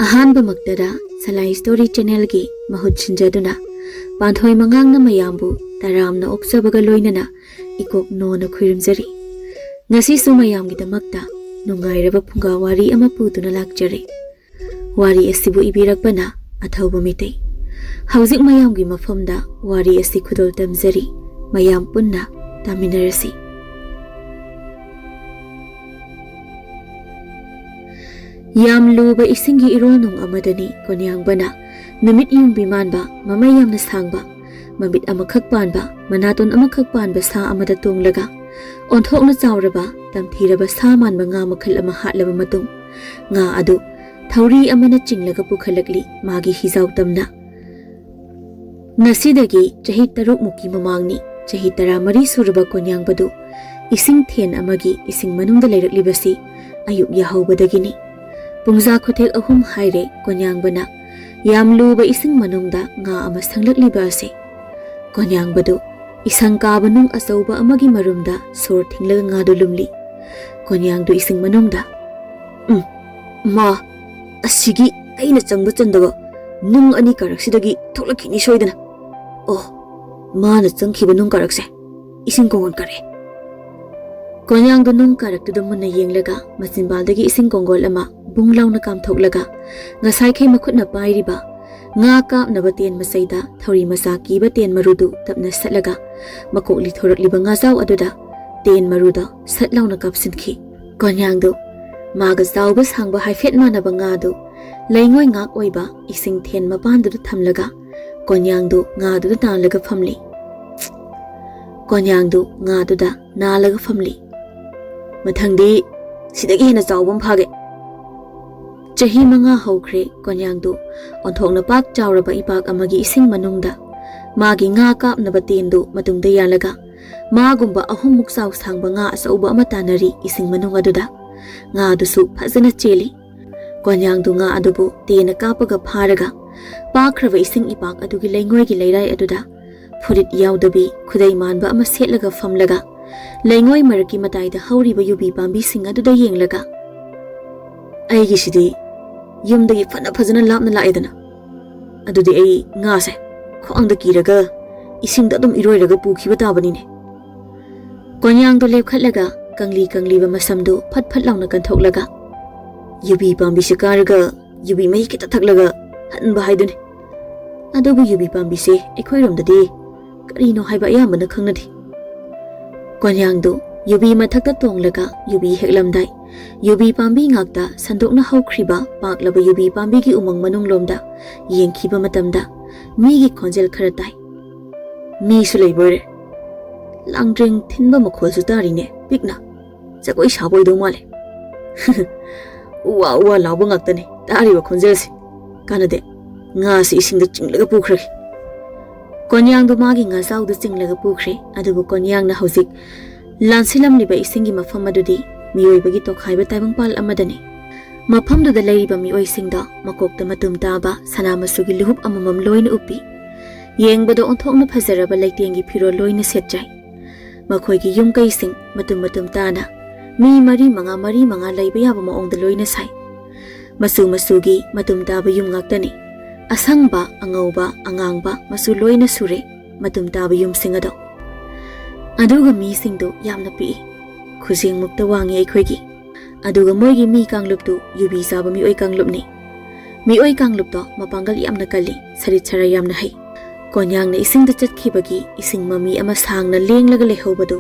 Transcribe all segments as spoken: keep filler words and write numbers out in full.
ꯑꯍꯥꯟꯕꯃꯛꯇꯗ ꯁꯂꯥꯏ story ꯆꯦꯅꯦꯜꯒꯤ ꯃꯍꯨꯠ ꯁꯤꯟꯖꯗꯨꯅ ꯄꯥꯟꯊꯣꯏ ꯃꯉꯥꯡꯅ ꯃꯌꯥꯝꯕꯨ ꯇꯔꯥꯝꯅ ꯑꯣꯛꯆꯕꯒ ꯂꯣꯏꯅꯅ ꯏꯀꯣꯛ ꯅꯣꯅ ꯈꯨꯔꯨꯝꯖꯔꯤ꯫ ꯉꯁꯤꯁꯨ ꯃꯌꯥꯝꯒꯤꯗꯃꯛꯇ ꯅꯨꯡꯉꯥꯏꯔꯕ ꯐꯨꯡꯒꯥ ꯋꯥꯔꯤ ꯑꯃ ꯄꯨꯗꯨꯅ ꯂꯥꯛꯆꯔꯤ꯫ ꯋꯥꯔꯤ ꯑꯁꯤꯕꯨ ꯏꯕꯤꯔꯛꯄꯅ ꯑꯊꯧꯕ ꯃꯤꯇꯩ꯫ ꯍꯧꯖꯤꯛ ꯃꯌꯥꯝꯒꯤ ꯃꯐꯝꯗ ꯋꯥꯔꯤ ꯑꯁꯤ ꯈꯨꯗꯣꯜ ꯇꯝꯖꯔꯤ꯫ ꯃꯌꯥꯝ ꯄꯨꯟꯅ ꯇꯥꯃꯤꯟꯅꯔꯁꯤ꯫ ꯌꯥꯝ ꯂꯨꯕ ꯏꯁꯤꯡꯒꯤ ꯏꯔꯣꯜꯅꯨꯡ ꯑꯃꯗꯅꯤ ꯀꯣꯟꯌꯥꯡꯕꯅ ꯅꯨꯃꯤꯠ ꯌꯨꯡꯕꯤ ꯃꯥꯟꯕ, ꯃꯃꯩ ꯌꯥꯝꯅ ꯁꯥꯡꯕ, ꯃꯃꯤꯠ ꯑꯃꯈꯛ ꯄꯥꯟꯕ, ꯃꯅꯥꯇꯣꯟ ꯑꯃꯈꯛ ꯄꯥꯟꯕ ꯁꯥ ꯑꯃꯗ ꯇꯣꯡꯂꯒ ꯑꯣꯟꯊꯣꯛꯅ ꯆꯥꯎꯔꯕ, ꯇꯝꯊꯤꯔꯕ ꯁꯥ ꯃꯥꯟꯕ ꯉꯥ ꯃꯈꯜ ꯑꯃ ꯍꯥꯠꯂꯕ ꯃꯇꯨꯡ, ꯉꯥ ꯑꯗꯨ ꯊꯧꯔꯤ ꯑꯃꯅ ꯆꯤꯡꯂꯒ ꯄꯨꯈꯠꯂꯛꯂꯤ ꯃꯥꯒꯤ ꯍꯤꯖꯥꯎ ꯇꯝꯅ꯫ ꯉꯁꯤꯗꯒꯤ ꯆꯍꯤ ꯇꯔꯨꯛꯃꯨꯛꯀꯤ ꯃꯃꯥꯡꯅꯤ꯫ ꯆꯍꯤ ꯇꯔꯥꯃꯔꯤ ꯁꯨꯔꯕ ꯀꯣꯟꯌꯥꯡꯕꯗꯨ ꯏꯁꯤꯡ ꯊꯦꯟ ꯑꯃꯒꯤ ꯏꯁꯤꯡ ꯃꯅꯨꯡꯗ ꯂꯩꯔꯛꯂꯤꯕꯁꯤ ꯑꯌꯨꯛ ꯌꯥꯍꯧꯕꯗꯒꯤꯅꯤ꯫ ꯄꯨꯡꯖꯥ ꯈꯨꯊꯦꯛ ꯑꯍꯨꯝ ꯍꯥꯏꯔꯦ ꯀꯣꯟꯌꯥꯡꯕꯅ ꯌꯥꯝ ꯂꯨꯕ ꯏꯁꯤꯡ ꯃꯅꯨꯡꯗ ꯉꯥ ꯑꯃ ꯁꯪꯂꯛꯂꯤꯕ ꯑꯁꯤ꯫ ꯀꯣꯟꯌꯥꯡꯕꯗꯨ ꯏꯁꯪ ꯀꯥꯕ ꯅꯨꯡ ꯑꯆꯧꯕ ꯑꯃꯒꯤ ꯃꯔꯨꯝꯗ ꯁꯣꯔ ꯊꯤꯡꯂꯒ ꯉꯥꯗꯨ ꯂꯨꯝꯂꯤ꯫ ꯀꯣꯟꯌꯥꯡꯗꯨ ꯏꯁꯤꯡ ꯃꯅꯨꯡꯗ, "ꯎꯝ, ꯃꯥ, ꯑꯁꯤꯒꯤ ꯑꯩꯅ ꯆꯪꯕ ꯆꯟꯗꯕ ꯅꯨꯡ ꯑꯅꯤ ꯀꯥꯔꯛꯁꯤꯗꯒꯤ ꯊꯣꯛꯂꯛꯈꯤꯅꯤ ꯁꯣꯏꯗꯅ꯫ ꯑꯣ, ꯃꯥꯅ ꯆꯪꯈꯤꯕ ꯅꯨꯡ ꯀꯥꯔꯛꯁꯦ ꯏꯁꯤꯡ ꯀꯣꯡꯒꯣꯟ ꯀꯥꯔꯛꯑꯦ꯫" ꯀꯣꯟꯌꯥꯡꯗꯨ ꯅꯨꯡ ꯀꯥꯔꯛꯇꯨꯗ ꯃꯨꯟꯅ ꯌꯦꯡꯂꯒ ꯃꯆꯤꯟꯕꯥꯜꯗꯒꯤ ꯏꯁꯤꯡ ꯀꯣꯡꯒꯣꯜ ꯑꯃ ꯕꯨꯡ ꯂꯥꯎꯅ ꯀꯥꯝꯊꯣꯛꯂꯒ ꯉꯁꯥꯏꯈꯩ ꯃꯈꯨꯠꯅ ꯄꯥꯏꯔꯤꯕ ꯉꯥ ꯀꯥꯞꯅꯕ ꯇꯦꯟ ꯃꯆꯩꯗ ꯊꯧꯔꯤ ꯃꯆꯥ ꯀꯤꯕ ꯇꯦꯟ ꯃꯔꯨꯗꯨ ꯇꯞꯅ ꯁꯠꯂꯒ ꯃꯀꯣꯛ ꯂꯤꯊꯣꯔꯛꯂꯤꯕ ꯉꯥꯖꯥꯎ ꯑꯗꯨꯗ ꯇꯦꯟ ꯃꯔꯨꯗꯣ ꯁꯠ ꯂꯥꯎꯅ ꯀꯥꯞꯁꯤꯟꯈꯤ꯫ ꯀꯣꯟꯌꯥꯡꯗꯨ ꯃꯥꯒ ꯆꯥꯎꯕ ꯁꯥꯡꯕ ꯍꯥꯏꯐꯦꯠ ꯃꯥꯟꯅꯕ ꯉꯥꯗꯨ ꯂꯩꯉꯣꯏ ꯉꯥꯛ ꯑꯣꯏꯕ ꯏꯁꯤꯡ ꯊꯦꯟ ꯃꯄꯥꯟꯗꯨꯗ ꯊꯝꯂꯒ ꯀꯣꯟꯌꯥꯡꯗꯨ ꯉꯥꯗꯨꯗ ꯅꯥꯜꯂꯒ ꯐꯝꯂꯤ꯫ ꯀꯣꯟꯌꯥꯡꯗꯨ ꯉꯥꯗꯨꯗ ꯅꯥꯜꯂꯒ ꯐꯝꯂꯤ꯫ "ꯃꯊꯪꯗꯤ ꯁꯤꯗꯒꯤ ꯍꯦꯟꯅ ꯆꯥꯎꯕ ꯑꯃ ꯐꯥꯒꯦ꯫" ꯆꯍꯤ ꯃꯉꯥ ꯍꯧꯈ꯭ꯔꯦ ꯀꯣꯟꯌꯥꯡꯗꯨ ꯑꯣꯟꯊꯣꯛꯅ ꯄꯥꯛ ꯆꯥꯎꯔꯕ ꯏꯄꯥꯛ ꯑꯃꯒꯤ ꯏꯁꯤꯡ ꯃꯅꯨꯡꯗ ꯃꯥꯒꯤ ꯉꯥ ꯀꯥꯞꯅꯕ ꯇꯦꯟꯗꯨ ꯃꯇꯨꯡꯗ ꯌꯥꯜꯂꯒ ꯃꯥꯒꯨꯝꯕ ꯑꯍꯨꯝꯃꯨꯛ ꯆꯥꯎ ꯁꯥꯡꯕ ꯉꯥ ꯑꯆꯧꯕ ꯑꯃ ꯇꯥꯟꯅꯔꯤ ꯏꯁꯤꯡ ꯃꯅꯨꯡ ꯑꯗꯨꯗ꯫ ꯉꯥꯗꯨꯁꯨ ꯐꯖꯅ ꯆꯦꯜꯂꯤ꯫ ꯀꯣꯟꯌꯥꯡꯗꯨ ꯉꯥ ꯑꯗꯨꯕꯨ ꯇꯦꯟꯅ ꯀꯥꯞꯄꯒ ꯐꯥꯔꯒ ꯄꯥꯛꯈ꯭ꯔꯕ ꯏꯁꯤꯡ ꯏꯄꯥꯛ ꯑꯗꯨꯒꯤ ꯂꯩꯉꯣꯏꯒꯤ ꯂꯩꯔꯥꯏ ꯑꯗꯨꯗ ꯐꯨꯔꯤꯠ ꯌꯥꯎꯗꯕꯤ ꯈꯨꯗꯩ ꯃꯥꯟꯕ ꯑꯃ ꯁꯦꯠꯂꯒ ꯐꯝꯂꯒ ꯂꯩꯉꯣꯏ ꯃꯔꯛꯀꯤ ꯃꯇꯥꯏꯗ ꯍꯧꯔꯤꯕ ꯌꯨꯕꯤ ꯄꯥꯝꯕꯤꯁꯤꯡ ꯑꯗꯨꯗ ꯌꯦꯡꯂꯒ, "ꯑꯩꯒꯤꯁꯤꯗꯤ ꯌꯨꯝꯗꯒꯤ ꯐꯅ ꯐꯖꯅ ꯂꯥꯞꯅ ꯂꯥꯛꯑꯦꯗꯅ꯫ ꯑꯗꯨꯗꯤ ꯑꯩ ꯉꯥꯁꯦ ꯈ꯭ꯋꯥꯡꯗ ꯀꯤꯔꯒ ꯏꯁꯤꯡꯗ ꯑꯗꯨꯝ ꯏꯔꯣꯏꯔꯒ ꯄꯨꯈꯤꯕ ꯇꯥꯕꯅꯤꯅꯦ꯫ ꯀꯣꯟꯌꯥꯡꯗꯣ ꯂꯦꯞꯈꯠꯂꯒ ꯀꯪꯂꯤ ꯀꯪꯂꯤꯕ ꯃꯁꯝꯗꯨ ꯐꯠ ꯐꯠ ꯂꯥꯎꯅ ꯀꯟꯊꯣꯛꯂꯒ ꯌꯨꯕꯤ ꯄꯥꯝꯕꯤꯁꯤ ꯀꯥꯔꯒ ꯌꯨꯕꯤ ꯃꯍꯤ ꯈꯤꯇ ꯊꯛꯂꯒ ꯍꯟꯕ ꯍꯥꯏꯗꯨꯅꯤ꯫ ꯑꯗꯨꯕꯨ ꯌꯨꯕꯤ ꯄꯥꯝꯕꯤꯁꯦ ꯑꯩꯈꯣꯏꯔꯣꯝꯗꯗꯤ ꯀꯔꯤꯅꯣ ꯍꯥꯏꯕ ꯑꯌꯥꯝꯕꯅ ꯈꯪꯅꯗꯦ꯫ ꯀꯣꯟꯌꯥꯡꯗꯨ ꯌꯨꯕꯤ ꯃꯊꯛꯇ ꯇꯣꯡꯂꯒ ꯌꯨꯕꯤ ꯍꯦꯛꯂꯝꯗꯥꯏ, ꯌꯨꯕꯤ ꯄꯥꯝꯕꯤ ꯉꯥꯛꯇ ꯁꯟꯗꯣꯛꯅ ꯍꯧꯈ꯭ꯔꯤꯕ ꯄꯥꯛꯂꯕ ꯌꯨꯕꯤ ꯄꯥꯝꯕꯤꯒꯤ ꯎꯃꯪ ꯃꯅꯨꯡꯂꯣꯝꯗ ꯌꯦꯡꯈꯤꯕ ꯃꯇꯝꯗ ꯃꯤꯒꯤ ꯈꯣꯟꯖꯦꯜ ꯈꯔ ꯇꯥꯏ꯫ "ꯃꯤꯁꯨ ꯂꯩꯕꯣꯏꯔꯦ꯫ ꯂꯥꯡꯗ꯭ꯔꯦꯡ ꯊꯤꯟꯕ ꯃꯈꯣꯜꯁꯨ ꯇꯥꯔꯤꯅꯦ ꯄꯤꯛꯅ꯫ ꯖꯒꯣꯏ ꯁꯥꯕ ꯑꯣꯏꯗꯧ ꯃꯥꯜꯂꯦ꯫ ꯎꯋꯥ ꯎꯋꯥ ꯂꯥꯎꯕ ꯉꯥꯛꯇꯅꯦ ꯇꯥꯔꯤꯕ ꯈꯣꯟꯖꯦꯜꯁꯦ꯫ ꯀꯥꯟꯅꯗꯦ, ꯉꯥꯁꯤ ꯏꯁꯤꯡꯗ ꯆꯤꯡꯂꯒ ꯄꯨꯈ꯭ꯔꯒꯦ꯫" ꯀꯣꯟꯌꯥꯡꯗꯨ ꯃꯥꯒꯤ ꯉꯥꯖꯥꯎꯗ ꯆꯤꯡꯂꯒ ꯄꯨꯈ꯭ꯔꯦ꯫ ꯑꯗꯨꯕꯨ ꯀꯣꯟꯌꯥꯡꯅ ꯍꯧꯖꯤꯛ ꯂꯥꯟꯁꯤꯜꯂꯝꯂꯤꯕ ꯏꯁꯤꯡꯒꯤ ꯃꯐꯝ ꯑꯗꯨꯗꯤ ꯃꯤꯑꯣꯏꯕꯒꯤ ꯇꯣꯈꯥꯏꯕ ꯇꯥꯏꯕꯪꯄꯥꯜ ꯑꯃꯗꯅꯤ꯫ ꯃꯐꯝꯗꯨꯗ ꯂꯩꯔꯤꯕ ꯃꯤꯑꯣꯏꯁꯤꯡꯗ ꯃꯀꯣꯛꯇ ꯃꯇꯨꯝ ꯇꯥꯕ ꯁꯅꯥ ꯃꯆꯨꯒꯤ ꯂꯨꯍꯨꯞ ꯑꯃꯃꯝ ꯂꯣꯏꯅ ꯎꯞꯄꯤ꯫ ꯌꯦꯡꯕꯗ ꯑꯣꯟꯊꯣꯛꯅ ꯐꯖꯔꯕ ꯂꯩꯇꯦꯡꯒꯤ ꯐꯤꯔꯣꯜ ꯂꯣꯏꯅ ꯁꯦꯠꯆꯩ꯫ ꯃꯈꯣꯏꯒꯤ ꯌꯨꯝ ꯀꯩꯁꯤꯡ ꯃꯇꯨꯝ ꯃꯇꯨꯝ ꯇꯥꯅ ꯃꯤ ꯃꯔꯤ ꯃꯉꯥ, ꯃꯔꯤ ꯃꯉꯥ ꯂꯩꯕ ꯌꯥꯕ ꯃꯑꯣꯡꯗ ꯂꯣꯏꯅ ꯁꯥꯏ꯫ ꯃꯆꯨ ꯃꯆꯨꯒꯤ ꯃꯇꯨꯝ ꯇꯥꯕ ꯌꯨꯝ ꯉꯥꯛꯇꯅꯤ꯫ ꯑꯁꯪꯕ, ꯑꯉꯧꯕ, ꯑꯉꯥꯡꯕ ꯃꯆꯨ ꯂꯣꯏꯅ ꯁꯨꯔꯦ ꯃꯇꯨꯝ ꯇꯥꯕ ꯌꯨꯝꯁꯤꯡ ꯑꯗꯣ꯫ ꯑꯗꯨꯒ ꯃꯤꯁꯤꯡꯗꯨ ꯌꯥꯝꯅ ꯄꯤꯛꯏ꯫ ꯈꯨꯖꯦꯡꯃꯨꯛꯇ ꯋꯥꯡꯉꯤ ꯑꯩꯈꯣꯏꯒꯤ꯫ ꯑꯗꯨꯒ ꯃꯣꯏꯒꯤ ꯃꯤ ꯀꯥꯡꯂꯨꯞꯇꯨ ꯌꯨꯕꯤ ꯆꯥꯕ ꯃꯤꯑꯣꯏ ꯀꯥꯡꯂꯨꯞꯅꯤ꯫ ꯃꯤꯑꯣꯏ ꯀꯥꯡꯂꯨꯞꯇꯣ ꯃꯄꯥꯡꯒꯜ ꯌꯥꯝꯅ ꯀꯜꯂꯤ, ꯁꯔꯤꯠ ꯁꯔꯥ ꯌꯥꯝꯅ ꯍꯩ꯫ ꯀꯣꯟꯌꯥꯡꯅ ꯏꯁꯤꯡꯗ ꯆꯠꯈꯤꯕꯒꯤ ꯏꯁꯤꯡ ꯃꯃꯤ ꯑꯃ ꯁꯥꯡꯅ ꯂꯦꯡꯂꯒ ꯂꯩꯍꯧꯕꯗꯨ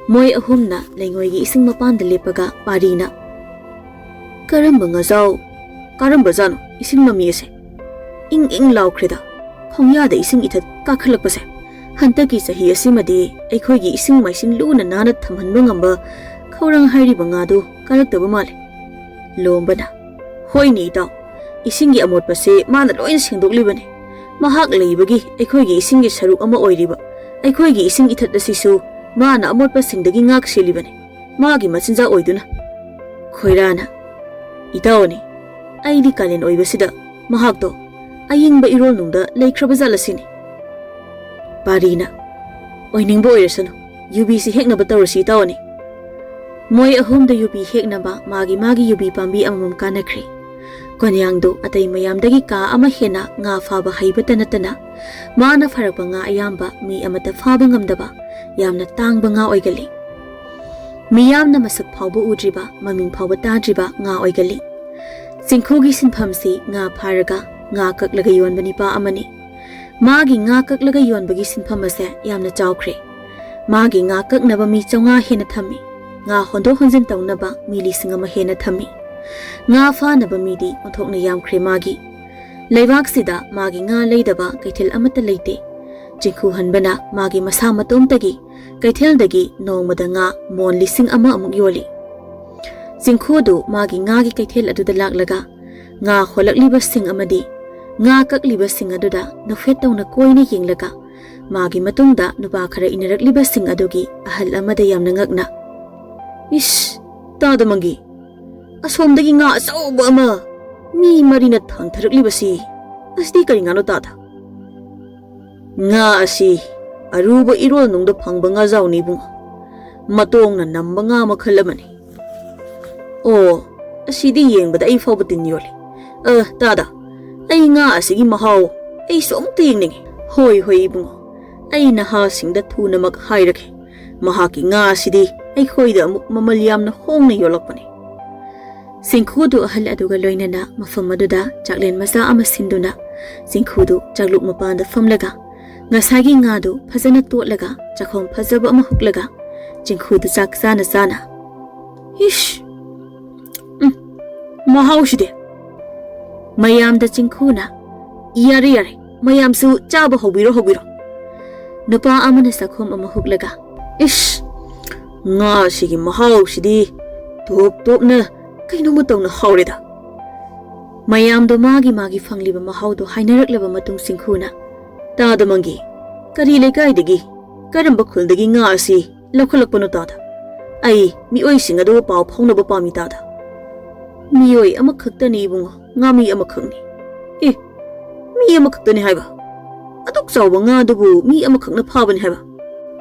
ꯃꯣꯏ ꯑꯍꯨꯝꯅ ꯂꯩꯉꯣꯏꯒꯤ ꯏꯁꯤꯡ ꯃꯄꯥꯟꯗ ꯂꯦꯞꯄꯒ ꯄꯥꯔꯤꯅ, "ꯀꯔꯝꯕ ꯉꯥꯖꯥꯎ, ꯀꯔꯝꯕ ꯖꯥꯠꯅꯣ ꯏꯁꯤꯡ ꯃꯃꯤ ꯑꯁꯦ? ꯏꯪ ꯏꯪ ꯂꯥꯎꯈ꯭ꯔꯦꯗ, ꯈꯣꯡꯌꯥꯗ ꯏꯁꯤꯡ ꯏꯊꯠ ꯀꯥꯈꯠꯂꯛꯄꯁꯦ꯫ ꯍꯟꯗꯛꯀꯤ ꯆꯍꯤ ꯑꯁꯤꯃꯗꯤ ꯑꯩꯈꯣꯏꯒꯤ ꯏꯁꯤꯡ ꯃꯥꯏꯁꯤꯡ ꯂꯨꯅ ꯅꯥꯟꯅ ꯊꯝꯍꯟꯕ ꯉꯝꯕ ꯈꯧꯔꯥꯡ ꯍꯥꯏꯔꯤꯕ ꯉꯥꯗꯨ ꯀꯥꯔꯛꯇꯕ ꯃꯥꯜꯂꯦ꯫" ꯂꯣꯝꯕꯅ, "ꯍꯣꯏꯅꯦ ꯏꯇꯥꯎ, ꯏꯁꯤꯡꯒꯤ ꯑꯃꯣꯠꯄꯁꯦ ꯃꯥꯅ ꯂꯣꯏꯅ ꯁꯦꯡꯗꯣꯛꯂꯤꯕꯅꯤ꯫ ꯃꯍꯥꯛ ꯂꯩꯕꯒꯤ ꯑꯩꯈꯣꯏꯒꯤ ꯏꯁꯤꯡꯒꯤ ꯁꯔꯨꯛ ꯑꯃ ꯑꯣꯏꯔꯤꯕ ꯑꯩꯈꯣꯏꯒꯤ ꯏꯁꯤꯡ ꯏꯊꯠ ꯑꯁꯤꯁꯨ ꯃꯥꯅ ꯑꯃꯣꯠꯄꯁꯤꯡꯗꯒꯤ ꯉꯥꯛ ꯁꯦꯜꯂꯤꯕꯅꯤ, ꯃꯥꯒꯤ ꯃꯆꯤꯟꯖꯥꯛ ꯑꯣꯏꯗꯨꯅ꯫" ꯈꯣꯏꯔꯥꯅ, "ꯏꯇꯥꯎꯅꯤ, ꯑꯩꯗꯤ ꯀꯥꯂꯦꯟ ꯑꯣꯏꯕꯁꯤꯗ ꯃꯍꯥꯛꯇꯣ ꯑꯌꯤꯡꯕ ꯏꯔꯣꯜꯅꯨꯡꯗ ꯂꯩꯈ꯭ꯔꯕ ꯖꯥꯠꯂ ꯁꯤꯅꯤ꯫" ꯄꯥꯔꯤꯅ, "ꯑꯣꯏꯅꯤꯡꯕ ꯑꯣꯏꯔꯁꯅꯨ, ꯌꯨꯕꯤꯁꯤ ꯍꯦꯛꯅꯕ ꯇꯧꯔꯁꯤ ꯏꯇꯥꯎꯅꯤ꯫" ꯃꯣꯏ ꯑꯍꯨꯝꯗ ꯌꯨꯕꯤ ꯍꯦꯛꯅꯕ ꯃꯥꯒꯤ ꯃꯥꯒꯤ ꯌꯨꯕꯤ ꯄꯥꯝꯕꯤ ꯑꯃꯃꯝ ꯀꯥꯟꯅꯈ꯭ꯔꯦ꯫ ꯀꯣꯟꯌꯥꯡꯗꯨ ꯑꯇꯩ ꯃꯌꯥꯝꯗꯒꯤ ꯀꯥ ꯑꯃ ꯍꯦꯟꯅ ꯉꯥ ꯐꯥꯕ ꯍꯩꯕꯇ ꯅꯠꯇꯅ, ꯃꯥꯅ ꯐꯥꯔꯛꯄ ꯉꯥ ꯑꯌꯥꯝꯕ ꯃꯤ ꯑꯃꯠꯇ ꯐꯥꯕ ꯉꯝꯗꯕ ꯌꯥꯝꯅ ꯇꯥꯡꯕ ꯉꯥ ꯑꯣꯏꯒꯜꯂꯤ꯫ ꯃꯤꯌꯥꯝꯅ ꯃꯁꯛ ꯐꯥꯎꯕ ꯎꯗ꯭ꯔꯤꯕ, ꯃꯃꯤꯡ ꯐꯥꯎꯕ ꯇꯥꯗ꯭ꯔꯤꯕ ꯉꯥ ꯑꯣꯏꯒꯜꯂꯤ꯫ ꯆꯤꯡꯈꯨꯒꯤ ꯁꯤꯟꯐꯝꯁꯤ ꯉꯥ ꯐꯥꯔꯒ ꯉꯥ ꯀꯛꯂꯒ ꯌꯣꯟꯕ ꯅꯤꯄꯥ ꯑꯃꯅꯤ꯫ ꯃꯥꯒꯤ ꯉꯥ ꯀꯛꯂꯒ ꯌꯣꯟꯕꯒꯤ ꯁꯤꯟꯐꯝ ꯑꯁꯦ ꯌꯥꯝꯅ ꯆꯥꯎꯈ꯭ꯔꯦ꯫ ꯃꯥꯒꯤ ꯉꯥ ꯀꯛꯅꯕ ꯃꯤ ꯆꯥꯝꯃꯉꯥ ꯍꯦꯟꯅ ꯊꯝꯃꯤ꯫ ꯉꯥ ꯍꯣꯟꯗꯣꯛ ꯍꯣꯟꯖꯤꯟ ꯇꯧꯅꯕ ꯃꯤ ꯂꯤꯁꯤꯡ ꯑꯃ ꯍꯦꯟꯅ ꯊꯝꯃꯤ꯫ ꯉꯥ ꯐꯥꯅꯕ ꯃꯤꯗꯤ ꯑꯣꯟꯊꯣꯛꯅ ꯌꯥꯝꯈ꯭ꯔꯦ ꯃꯥꯒꯤ꯫ ꯂꯩꯕꯥꯛꯁꯤꯗ ꯃꯥꯒꯤ ꯉꯥ ꯂꯩꯗꯕ ꯀꯩꯊꯦꯜ ꯑꯃꯠꯇ ꯂꯩꯇꯦ꯫ ꯆꯤꯡꯈꯨ ꯍꯟꯕꯅ ꯃꯥꯒꯤ ꯃꯁꯥ ꯃꯇꯣꯝꯇꯒꯤ ꯀꯩꯊꯦꯜꯗꯒꯤ ꯅꯣꯡꯃꯗ ꯉꯥ ꯃꯣꯟ ꯂꯤꯁꯤꯡ ꯑꯃ ꯑꯃꯨꯛ ꯌꯣꯜꯂꯤ꯫ ꯆꯤꯡꯈꯨꯗꯨ ꯃꯥꯒꯤ ꯉꯥꯒꯤ ꯀꯩꯊꯦꯜ ꯑꯗꯨꯗ ꯂꯥꯛꯂꯒ ꯉꯥ ꯍꯣꯜꯂꯛꯂꯤꯕꯁꯤꯡ ꯑꯃꯗꯤ ꯉꯥ ꯀꯛꯂꯤꯕꯁꯤꯡ ꯑꯗꯨꯗ ꯅꯣꯛꯐꯦꯠ ꯇꯧꯅ ꯀꯣꯏꯅ ꯌꯦꯡꯂꯒ ꯃꯥꯒꯤ ꯃꯇꯨꯡꯗ ꯅꯨꯄꯥ ꯈꯔ ꯏꯟꯅꯔꯛꯂꯤꯕꯁꯤꯡ ꯑꯗꯨꯒꯤ ꯑꯍꯜ ꯑꯃꯗ ꯌꯥꯝꯅ ꯉꯛꯅ, "ꯏꯁ, ꯇꯥꯗ ꯃꯪꯒꯤ, ꯑꯁꯣꯝꯗꯒꯤ ꯉꯥ ꯑꯆꯧꯕ ꯑꯃ ꯃꯤ ꯃꯔꯤꯅ ꯊꯥꯡꯊꯔꯛꯂꯤꯕꯁꯤ, ꯑꯁꯤꯗꯤ ꯀꯔꯤ ꯉꯥꯅꯣ ꯇꯥꯗ?" "ꯉꯥ ꯑꯁꯤ ꯑꯔꯨꯕ ꯏꯔꯣꯜ ꯅꯨꯡꯗ ꯐꯪꯕ ꯉꯥꯖꯥꯎꯅꯤ ꯏꯕꯨꯡꯉꯣ꯫ ꯃꯇꯣꯡꯅ ꯅꯝꯕ ꯉꯥ ꯃꯈꯜ ꯑꯃꯅꯤ꯫ ꯑꯣ, ꯑꯁꯤꯗꯤ ꯌꯦꯡꯕꯗ ꯑꯩ ꯐꯥꯎꯕ ꯇꯤꯟ ꯌꯣꯜꯂꯤ꯫ ꯑ, ꯇꯥꯗ, ꯑꯩ ꯉꯥ ꯑꯁꯤꯒꯤ ꯃꯍꯥꯎ ꯑꯩꯁꯨ ꯑꯃꯨꯛꯇ ꯌꯦꯡꯅꯤꯡꯉꯤ꯫" "ꯍꯣꯏ, ꯍꯣꯏ ꯏꯕꯨꯡꯉꯣ, ꯑꯩ ꯅꯍꯥꯁꯤꯡꯗ ꯊꯨꯅꯃꯛ ꯍꯥꯏꯔꯒꯦ꯫ ꯃꯍꯥꯛꯀꯤ ꯉꯥ ꯑꯁꯤꯗꯤ ꯑꯩꯈꯣꯏꯗ ꯑꯃꯨꯛ ꯃꯃꯜ ꯌꯥꯝꯅ ꯍꯣꯡꯅ ꯌꯣꯜꯂꯛꯄꯅꯤ꯫" ꯆꯤꯡꯈꯨꯗꯨ ꯑꯍꯜ ꯑꯗꯨꯒ ꯂꯣꯏꯅꯅ ꯃꯐꯝ ꯑꯗꯨꯗ ꯆꯥꯛꯂꯦꯟ ꯃꯆꯥ ꯑꯃ ꯁꯤꯟꯗꯨꯅ, ꯆꯤꯡꯈꯨꯗꯨ ꯆꯥꯛꯂꯨꯛ ꯃꯄꯥꯟꯗ ꯐꯝꯂꯒ ꯉꯁꯥꯏꯒꯤ ꯉꯥꯗꯨ ꯐꯖꯅ ꯇꯣꯠꯂꯒ ꯆꯥꯛꯈꯣꯝ ꯐꯖꯕ ꯑꯃ ꯍꯨꯛꯂꯒ ꯆꯤꯡꯈꯨꯗꯨ ꯆꯥꯛ ꯆꯥꯅ ꯆꯥꯅ, "ꯏꯁ! ꯎꯝ, ꯃꯍꯥꯎꯁꯤꯗꯤ!" ꯃꯌꯥꯝꯗ ꯆꯤꯡꯈꯨꯅ, "ꯌꯥꯔꯦ, ꯌꯥꯔꯦ, ꯃꯌꯥꯝꯁꯨ ꯆꯥꯕ ꯍꯧꯕꯤꯔꯣ, ꯍꯧꯕꯤꯔꯣ꯫" ꯅꯨꯄꯥ ꯑꯃꯅ ꯆꯥꯛꯈꯣꯝ ꯑꯃ ꯍꯨꯛꯂꯒ, "ꯏꯁ! ꯉꯥ ꯑꯁꯤꯒꯤ ꯃꯍꯥꯎꯁꯤꯗꯤ ꯇꯣꯞ ꯇꯣꯞꯅ ꯀꯩꯅꯣꯝꯃ ꯇꯧꯅ ꯍꯥꯎꯔꯦꯗ꯫" ꯃꯌꯥꯝꯗꯣ ꯃꯥꯒꯤ ꯃꯥꯒꯤ ꯐꯪꯂꯤꯕ ꯃꯍꯥꯎꯗꯣ ꯍꯥꯏꯅꯔꯛꯂꯕ ꯃꯇꯨꯡ ꯆꯤꯡꯈꯨꯅ, "ꯇꯥꯗ ꯃꯪꯒꯤ, ꯀꯔꯤ ꯂꯩꯀꯥꯏꯗꯒꯤ, ꯀꯔꯝꯕ ꯈꯨꯜꯗꯒꯤ ꯉꯥ ꯑꯁꯤ ꯂꯧꯈꯠꯂꯛꯄꯅꯣ ꯇꯥꯗ? ꯑꯩ ꯃꯤꯑꯣꯏꯁꯤꯡ ꯑꯗꯨꯒ ꯄꯥꯎ ꯐꯥꯎꯅꯕ ꯄꯥꯝꯃꯤ ꯇꯥꯗ꯫" "ꯃꯤꯑꯣꯏ ꯑꯃꯈꯛꯇꯅꯤ ꯏꯕꯨꯡꯉꯣ, ꯉꯥꯃꯤ ꯑꯃꯈꯛꯅꯤ꯫" "ꯑꯦ, ꯃꯤ ꯑꯃꯈꯛꯇꯅꯤ ꯍꯥꯏꯕ? ꯑꯗꯨꯛ ꯆꯥꯎꯕ ꯉꯥꯗꯨꯕꯨ ꯃꯤ ꯑꯃꯈꯛꯅ ꯐꯥꯕꯅꯤ ꯍꯥꯏꯕ?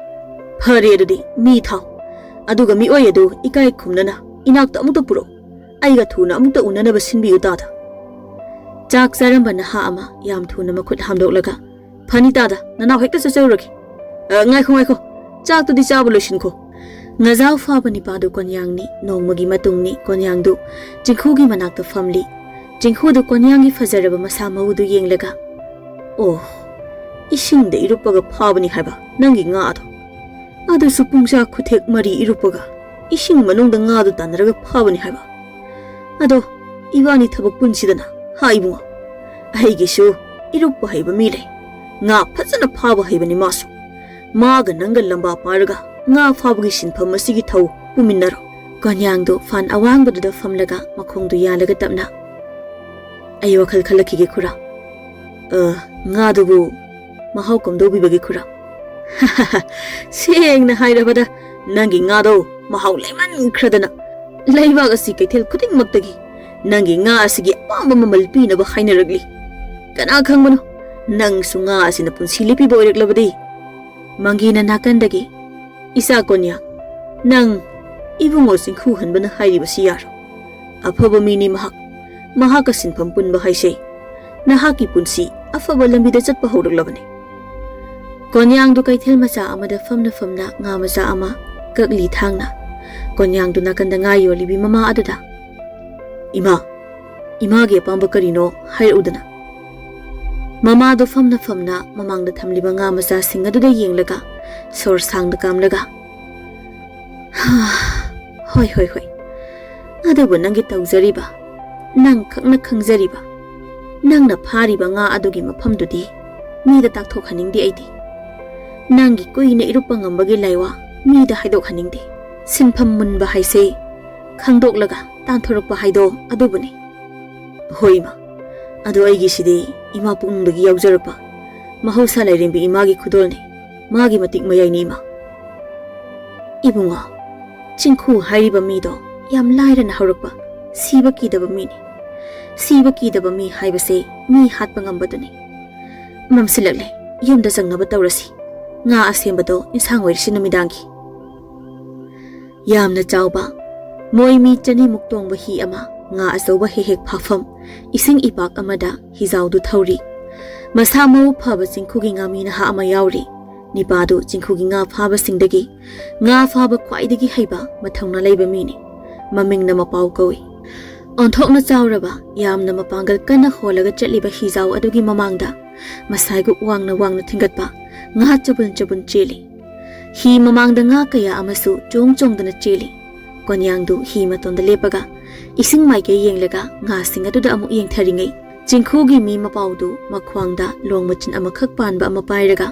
ꯐꯔꯦ, ꯑꯗꯨꯗꯤ ꯃꯤ ꯊꯥꯎ, ꯑꯗꯨꯒ ꯃꯤꯑꯣꯏ ꯑꯗꯨ ꯏꯀꯥꯏ ꯈꯨꯝꯅꯅ ꯏꯅꯥꯛꯇ ꯑꯃꯨꯛꯇ ꯄꯨꯔꯛꯎ꯫ ꯑꯩꯒ ꯊꯨꯅ ꯑꯃꯨꯛꯇ ꯎꯅꯅꯕ ꯁꯤꯟꯕꯤꯌꯨ ꯇꯥꯗ꯫" ꯆꯥꯛ ꯆꯥꯔꯝꯕ ꯅꯍꯥ ꯑꯃ ꯌꯥꯝ ꯊꯨꯅ ꯃꯈꯨꯠ ꯍꯥꯝꯗꯣꯛꯂꯒ, "ꯐꯅꯤꯇꯥꯗ, ꯅꯅꯥꯎ ꯍꯦꯛꯇ ꯆꯠꯆꯔꯨꯔꯒꯦ꯫ ꯑ, ꯉꯥꯏꯈꯣ, ꯉꯥꯏꯈꯣ, ꯆꯥꯛꯇꯨꯗꯤ ꯆꯥꯕ ꯂꯣꯏꯁꯤꯟꯈꯣ꯫" ꯉꯖꯥꯎ ꯐꯥꯕ ꯅꯤꯄꯥꯗꯨ ꯀꯣꯟꯌꯥꯡꯅꯤ꯫ ꯅꯣꯡꯃꯒꯤ ꯃꯇꯨꯡꯅꯤ꯫ ꯀꯣꯟꯌꯥꯡꯗꯨ ꯆꯤꯡꯈꯨꯒꯤ ꯃꯅꯥꯛꯇ ꯐꯝꯂꯤ꯫ ꯆꯤꯡꯈꯨꯗꯨ ꯀꯣꯟꯌꯥꯡꯒꯤ ꯐꯖꯔꯕ ꯃꯁꯥ ꯃꯎꯗꯨ ꯌꯦꯡꯂꯒ, "ꯑꯣ, ꯏꯁꯤꯡꯗ ꯏꯔꯨꯞꯄꯒ ꯐꯥꯕꯅꯤ ꯍꯥꯏꯕ ꯅꯪꯒꯤ ꯉꯥ ꯑꯗꯣ? ꯑꯗꯨꯁꯨ ꯄꯨꯡꯁꯥ ꯈꯨꯊꯦꯛ ꯃꯔꯤ ꯏꯔꯨꯞꯄꯒ ꯏꯁꯤꯡ ꯃꯅꯨꯡꯗ ꯉꯥꯗꯨ ꯇꯥꯟꯅꯔꯒ ꯐꯥꯕꯅꯤ ꯍꯥꯏꯕ? ꯑꯗꯣ ꯏꯕꯥꯅꯤ ꯊꯕꯛ ꯄꯨꯟꯁꯤꯗꯅ, ꯍꯥ ꯏꯕꯨꯡꯉꯣ? ꯑꯩꯒꯤꯁꯨ ꯏꯔꯨꯞꯄ ꯍꯩꯕ ꯃꯤ ꯂꯩ꯫ ꯉꯥ ꯐꯖꯅ ꯐꯥꯕ ꯍꯩꯕꯅꯤ ꯃꯥꯁꯨ꯫ ꯃꯥꯒ ꯅꯪꯒ ꯂꯝꯕꯥ ꯄꯥꯔꯒ ꯉꯥ ꯐꯥꯕꯒꯤ ꯁꯤꯟꯐꯝ ꯑꯁꯤꯒꯤ ꯊꯧ ꯄꯨꯃꯤꯟꯅꯔꯣ꯫" ꯀꯣꯟꯌꯥꯡꯗꯨ ꯐꯥꯟ ꯑꯋꯥꯡꯕꯗꯨꯗ ꯐꯝꯂꯒ ꯃꯈꯣꯡꯗꯨ ꯌꯥꯜꯂꯒ ꯇꯞꯅ, "ꯑꯩ ꯋꯥꯈꯜ ꯈꯜꯂꯛꯈꯤꯒꯦ ꯈꯨꯔꯥ꯫ ꯑ, ꯉꯥꯗꯨꯕꯨ ꯃꯍꯥꯎ ꯀꯝꯗꯧꯕꯤꯕꯒꯦ ꯈꯨꯔꯥ?" "ꯁꯦꯡꯅ ꯍꯥꯏꯔꯕꯗ, ꯅꯪꯒꯤ ꯉꯥꯗꯣ ꯃꯍꯥꯎ ꯂꯩꯃꯟꯈ꯭ꯔꯗꯅ ꯂꯩꯕꯥꯛ ꯑꯁꯤ ꯀꯩꯊꯦꯜ ꯈꯨꯗꯤꯡꯃꯛꯇꯒꯤ ꯅꯪꯒꯤ ꯉꯥ ꯑꯁꯤꯒꯤ ꯑꯄꯥꯝꯕ ꯃꯃꯜ ꯄꯤꯅꯕ ꯍꯥꯏꯅꯔꯛꯂꯤ꯫ ꯀꯅꯥ ꯈꯪꯕꯅꯣ, ꯅꯪꯁꯨ ꯉꯥ ꯑꯁꯤꯅ ꯄꯨꯟꯁꯤ ꯂꯦꯞꯄꯤꯕ ꯑꯣꯏꯔꯛꯂꯕꯗꯤ?" ꯃꯪꯒꯤꯅ ꯅꯥꯀꯟꯗꯒꯤ, "ꯏꯆꯥ ꯀꯣꯟꯌꯥ, ꯅꯪ ꯏꯕꯨꯡꯉꯣ ꯆꯤꯡꯈꯨ ꯍꯟꯕꯅ ꯍꯥꯏꯔꯤꯕꯁꯤ ꯌꯥꯔꯣꯏ꯫ ꯑꯐꯕ ꯃꯤꯅꯤ ꯃꯍꯥꯛ꯫ ꯃꯍꯥꯛꯀ ꯁꯤꯟꯐꯝ ꯄꯨꯟꯕ ꯍꯥꯏꯁꯦ ꯅꯍꯥꯛꯀꯤ ꯄꯨꯟꯁꯤ ꯑꯐꯕ ꯂꯝꯕꯤꯗ ꯆꯠꯄ ꯍꯧꯔꯛꯂꯕꯅꯤ꯫" ꯀꯣꯟꯌꯥꯡꯗꯨ ꯀꯩꯊꯦꯜ ꯃꯆꯥ ꯑꯃꯗ ꯐꯝꯅ ꯐꯝꯅ ꯉꯥ ꯃꯆꯥ ꯑꯃ ꯀꯛꯂꯤ ꯊꯥꯡꯅ꯫ ꯀꯣꯟꯌꯥꯡꯗꯨ ꯅꯥꯀꯟꯗ ꯉꯥ ꯌꯣꯜꯂꯤꯕꯤ ꯃꯃꯥ ꯑꯗꯨꯗ, "ꯏꯃꯥ, ꯏꯃꯥꯒꯤ ꯑꯄꯥꯝꯕ ꯀꯔꯤꯅꯣ ꯍꯥꯏꯔꯛꯎꯗꯅ꯫" ꯃꯃꯥꯗꯨ ꯐꯝꯅ ꯐꯝꯅ ꯃꯃꯥꯡꯗ ꯊꯝꯂꯤꯕ ꯉꯥ ꯃꯆꯥꯁꯤꯡ ꯑꯗꯨꯗ ꯌꯦꯡꯂꯒ ꯁꯣꯔ ꯁꯥꯡꯅ ꯀꯥꯝꯂꯒ, "ꯍꯣꯏ, ꯍꯣꯏ, ꯍꯣꯏ꯫ ꯑꯗꯨꯕꯨ ꯅꯪꯒꯤ ꯇꯧꯖꯔꯤꯕ, ꯅꯪ ꯈꯛꯅ ꯈꯪꯖꯔꯤꯕ, ꯅꯪꯅ ꯐꯥꯔꯤꯕ ꯉꯥ ꯑꯗꯨꯒꯤ ꯃꯐꯝꯗꯨꯗꯤ ꯃꯤꯗ ꯇꯥꯛꯊꯣꯛꯍꯟꯅꯤꯡꯗꯦ ꯑꯩꯗꯤ꯫ ꯅꯪꯒꯤ ꯀꯨꯏꯅ ꯏꯔꯨꯞꯄ ꯉꯝꯕꯒꯤ ꯂꯥꯏꯋꯥ ꯃꯤꯗ ꯍꯥꯏꯗꯣꯛꯍꯟꯅꯤꯡꯗꯦ꯫ ꯁꯤꯟꯐꯝ ꯃꯨꯟꯕ ꯍꯥꯏꯁꯦ ꯈꯪꯗꯣꯛꯂꯒ ꯇꯥꯟꯊꯣꯔꯛꯄ ꯍꯥꯏꯗꯣ ꯑꯗꯨꯕꯨꯅꯤ꯫" "ꯍꯣꯏ ꯏꯃꯥ, ꯑꯗꯣ ꯑꯩꯒꯤꯁꯤꯗꯤ ꯏꯃꯥ ꯄꯨꯛꯅꯨꯡꯗꯒꯤ ꯌꯥꯎꯖꯔꯛꯄ ꯃꯍꯧꯁꯥ ꯂꯥꯏꯔꯦꯝꯕꯤ ꯏꯃꯥꯒꯤ ꯈꯨꯗꯣꯜꯅꯤ꯫ ꯃꯥꯒꯤ ꯃꯇꯤꯛ ꯃꯌꯥꯏꯅꯤ ꯏꯃꯥ꯫" "ꯏꯕꯨꯡꯉꯣ, ꯆꯤꯡꯈꯨ ꯍꯥꯏꯔꯤꯕ ꯃꯤꯗꯣ ꯌꯥꯝ ꯂꯥꯏꯔꯅ ꯍꯧꯔꯛꯄ, ꯁꯤꯕ ꯀꯤꯗꯕ ꯃꯤꯅꯤ꯫ ꯁꯤꯕ ꯀꯤꯗꯕ ꯃꯤ ꯍꯥꯏꯕꯁꯦ ꯃꯤ ꯍꯥꯠꯄ ꯉꯝꯕꯗꯨꯅꯤ꯫ ꯃꯝꯁꯤꯜꯂꯛꯂꯦ, ꯌꯨꯝꯗ ꯆꯪꯅꯕ ꯇꯧꯔꯁꯤ꯫ ꯉꯥ ꯑꯁꯦꯝꯕꯗꯣ ꯏꯟꯁꯥꯡ ꯑꯣꯏꯔꯁꯤ ꯅꯨꯃꯤꯗꯥꯡꯒꯤ꯫" ꯌꯥꯝꯅ ꯆꯥꯎꯕ, ꯃꯣꯏ ꯃꯤ ꯆꯅꯤꯃꯨꯛ ꯇꯣꯡꯕ ꯍꯤ ꯑꯃ ꯉꯥ ꯑꯆꯧꯕ ꯍꯦꯛ ꯍꯦꯛ ꯐꯥꯐꯝ ꯏꯁꯤꯡ ꯏꯄꯥꯛ ꯑꯃꯗ ꯍꯤꯖꯥꯎꯗꯨ ꯊꯧꯔꯤ꯫ ꯃꯁꯥ ꯃꯎ ꯐꯕ ꯆꯤꯡꯈꯨꯒꯤ ꯉꯥꯃꯤ ꯅꯍꯥ ꯑꯃ ꯌꯥꯎꯔꯤ꯫ ꯅꯤꯄꯥꯗꯨ ꯆꯤꯡꯈꯨꯒꯤ ꯉꯥ ꯐꯥꯕꯁꯤꯡꯗꯒꯤ ꯉꯥ ꯐꯥꯕ ꯈ꯭ꯋꯥꯏꯗꯒꯤ ꯍꯩꯕ, ꯃꯊꯧꯅꯥ ꯂꯩꯕ ꯃꯤꯅꯤ꯫ ꯃꯃꯤꯡꯅ ꯃꯄꯥꯎ ꯀꯧꯏ꯫ ꯑꯣꯟꯊꯣꯛꯅ ꯆꯥꯎꯔꯕ, ꯌꯥꯝꯅ ꯃꯄꯥꯡꯒꯜ ꯀꯟꯅ ꯍꯣꯜꯂꯒ ꯆꯠꯂꯤꯕ ꯍꯤꯖꯥꯎ ꯑꯗꯨꯒꯤ ꯃꯃꯥꯡꯗ ꯃꯁꯥꯏꯒꯨꯞ ꯋꯥꯡꯅ ꯋꯥꯡꯅ ꯊꯤꯡꯒꯠꯄ ꯉꯥ ꯆꯕꯨꯟ ꯆꯕꯨꯟ ꯆꯦꯜꯂꯤ꯫ ꯍꯤ ꯃꯃꯥꯡꯗ ꯉꯥ ꯀꯌꯥ ꯑꯃꯁꯨ ꯆꯣꯡ ꯆꯣꯡꯗꯅ ꯆꯦꯜꯂꯤ꯫ ꯀꯣꯟꯌꯥꯡꯗꯨ ꯍꯤ ꯃꯇꯣꯟꯗ ꯂꯦꯞꯄꯒ ꯏꯁꯤꯡ ꯃꯥꯏꯀꯩ ꯌꯦꯡꯂꯒ ꯉꯥꯁꯤꯡ ꯑꯗꯨꯗ ꯑꯃꯨꯛ ꯌꯦꯡꯊꯔꯤꯉꯩ, ꯆꯤꯡꯈꯨꯒꯤ ꯃꯤ ꯃꯄꯥꯎꯗꯨ ꯃꯈ꯭ꯋꯥꯡꯗ ꯂꯣꯡ ꯃꯆꯤꯟ ꯑꯃꯈꯛ ꯄꯥꯟꯕ ꯑꯃ ꯄꯥꯏꯔꯒ,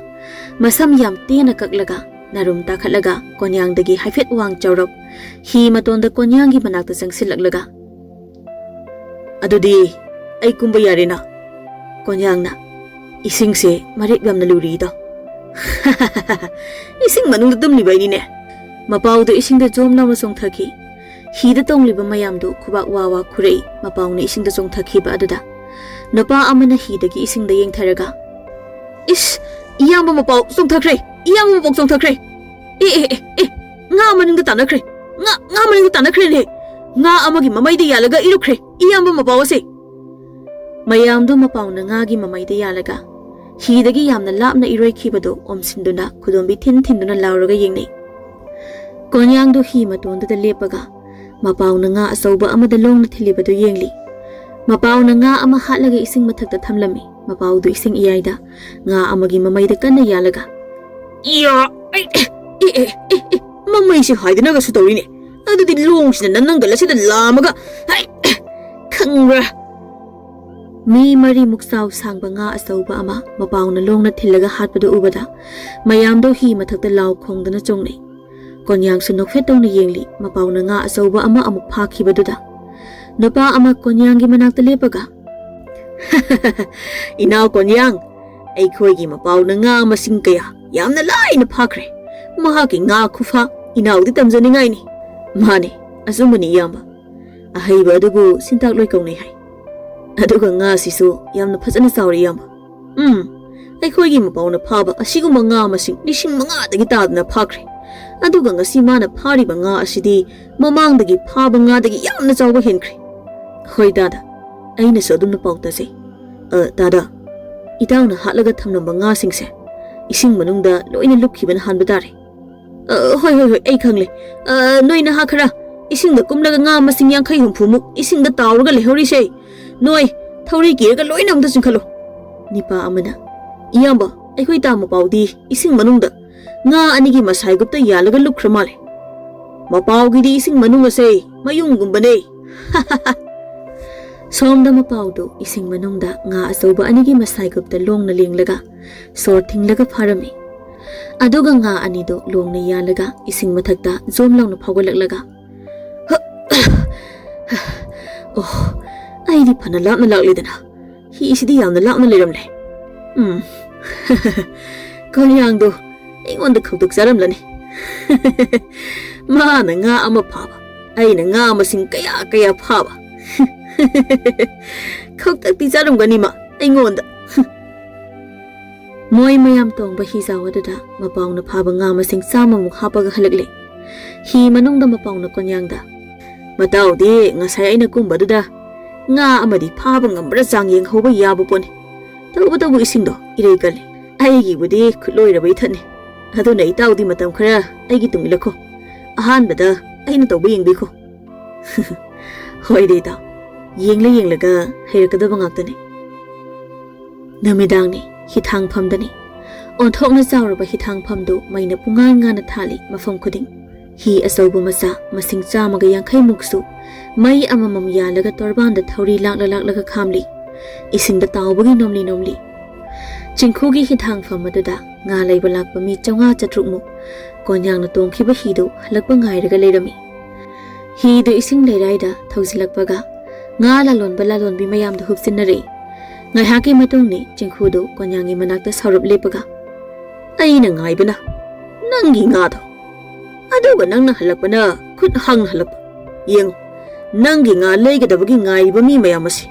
ꯃꯁꯝ ꯌꯥꯝ ꯇꯦꯟꯅ ꯀꯛꯂꯒ, ꯅꯥꯔꯨꯝ ꯇꯥꯈꯠꯂꯒ ꯀꯣꯟꯌꯥꯡꯗꯒꯤ ꯍꯥꯏꯐꯦꯠ ꯋꯥꯡ ꯆꯥꯎꯔꯞ ꯍꯤ ꯃꯇꯣꯟꯗ ꯀꯣꯟꯌꯥꯡꯒꯤ ꯃꯅꯥꯛꯇ ꯆꯪꯁꯤꯜꯂꯛꯂꯒ, "ꯑꯗꯨꯗꯤ ꯑꯩ ꯀꯨꯝꯕ ꯌꯥꯔꯦꯅ?" ꯀꯣꯟꯌꯥꯡꯅ, "ꯏꯁꯤꯡꯁꯦ ꯃꯔꯦꯞ ꯌꯥꯝꯅ ꯂꯨꯔꯤꯗꯣ꯫" "ꯏꯁꯤꯡ ꯃꯅꯨꯡꯗ ꯇꯨꯝꯂꯤꯕ ꯑꯩꯅꯤꯅꯦ꯫" ꯃꯄꯥꯎꯗꯨ ꯏꯁꯤꯡꯗ ꯖꯣꯝ ꯂꯥꯎꯅ ꯆꯣꯡꯊꯈꯤ꯫ ꯍꯤꯗ ꯇꯣꯡꯂꯤꯕ ꯃꯌꯥꯝꯗꯨ ꯈꯨꯕꯥꯛ ꯋꯥ ꯋꯥ ꯈꯨꯔꯛꯏ꯫ ꯃꯄꯥꯎꯅ ꯏꯁꯤꯡꯗ ꯆꯣꯡꯊꯈꯤꯕ ꯑꯗꯨꯗ ꯅꯨꯄꯥ ꯑꯃꯅ ꯍꯤꯗꯒꯤ ꯏꯁꯤꯡꯗ ꯌꯦꯡꯊꯔꯒ, "ꯏꯁ, ꯏꯌꯥꯝꯕ ꯃꯄꯥꯎ ꯆꯣꯡꯊꯈ꯭ꯔꯦ! ꯏꯌꯥꯝꯕ ꯃꯄꯥꯎ ꯆꯣꯡꯊꯈ꯭ꯔꯦ! ꯑꯦ, ꯑꯦ, ꯑꯦ, ꯑꯦ! ꯉꯥ ꯃꯅꯤꯡꯗ ꯇꯥꯟꯅꯈ꯭ꯔꯦ! ꯉꯥ, ꯉꯥ ꯃꯅꯤꯡꯗ ꯇꯥꯟꯅꯈ꯭ꯔꯦꯅꯦ! ꯉꯥ ꯑꯃꯒꯤ ꯃꯃꯩꯗ ꯌꯥꯜꯂꯒ ꯏꯔꯨꯞꯈ꯭ꯔꯦ ꯏꯌꯥꯝꯕ ꯃꯄꯥꯎ ꯑꯁꯦ!" ꯃꯌꯥꯝꯗꯨ ꯃꯄꯥꯎꯅ ꯉꯥꯒꯤ ꯃꯃꯩꯗ ꯌꯥꯜꯂꯒ ꯍꯤꯗꯒꯤ ꯌꯥꯝꯅ ꯂꯥꯞꯅ ꯏꯔꯣꯏꯈꯤꯕꯗꯨ ꯑꯣꯝꯁꯤꯟꯗꯨꯅ ꯈꯨꯗꯣꯝꯕꯤ ꯊꯤꯟ ꯊꯤꯟꯗꯨꯅ ꯂꯥꯎꯔꯒ ꯌꯦꯡꯅꯩ꯫ ꯀꯣꯟꯌꯥꯡꯗꯨ ꯍꯤ ꯃꯇꯣꯟꯗꯨꯗ ꯂꯦꯞꯄꯒ ꯃꯄꯥꯎꯅ ꯉꯥ ꯑꯆꯧꯕ ꯑꯃꯗ ꯂꯣꯡꯅ ꯊꯤꯜꯂꯤꯕꯗꯨ ꯌꯦꯡꯂꯤ꯫ ꯃꯄꯥꯎꯅ ꯉꯥ ꯑꯃ ꯍꯥꯠꯂꯒ ꯏꯁꯤꯡ ꯃꯊꯛꯇ ꯊꯝꯂꯝꯃꯤ꯫ ꯃꯄꯥꯎꯗꯨ ꯏꯁꯤꯡ ꯏꯌꯥꯏꯗ ꯉꯥ ꯑꯃꯒꯤ ꯃꯃꯩꯗ ꯀꯟꯅ ꯌꯥꯜꯂꯒ, "ꯏꯌꯥ! ꯑꯩ, ꯑꯦ, ꯑꯦ, ꯑꯦ, ꯑꯦ, ꯃꯃꯩꯁꯤ ꯍꯥꯏꯗꯅꯒꯁꯨ ꯇꯧꯔꯤꯅꯦ꯫ ꯑꯗꯨꯗꯤ ꯂꯣꯡꯁꯤꯅ ꯅꯅꯪꯒꯜ ꯑꯁꯤꯗ ꯂꯥꯝꯃꯒ, ꯍꯩ, ꯈꯪꯕ꯭ꯔꯥ?" ꯃꯤ ꯃꯔꯤꯃꯨꯛ ꯆꯥꯎ ꯁꯥꯡꯕ ꯉꯥ ꯑꯆꯧꯕ ꯑꯃ ꯃꯄꯥꯎꯅ ꯂꯣꯡꯅ ꯊꯤꯜꯂꯒ ꯍꯥꯠꯄꯗꯨ ꯎꯕꯗ ꯃꯌꯥꯝꯗꯣ ꯍꯤ ꯃꯊꯛꯇ ꯂꯥꯎ ꯈꯣꯡꯗꯅ ꯆꯣꯡꯅꯩ꯫ ꯀꯣꯟꯌꯥꯡꯁꯨ ꯅꯣꯛꯐꯦꯠ ꯇꯧꯅ ꯌꯦꯡꯂꯤ ꯃꯄꯥꯎꯅ ꯉꯥ ꯑꯆꯧꯕ ꯑꯃ ꯑꯃꯨꯛ ꯐꯥꯈꯤꯕꯗꯨꯗ꯫ ꯅꯨꯄꯥ ꯑꯃ ꯀꯣꯟꯌꯥꯡꯒꯤ ꯃꯅꯥꯛꯇ ꯂꯦꯞꯄꯒ, "ꯏꯅꯥꯎ ꯀꯣꯟꯌꯥꯡ, ꯑꯩꯈꯣꯏꯒꯤ ꯃꯄꯥꯎꯅ ꯉꯥ ꯃꯁꯤꯡ ꯀꯌꯥ ꯌꯥꯝꯅ ꯂꯥꯏꯅ ꯐꯥꯈ꯭ꯔꯦ꯫ ꯃꯍꯥꯛꯀꯤ ꯉꯥ ꯈꯨꯐꯥ ꯏꯅꯥꯎꯗꯤ ꯇꯝꯖꯅꯤꯡꯉꯥꯏꯅꯤ꯫" "ꯃꯥꯅꯦ, ꯑꯆꯨꯝꯕꯅꯤ ꯏꯌꯥꯝꯕ꯫ ꯑꯍꯩꯕ ꯑꯗꯨꯕꯨ ꯁꯤꯟꯇꯥꯛ ꯂꯣꯏ ꯀꯧꯅꯩ ꯍꯥꯏ꯫ ꯑꯗꯨꯒ ꯉꯥꯁꯤꯁꯨ ꯌꯥꯝꯅ ꯐꯖꯅ ꯆꯥꯎꯔꯦ ꯏꯌꯥꯝꯕ꯫ ꯎꯝ, ꯑꯩꯈꯣꯏꯒꯤ ꯃꯄꯥꯎꯅ ꯐꯥꯕ ꯑꯁꯤꯒꯨꯝꯕ ꯉꯥ ꯃꯁꯤꯡ ꯂꯤꯁꯤꯡ ꯃꯉꯥꯗꯒꯤ ꯇꯥꯗꯅ ꯐꯥꯈ꯭ꯔꯦ꯫ ꯑꯗꯨꯒ ꯉꯁꯤ ꯃꯥꯅ ꯐꯥꯔꯤꯕ ꯉꯥ ꯑꯁꯤꯗꯤ ꯃꯃꯥꯡꯗꯒꯤ ꯐꯥꯕ ꯉꯥꯗꯒꯤ ꯌꯥꯝꯅ ꯆꯥꯎꯕ ꯍꯦꯟꯈ꯭ꯔꯦ꯫ "ꯍꯣꯏ ꯗꯥꯗꯥ, ꯑꯩꯅꯁꯨ ꯑꯗꯨꯝꯅ ꯄꯥꯎ ꯇꯥꯖꯩ꯫ ꯑ, ꯗꯥꯗꯥ, ꯏꯇꯥꯎꯅ ꯍꯥꯠꯂꯒ ꯊꯝꯂꯝꯕ ꯉꯥꯁꯤꯡꯁꯦ ꯏꯁꯤꯡ ꯃꯅꯨꯡꯗ ꯂꯣꯏꯅ ꯂꯨꯞꯈꯤꯕꯅ ꯍꯥꯟꯕ ꯇꯥꯔꯦ꯫" "ꯑ, ꯍꯣꯏ, ꯍꯣꯏ, ꯍꯣꯏ, ꯑꯩ ꯈꯪꯂꯦ꯫ ꯑ, ꯅꯣꯏ ꯅꯍꯥ ꯈꯔ, ꯏꯁꯤꯡꯗ ꯀꯨꯝꯂꯒ ꯉꯥ ꯃꯁꯤꯡ ꯌꯥꯡꯈꯩ ꯍꯨꯝꯐꯨꯃꯨꯛ ꯏꯁꯤꯡꯗ ꯇꯥꯎꯔꯒ ꯂꯩꯍꯧꯔꯤꯁꯦ, ꯅꯣꯏ ꯊꯧꯔꯤ ꯀꯤꯔꯒ ꯂꯣꯏꯅ ꯑꯃꯨꯛꯇ ꯆꯤꯡꯈꯠꯂꯨ꯫" ꯅꯤꯄꯥ ꯑꯃꯅ, "ꯏꯌꯥꯝꯕ, ꯑꯩꯈꯣꯏ ꯇꯥ ꯃꯄꯥꯎꯗꯤ ꯏꯁꯤꯡ ꯃꯅꯨꯡꯗ ꯉꯥ ꯑꯅꯤꯒꯤ ꯃꯁꯥꯏꯒꯨꯞꯇ ꯌꯥꯜꯂꯒ ꯂꯨꯞꯈ꯭ꯔ ꯃꯥꯜꯂꯦ꯫ ꯃꯄꯥꯎꯒꯤꯗꯤ ꯏꯁꯤꯡ ꯃꯅꯨꯡ ꯑꯁꯦ ꯃꯌꯨꯡꯒꯨꯝꯕꯅꯦ꯫" ꯁꯣꯝꯗ ꯃꯄꯥꯎꯗꯨ ꯏꯁꯤꯡ ꯃꯅꯨꯡꯗ ꯉꯥ ꯑꯆꯧꯕ ꯑꯅꯤꯒꯤ ꯃꯁꯥꯏꯒꯨꯞꯇ ꯂꯣꯡꯅ ꯂꯦꯡꯂꯒ ꯁꯣꯔ ꯊꯤꯡꯂꯒ ꯐꯥꯔꯝꯃꯤ꯫ ꯑꯗꯨꯒ ꯉꯥ ꯑꯅꯤꯗꯨ ꯂꯣꯡꯅ ꯌꯥꯜꯂꯒ ꯏꯁꯤꯡ ꯃꯊꯛꯇ ꯖꯣꯝ ꯂꯥꯎꯅ ꯐꯥꯎꯒꯠꯂꯛꯂꯒ, "ꯑꯣ, ꯑꯩꯗꯤ ꯐꯅ ꯂꯥꯞꯅ ꯂꯥꯛꯂꯦꯗꯅ, ꯍꯤꯁꯤꯗꯤ ꯌꯥꯝꯅ ꯂꯥꯞꯅ ꯂꯩꯔꯝꯂꯦ꯫ ꯎꯝ, ꯀꯣꯟꯌꯥꯡꯗꯣ ꯑꯩꯉꯣꯟꯗ ꯈꯧꯇꯛ ꯆꯥꯔꯝꯂꯅꯤ꯫ ꯃꯥꯅ ꯉꯥ ꯑꯃ ꯐꯥꯕ, ꯑꯩꯅ ꯉꯥ ꯃꯁꯤꯡ ꯀꯌꯥ ꯀꯌꯥ ꯐꯥꯕ꯫ ꯈꯧꯇꯛꯇꯤ ꯆꯥꯔꯝꯒꯅꯤ ꯃꯥ ꯑꯩꯉꯣꯟꯗ꯫" ꯃꯣꯏ ꯃꯌꯥꯝ ꯇꯣꯡꯕ ꯍꯤꯖꯥꯎ ꯑꯗꯨꯗ ꯃꯄꯥꯎꯅ ꯐꯥꯕ ꯉꯥ ꯃꯁꯤꯡ ꯆꯥꯝꯃꯃꯨꯛ ꯍꯥꯞꯄꯒ ꯍꯜꯂꯛꯂꯦ꯫ ꯍꯤ ꯃꯅꯨꯡꯗ ꯃꯄꯥꯎꯅ ꯀꯣꯟꯌꯥꯡꯗ, "ꯃꯇꯥꯎꯗꯤ ꯉꯁꯥꯏ ꯑꯩꯅ ꯀꯨꯝꯕꯗꯨꯗ ꯉꯥ ꯑꯃꯗꯤ ꯐꯥꯕ ꯉꯝꯕ꯭ꯔꯥ ꯆꯥꯡ ꯌꯦꯡꯍꯧꯕ ꯌꯥꯕ ꯄꯣꯠꯅꯤ꯫ ꯇꯧꯕꯇꯕꯨ ꯏꯁꯤꯡꯗꯣ ꯏꯔꯩ ꯀꯜꯂꯤ꯫ ꯑꯩꯒꯤꯕꯨꯗꯤ ꯈꯨꯠꯂꯣꯏꯔꯕ ꯏꯊꯠꯅꯤ꯫ ꯑꯗꯨꯅ ꯏꯇꯥꯎꯗꯤ ꯃꯇꯝ ꯈꯔ ꯑꯩꯒꯤ ꯇꯨꯡ ꯏꯜꯂꯛꯈꯣ꯫ ꯑꯍꯥꯟꯕꯗ ꯑꯩꯅ ꯇꯧꯕ ꯌꯦꯡꯕꯤꯈꯣ꯫" "ꯍꯣꯏꯗ ꯏꯇꯥꯎ, ꯌꯦꯡꯂ ꯌꯦꯡꯂꯒ ꯍꯩꯔꯛꯀꯗꯕ ꯉꯥꯛꯇꯅꯤ꯫" ꯅꯨꯃꯤꯗꯥꯡꯅꯤ, ꯍꯤꯊꯥꯡꯐꯝꯗꯅꯤ꯫ ꯑꯣꯟꯊꯣꯛꯅ ꯆꯥꯎꯔꯕ ꯍꯤꯊꯥꯡꯐꯝꯗꯨ ꯃꯩꯅ ꯄꯨꯡꯉꯥꯟ ꯉꯥꯟꯅ ꯊꯥꯜꯂꯤ ꯃꯐꯝ ꯈꯨꯗꯤꯡ꯫ ꯍꯤ ꯑꯆꯧꯕ ꯃꯆꯥ ꯃꯁꯤꯡ ꯆꯥꯝꯃꯒ ꯌꯥꯡꯈꯩꯃꯨꯛꯁꯨ ꯃꯩ ꯑꯃꯃꯝ ꯌꯥꯜꯂꯒ ꯇꯣꯔꯕꯥꯟꯗ ꯊꯧꯔꯤ ꯂꯥꯛꯂ ꯂꯥꯛꯂꯒ ꯈꯥꯝꯂꯤ꯫ ꯏꯁꯤꯡꯗ ꯇꯥꯎꯕꯒꯤ ꯅꯣꯝꯂꯤ ꯅꯣꯝꯂꯤ꯫ ꯆꯤꯡꯈꯨꯒꯤ ꯍꯤꯊꯥꯡꯐꯝ ꯑꯗꯨꯗ ꯉꯥ ꯂꯩꯕ ꯂꯥꯛꯄ ꯃꯤ ꯆꯥꯝꯃꯉꯥ ꯆꯥꯇ꯭ꯔꯨꯛꯃꯨꯛ ꯀꯣꯟꯌꯥꯡꯅ ꯇꯣꯡꯈꯤꯕ ꯍꯤꯗꯨ ꯍꯜꯂꯛꯄ ꯉꯥꯏꯔꯒ ꯂꯩꯔꯝꯃꯤ꯫ ꯍꯤꯗꯨ ꯏꯁꯤꯡ ꯂꯩꯔꯥꯏꯗ ꯊꯧꯖꯤꯜꯂꯛꯄꯒ ꯉꯥ ꯂꯂꯣꯟꯕ ꯂꯂꯣꯟꯕꯤ ꯃꯌꯥꯝꯗꯨ ꯍꯨꯞꯆꯤꯟꯅꯔꯛꯏ꯫ ꯉꯥꯏꯍꯥꯛꯀꯤ ꯃꯇꯨꯡꯅꯤ ꯆꯤꯡꯈꯨꯗꯨ ꯀꯣꯟꯌꯥꯡꯒꯤ ꯃꯅꯥꯛꯇ ꯁꯥꯎꯔꯞ ꯂꯦꯞꯄꯒ, "ꯑꯩꯅ ꯉꯥꯏꯕꯅ ꯅꯪꯒꯤ ꯉꯥꯗꯣ, ꯑꯗꯨꯒ ꯅꯪꯅ ꯍꯜꯂꯛꯄꯅ ꯈꯨꯠ ꯍꯥꯡꯅ ꯍꯜꯂꯛꯄ꯫ ꯌꯦꯡꯉꯨ, ꯅꯪꯒꯤ ꯉꯥ ꯂꯩꯒꯗꯕꯒꯤ ꯉꯥꯏꯔꯤꯕ ꯃꯤ ꯃꯌꯥꯝ ꯑꯁꯤ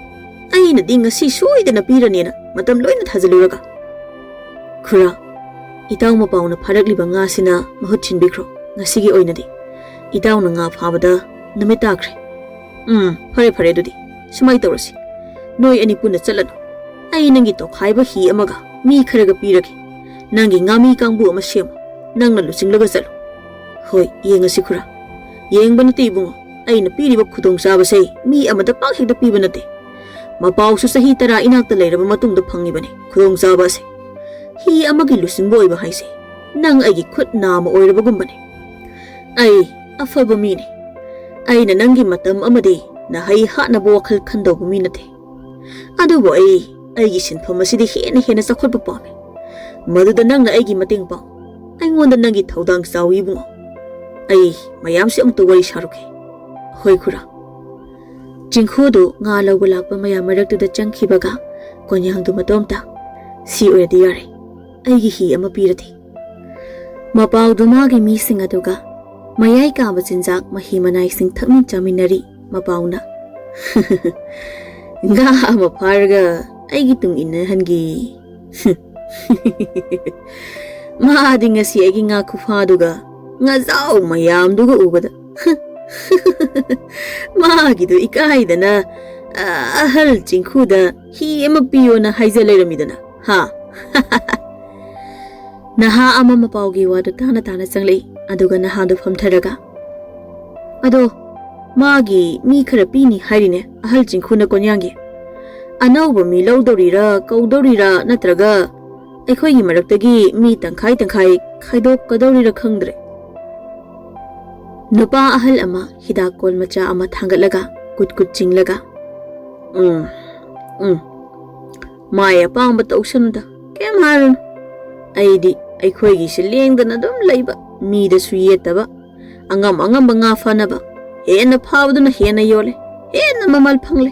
ꯑꯩꯅꯗꯤ ꯉꯁꯤ ꯁꯣꯏꯗꯅ ꯄꯤꯔꯅꯦꯅ ꯃꯇꯝ ꯂꯣꯏꯅ ꯊꯥꯖꯤꯜꯂꯨꯔꯒ꯫" "ꯈꯨꯔꯥ, ꯏꯇꯥꯎ ꯃꯄꯥꯎꯅ ꯐꯥꯔꯛꯂꯤꯕ ꯉꯥꯁꯤꯅ ꯃꯍꯨꯠ ꯁꯤꯟꯕꯤꯈ꯭ꯔꯣ꯫ ꯉꯁꯤꯒꯤ ꯑꯣꯏꯅꯗꯤ ꯏꯇꯥꯎꯅ ꯉꯥ ꯐꯥꯕꯗ ꯅꯨꯃꯤꯠ ꯇꯥꯈ꯭ꯔꯦ꯫" "ꯎꯝ, ꯐꯔꯦ, ꯐꯔꯦ ꯑꯗꯨꯗꯤ꯫ ꯁꯨꯃꯥꯏ ꯇꯧꯔꯁꯤ, ꯅꯣꯏ ꯑꯅꯤ ꯄꯨꯟꯅ ꯆꯠꯂꯅꯨ꯫ ꯑꯩ ꯅꯪꯒꯤ ꯇꯣꯈꯥꯏꯕ ꯍꯤ ꯑꯃꯒ ꯃꯤ ꯈꯔꯒ ꯄꯤꯔꯒꯦ꯫ ꯅꯪꯒꯤ ꯉꯥꯃꯤ ꯀꯥꯡꯕꯨ ꯑꯃ ꯁꯦꯝꯃꯨ꯫ ꯅꯪꯅ ꯂꯨꯆꯤꯡꯂꯒ ꯆꯠꯂꯨ꯫ ꯍꯣꯏ, ꯌꯦꯡꯉꯁꯤ ꯈꯨꯔꯥ꯫ ꯌꯦꯡꯕ ꯅꯠꯇꯦ ꯏꯕꯨꯡꯉꯣ, ꯑꯩꯅ ꯄꯤꯔꯤꯕ ꯈꯨꯗꯣꯡꯆꯥꯕꯁꯦ ꯃꯤ ꯑꯃꯗ ꯄꯥꯛ ꯍꯦꯛꯇ ꯄꯤꯕ ꯅꯠꯇꯦ꯫ ꯃꯄꯥꯎꯁꯨ ꯆꯍꯤ ꯇꯔꯥ ꯏꯅꯥꯛꯇ ꯂꯩꯔꯕ ꯃꯇꯨꯡꯗ ꯐꯪꯉꯤꯕꯅꯤ ꯈꯨꯗꯣꯡꯆꯥꯕ ꯑꯁꯦ꯫ ꯍꯤ ꯑꯃꯒꯤ ꯂꯨꯆꯤꯡꯕ ꯑꯣꯏꯕ ꯍꯥꯏꯁꯦ ꯅꯪ ꯑꯩꯒꯤ ꯈꯨꯠ ꯅꯥꯝꯃ ꯑꯣꯏꯔꯕꯒꯨꯝꯕꯅꯤ꯫ ꯑꯩ ꯑꯐꯕ ꯃꯤꯅꯤ꯫ ꯑꯩꯅ ꯅꯪꯒꯤ ꯃꯇꯝ ꯑꯃꯗꯤ ꯅꯍꯩ ꯍꯥꯠꯅꯕ ꯋꯥꯈꯜ ꯈꯟꯗꯧꯕ ꯃꯤ ꯅꯠꯇꯦ꯫ ꯑꯗꯨꯕꯨ ꯑꯩ ꯑꯩꯒꯤ ꯁꯤꯟꯐꯝ ꯑꯁꯤꯗꯤ ꯍꯦꯟꯅ ꯍꯦꯟꯅ ꯆꯥꯎꯈꯠꯄ ꯄꯥꯝꯃꯤ꯫ ꯃꯗꯨꯗ ꯅꯪꯅ ꯑꯩꯒꯤ ꯃꯇꯦꯡ ꯄꯥꯡ꯫ ꯑꯩꯉꯣꯟꯗ ꯅꯪꯒꯤ ꯊꯧꯗꯥꯡ ꯆꯥꯎꯏ ꯏꯕꯨꯡꯉꯣ꯫ ꯑꯩ ꯃꯌꯥꯝꯁꯤ ꯑꯃꯨꯛꯇ ꯋꯥꯔꯤ ꯁꯥꯔꯨꯒꯦ꯫ ꯍꯣꯏ ꯈꯨꯔꯥ꯫ ꯆꯤꯡꯈꯨꯗꯨ ꯉꯥ ꯂꯧꯕ ꯂꯥꯛꯄ ꯃꯌꯥꯝ ꯃꯔꯛꯇꯨꯗ ꯆꯪꯈꯤꯕꯒ ꯀꯣꯟꯌꯥꯡꯗꯨ ꯃꯇꯣꯝꯇ, "ꯁꯤ ꯑꯣꯏꯔꯗꯤ ꯌꯥꯔꯦ, ꯑꯩꯒꯤ ꯍꯤ ꯑꯃ ꯄꯤꯔꯗꯤ"꯫ ꯃꯄꯥꯎꯗꯨ ꯃꯥꯒꯤ ꯃꯤꯁꯤꯡ ꯑꯗꯨꯒ ꯃꯌꯥꯏ ꯀꯥꯕ ꯆꯤꯟꯖꯥꯛ ꯃꯍꯤ ꯃꯅꯥꯏꯁꯤꯡ ꯊꯛꯃꯤꯟ ꯆꯥꯃꯤꯟꯅꯔꯤ꯫ ꯃꯄꯥꯎꯅ, "ꯉꯥ ꯑꯃ ꯐꯥꯔꯒ ꯑꯩꯒꯤ ꯇꯨꯡ ꯏꯟꯅꯍꯟꯒꯦ"꯫ ꯃꯥꯗꯤ ꯉꯁꯤ ꯑꯩꯒꯤ ꯉꯥ ꯈꯨꯐꯥꯗꯨꯒ ꯉꯥꯖꯥꯎ ꯃꯌꯥꯝꯗꯨꯒ ꯎꯕꯗ ꯃꯥꯒꯤꯗꯣ ꯏꯀꯥꯏꯗꯅ, ꯑ, ꯑꯍꯜ ꯆꯤꯡꯈꯨꯗ ꯍꯤ ꯑꯃ ꯄꯤꯌꯣꯅ ꯍꯥꯏꯖ ꯂꯩꯔꯝꯃꯤꯗꯅ, ꯍꯥ? ꯅꯍꯥ ꯑꯃ ꯃꯄꯥꯎꯒꯤ ꯋꯥꯗꯨ ꯇꯥꯅ ꯇꯥꯅ ꯆꯪꯂꯛꯏ, ꯑꯗꯨꯒ ꯅꯍꯥꯗꯨ ꯐꯝꯊꯔꯒ, "ꯑꯗꯣ, ꯃꯥꯒꯤ ꯃꯤ ꯈꯔ ꯄꯤꯅꯤ ꯍꯥꯏꯔꯤꯅꯦ, ꯑꯍꯜ ꯆꯤꯡꯈꯨꯅ ꯀꯣꯟꯌꯥꯡꯒꯤ꯫ ꯑꯅꯧꯕ ꯃꯤ ꯂꯧꯗꯧꯔꯤꯔꯥ, ꯀꯧꯗꯧꯔꯤꯔꯥ, ꯅꯠꯇ꯭ꯔꯒ ꯑꯩꯈꯣꯏꯒꯤ ꯃꯔꯛꯇꯒꯤ ꯃꯤ ꯇꯪꯈꯥꯏ ꯇꯪꯈꯥꯏ ꯈꯥꯏꯗꯣꯛꯀꯗꯧꯔꯤꯔꯥ ꯈꯪꯗ꯭ꯔꯦ"꯫ ꯅꯨꯄꯥ ꯑꯍꯜ ꯑꯃ ꯍꯤꯗꯥꯛ ꯀꯣꯜ ꯃꯆꯥ ꯑꯃ ꯊꯥꯡꯒꯠꯂꯒ ꯀꯨꯠ ꯀꯨꯠ ꯆꯤꯡꯂꯒ, "ꯎꯝ, ꯎꯝ, ꯃꯥꯏ ꯑꯄꯥꯝꯕ ꯇꯧꯁꯅꯨꯗ, ꯀꯩꯝ ꯍꯥꯏꯔꯨꯅꯨ꯫ ꯑꯩꯗꯤ ꯑꯩꯈꯣꯏꯒꯤꯁꯤ ꯂꯦꯡꯗꯅ ꯑꯗꯨꯝ ꯂꯩꯕ, ꯃꯤꯗꯁꯨ ꯌꯦꯠꯇꯕ, ꯑꯉꯝ ꯑꯉꯝꯕ ꯉꯥ ꯐꯥꯅꯕ, ꯍꯦꯟꯅ ꯐꯥꯕꯗꯨꯅ ꯍꯦꯟꯅ ꯌꯣꯜꯂꯦ, ꯍꯦꯟꯅ ꯃꯃꯜ ꯐꯪꯂꯦ,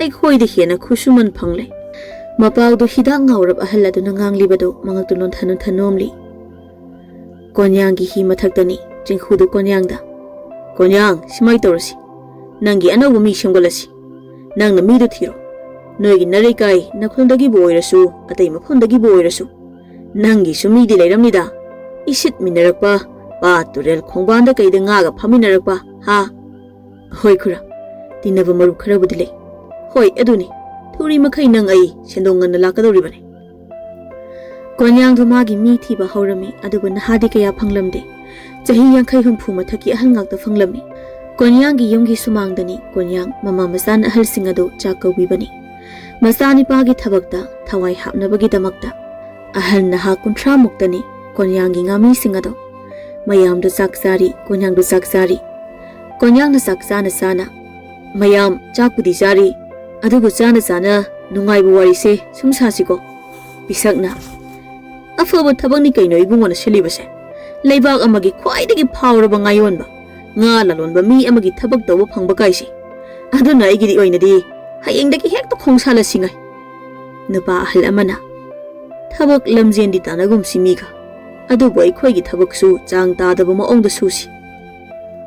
ꯑꯩꯈꯣꯏꯗ ꯍꯦꯟꯅ ꯈꯨꯠꯁꯨꯃꯟ ꯐꯪꯂꯦ"꯫ ꯃꯄꯥꯎꯗꯨ ꯍꯤꯗꯥꯛ ꯉꯥꯎꯔꯞ ꯑꯍꯜ ꯑꯗꯨꯅ ꯉꯥꯡꯂꯤꯕꯗꯨ ꯃꯉꯛꯇꯨ ꯅꯣꯟꯊ ꯅꯣꯟꯊ ꯅꯣꯝꯂꯤ꯫ ꯀꯣꯟꯌꯥꯡꯒꯤ ꯍꯤ ꯃꯊꯛꯇꯅꯤ ꯆꯤꯡꯈꯨꯗꯨ ꯀꯣꯟꯌꯥꯡꯗ, "ꯀꯣꯟꯌꯥꯡ, ꯁꯨꯃꯥꯏ ꯇꯧꯔꯁꯤ, ꯅꯪꯒꯤ ꯑꯅꯧꯕ ꯃꯤ ꯁꯦꯝꯒꯠꯂꯁꯤ꯫ ꯅꯪꯅ ꯃꯤꯗꯨ ꯊꯤꯔꯣ꯫ ꯅꯣꯏꯒꯤ ꯅꯔꯩꯀꯥꯏ ꯅꯈꯨꯜꯗꯒꯤꯕꯨ ꯑꯣꯏꯔꯁꯨ, ꯑꯇꯩ ꯃꯐꯝꯗꯒꯤꯕꯨ ꯑꯣꯏꯔꯁꯨ꯫ ꯅꯪꯒꯤꯁꯨ ꯃꯤꯗꯤ ꯂꯩꯔꯝꯅꯤꯗ, ꯏꯁꯤꯠꯃꯤꯟꯅꯔꯛꯄ, ꯄꯥꯠ ꯇꯨꯔꯦꯜ ꯈꯣꯡꯕꯥꯟꯗ ꯀꯩꯗ ꯉꯥꯒ ꯐꯥꯃꯤꯟꯅꯔꯛꯄ, ꯍꯥ?" "ꯍꯣꯏ ꯈꯨꯔꯥ, ꯇꯤꯟꯅꯕ ꯃꯔꯨꯞ ꯈꯔꯕꯨꯗꯤ ꯂꯩ꯫ ꯍꯣꯏ, ꯑꯗꯨꯅꯤ꯫ ꯊꯨꯔꯤ ꯃꯈꯩ ꯅꯪ ꯑꯩ ꯁꯦꯟꯗꯣꯡ ꯉꯟꯅ ꯂꯥꯛꯀꯗꯧꯔꯤꯕꯅꯤ꯫ ꯀꯣꯟꯌꯥꯡꯗꯨ ꯃꯥꯒꯤ ꯃꯤ ꯊꯤꯕ ꯍꯧꯔꯝꯃꯤ, ꯑꯗꯨꯕꯨ ꯅꯍꯥꯗꯤ ꯀꯌꯥ ꯐꯪꯂꯝꯗꯦ꯫ ꯆꯍꯤ ꯌꯥꯡꯈꯩ ꯍꯨꯝꯐꯨ ꯃꯊꯛꯀꯤ ꯑꯍꯜ ꯉꯥꯛꯇ ꯐꯪꯂꯝꯃꯤ꯫ ꯀꯣꯟꯌꯥꯡꯒꯤ ꯌꯨꯝꯒꯤ ꯁꯨꯃꯥꯡꯗꯅꯤ ꯀꯣꯟꯌꯥꯡ ꯃꯃꯥ ꯃꯆꯥꯅ ꯑꯍꯜꯁꯤꯡ ꯑꯗꯨ ꯆꯥꯛ ꯀꯧꯕꯤꯕꯅꯤ꯫ ꯃꯆꯥꯅꯤꯄꯥꯒꯤ ꯊꯕꯛꯇ ꯊꯋꯥꯏ ꯍꯥꯞꯅꯕꯒꯤꯗꯃꯛꯇ꯫ ꯑꯍꯜ ꯅꯍꯥ ꯀꯨꯟꯊ꯭ꯔꯥ ꯃꯨꯛꯇꯅꯤ ꯀꯣꯟꯌꯥꯡꯒꯤ ꯉꯥꯃꯤꯁꯤꯡ ꯑꯗꯣ꯫ ꯃꯌꯥꯝꯗꯨ ꯆꯥꯛ ꯆꯥꯔꯤ, ꯀꯣꯟꯌꯥꯡꯗꯨ ꯆꯥꯛ ꯆꯥꯔꯤ꯫ ꯀꯣꯟꯌꯥꯡꯅ ꯆꯥꯛ ꯆꯥꯅ ꯆꯥꯅ, "ꯃꯌꯥꯝ ꯆꯥꯛꯄꯨꯗꯤ ꯆꯥꯔꯤ, ꯑꯗꯨꯕꯨ ꯆꯥꯅ ꯆꯥꯅ ꯅꯨꯡꯉꯥꯏꯕ ꯋꯥꯔꯤꯁꯦ ꯁꯨꯝ ꯁꯥꯁꯤꯀꯣ?" ꯄꯤꯁꯛꯅ, "ꯑꯐꯕ ꯊꯕꯛꯅꯤ ꯀꯩꯅꯣ ꯏꯕꯨꯡꯉꯣꯅ ꯁꯤꯜꯂꯤꯕꯁꯦ꯫ ꯂꯩꯕꯥꯛ ꯑꯃꯒꯤ ꯈ꯭ꯋꯥꯏꯗꯒꯤ ꯐꯥꯎꯔꯕ ꯉꯥꯌꯣꯟꯕ, ꯉꯥ ꯂꯂꯣꯟꯕ ꯃꯤ ꯑꯃꯒꯤ ꯊꯕꯛ ꯇꯧꯕ ꯐꯪꯕ ꯀꯥꯏꯁꯦ꯫ ꯑꯗꯨꯅ ꯑꯩꯒꯤꯗꯤ ꯑꯣꯏꯅꯗꯤ ꯍꯌꯦꯡꯗꯒꯤ ꯍꯦꯛꯇ ꯈꯣꯡꯁꯥꯜꯂꯁꯤꯉꯥꯏ꯫" ꯅꯨꯄꯥ ꯑꯍꯜ ꯑꯃꯅ, "ꯊꯕꯛ ꯂꯝꯖꯦꯟꯗꯤ ꯇꯥꯟꯅꯒꯨꯝꯁꯤ ꯃꯤꯒ, ꯑꯗꯨꯕꯨ ꯑꯩꯈꯣꯏꯒꯤ ꯊꯕꯛꯁꯨ ꯆꯥꯡ ꯇꯥꯗꯕ ꯃꯑꯣꯡꯗ ꯁꯨꯁꯤ꯫"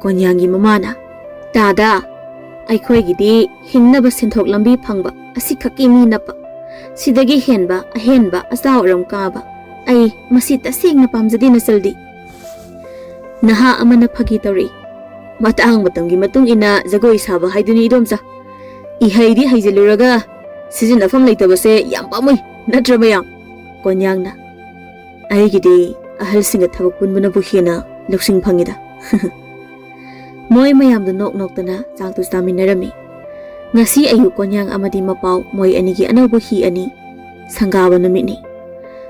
ꯀꯣꯟꯌꯥꯡꯒꯤ ꯃꯃꯥꯅ, "ꯇꯥꯗ, ꯑꯩꯈꯣꯏꯒꯤꯗꯤ ꯍꯤꯡꯅꯕ ꯁꯦꯟꯊꯣꯛ ꯂꯝꯕꯤ ꯐꯪꯕ ꯑꯁꯤꯈꯛꯀꯤ ꯃꯤ ꯅꯞꯄ, ꯁꯤꯗꯒꯤ ꯍꯦꯟꯕ ꯑꯍꯦꯟꯕ ꯑꯆꯥꯎ ꯑꯔꯝ ꯀꯥꯕ ꯑꯩ ꯃꯁꯤ ꯇꯁꯦꯡꯅ ꯄꯥꯝꯖꯗꯦ ꯅꯆꯜꯗꯤ꯫" ꯅꯍꯥ ꯑꯃꯅ ꯐꯥꯒꯤ ꯇꯧꯔꯛꯏ, "ꯃꯇꯥꯡ ꯃꯇꯝꯒꯤ ꯃꯇꯨꯡ ꯏꯟꯅ ꯖꯒꯣꯏ ꯁꯥꯕ ꯍꯥꯏꯗꯨꯅꯤ ꯏꯗꯣꯝꯆꯥ꯫ ꯏꯍꯩꯗꯤ ꯍꯩꯖꯤꯜꯂꯨꯔꯒ ꯁꯤꯖꯤꯟꯅꯐꯝ ꯂꯩꯇꯕꯁꯦ ꯌꯥꯝ ꯄꯥꯝꯃꯨꯏ, ꯅꯠꯇ꯭ꯔ ꯃꯌꯥꯝ?" ꯀꯣꯟꯌꯥꯡꯅ, "ꯑꯩꯒꯤꯗꯤ ꯑꯍꯜꯁꯤꯡꯒ ꯊꯕꯛ ꯄꯨꯟꯕꯅꯕꯨ ꯍꯦꯟꯅ ꯂꯧꯁꯤꯡ ꯐꯪꯉꯤꯗ꯫" ꯃꯣꯏ ꯃꯌꯥꯝꯗꯨ ꯅꯣꯛ ꯅꯣꯛꯇꯅ ꯆꯥꯛꯇꯨ ꯆꯥꯃꯤꯟꯅꯔꯝꯃꯤ꯫ ꯉꯁꯤ ꯑꯌꯨꯛ ꯀꯣꯟꯌꯥꯡ ꯑꯃꯗꯤ ꯃꯄꯥꯎ ꯃꯣꯏ ꯑꯅꯤꯒꯤ ꯑꯅꯧꯕ ꯍꯤ ꯑꯅꯤ ꯁꯪꯒꯥꯕ ꯅꯨꯃꯤꯠꯅꯤ꯫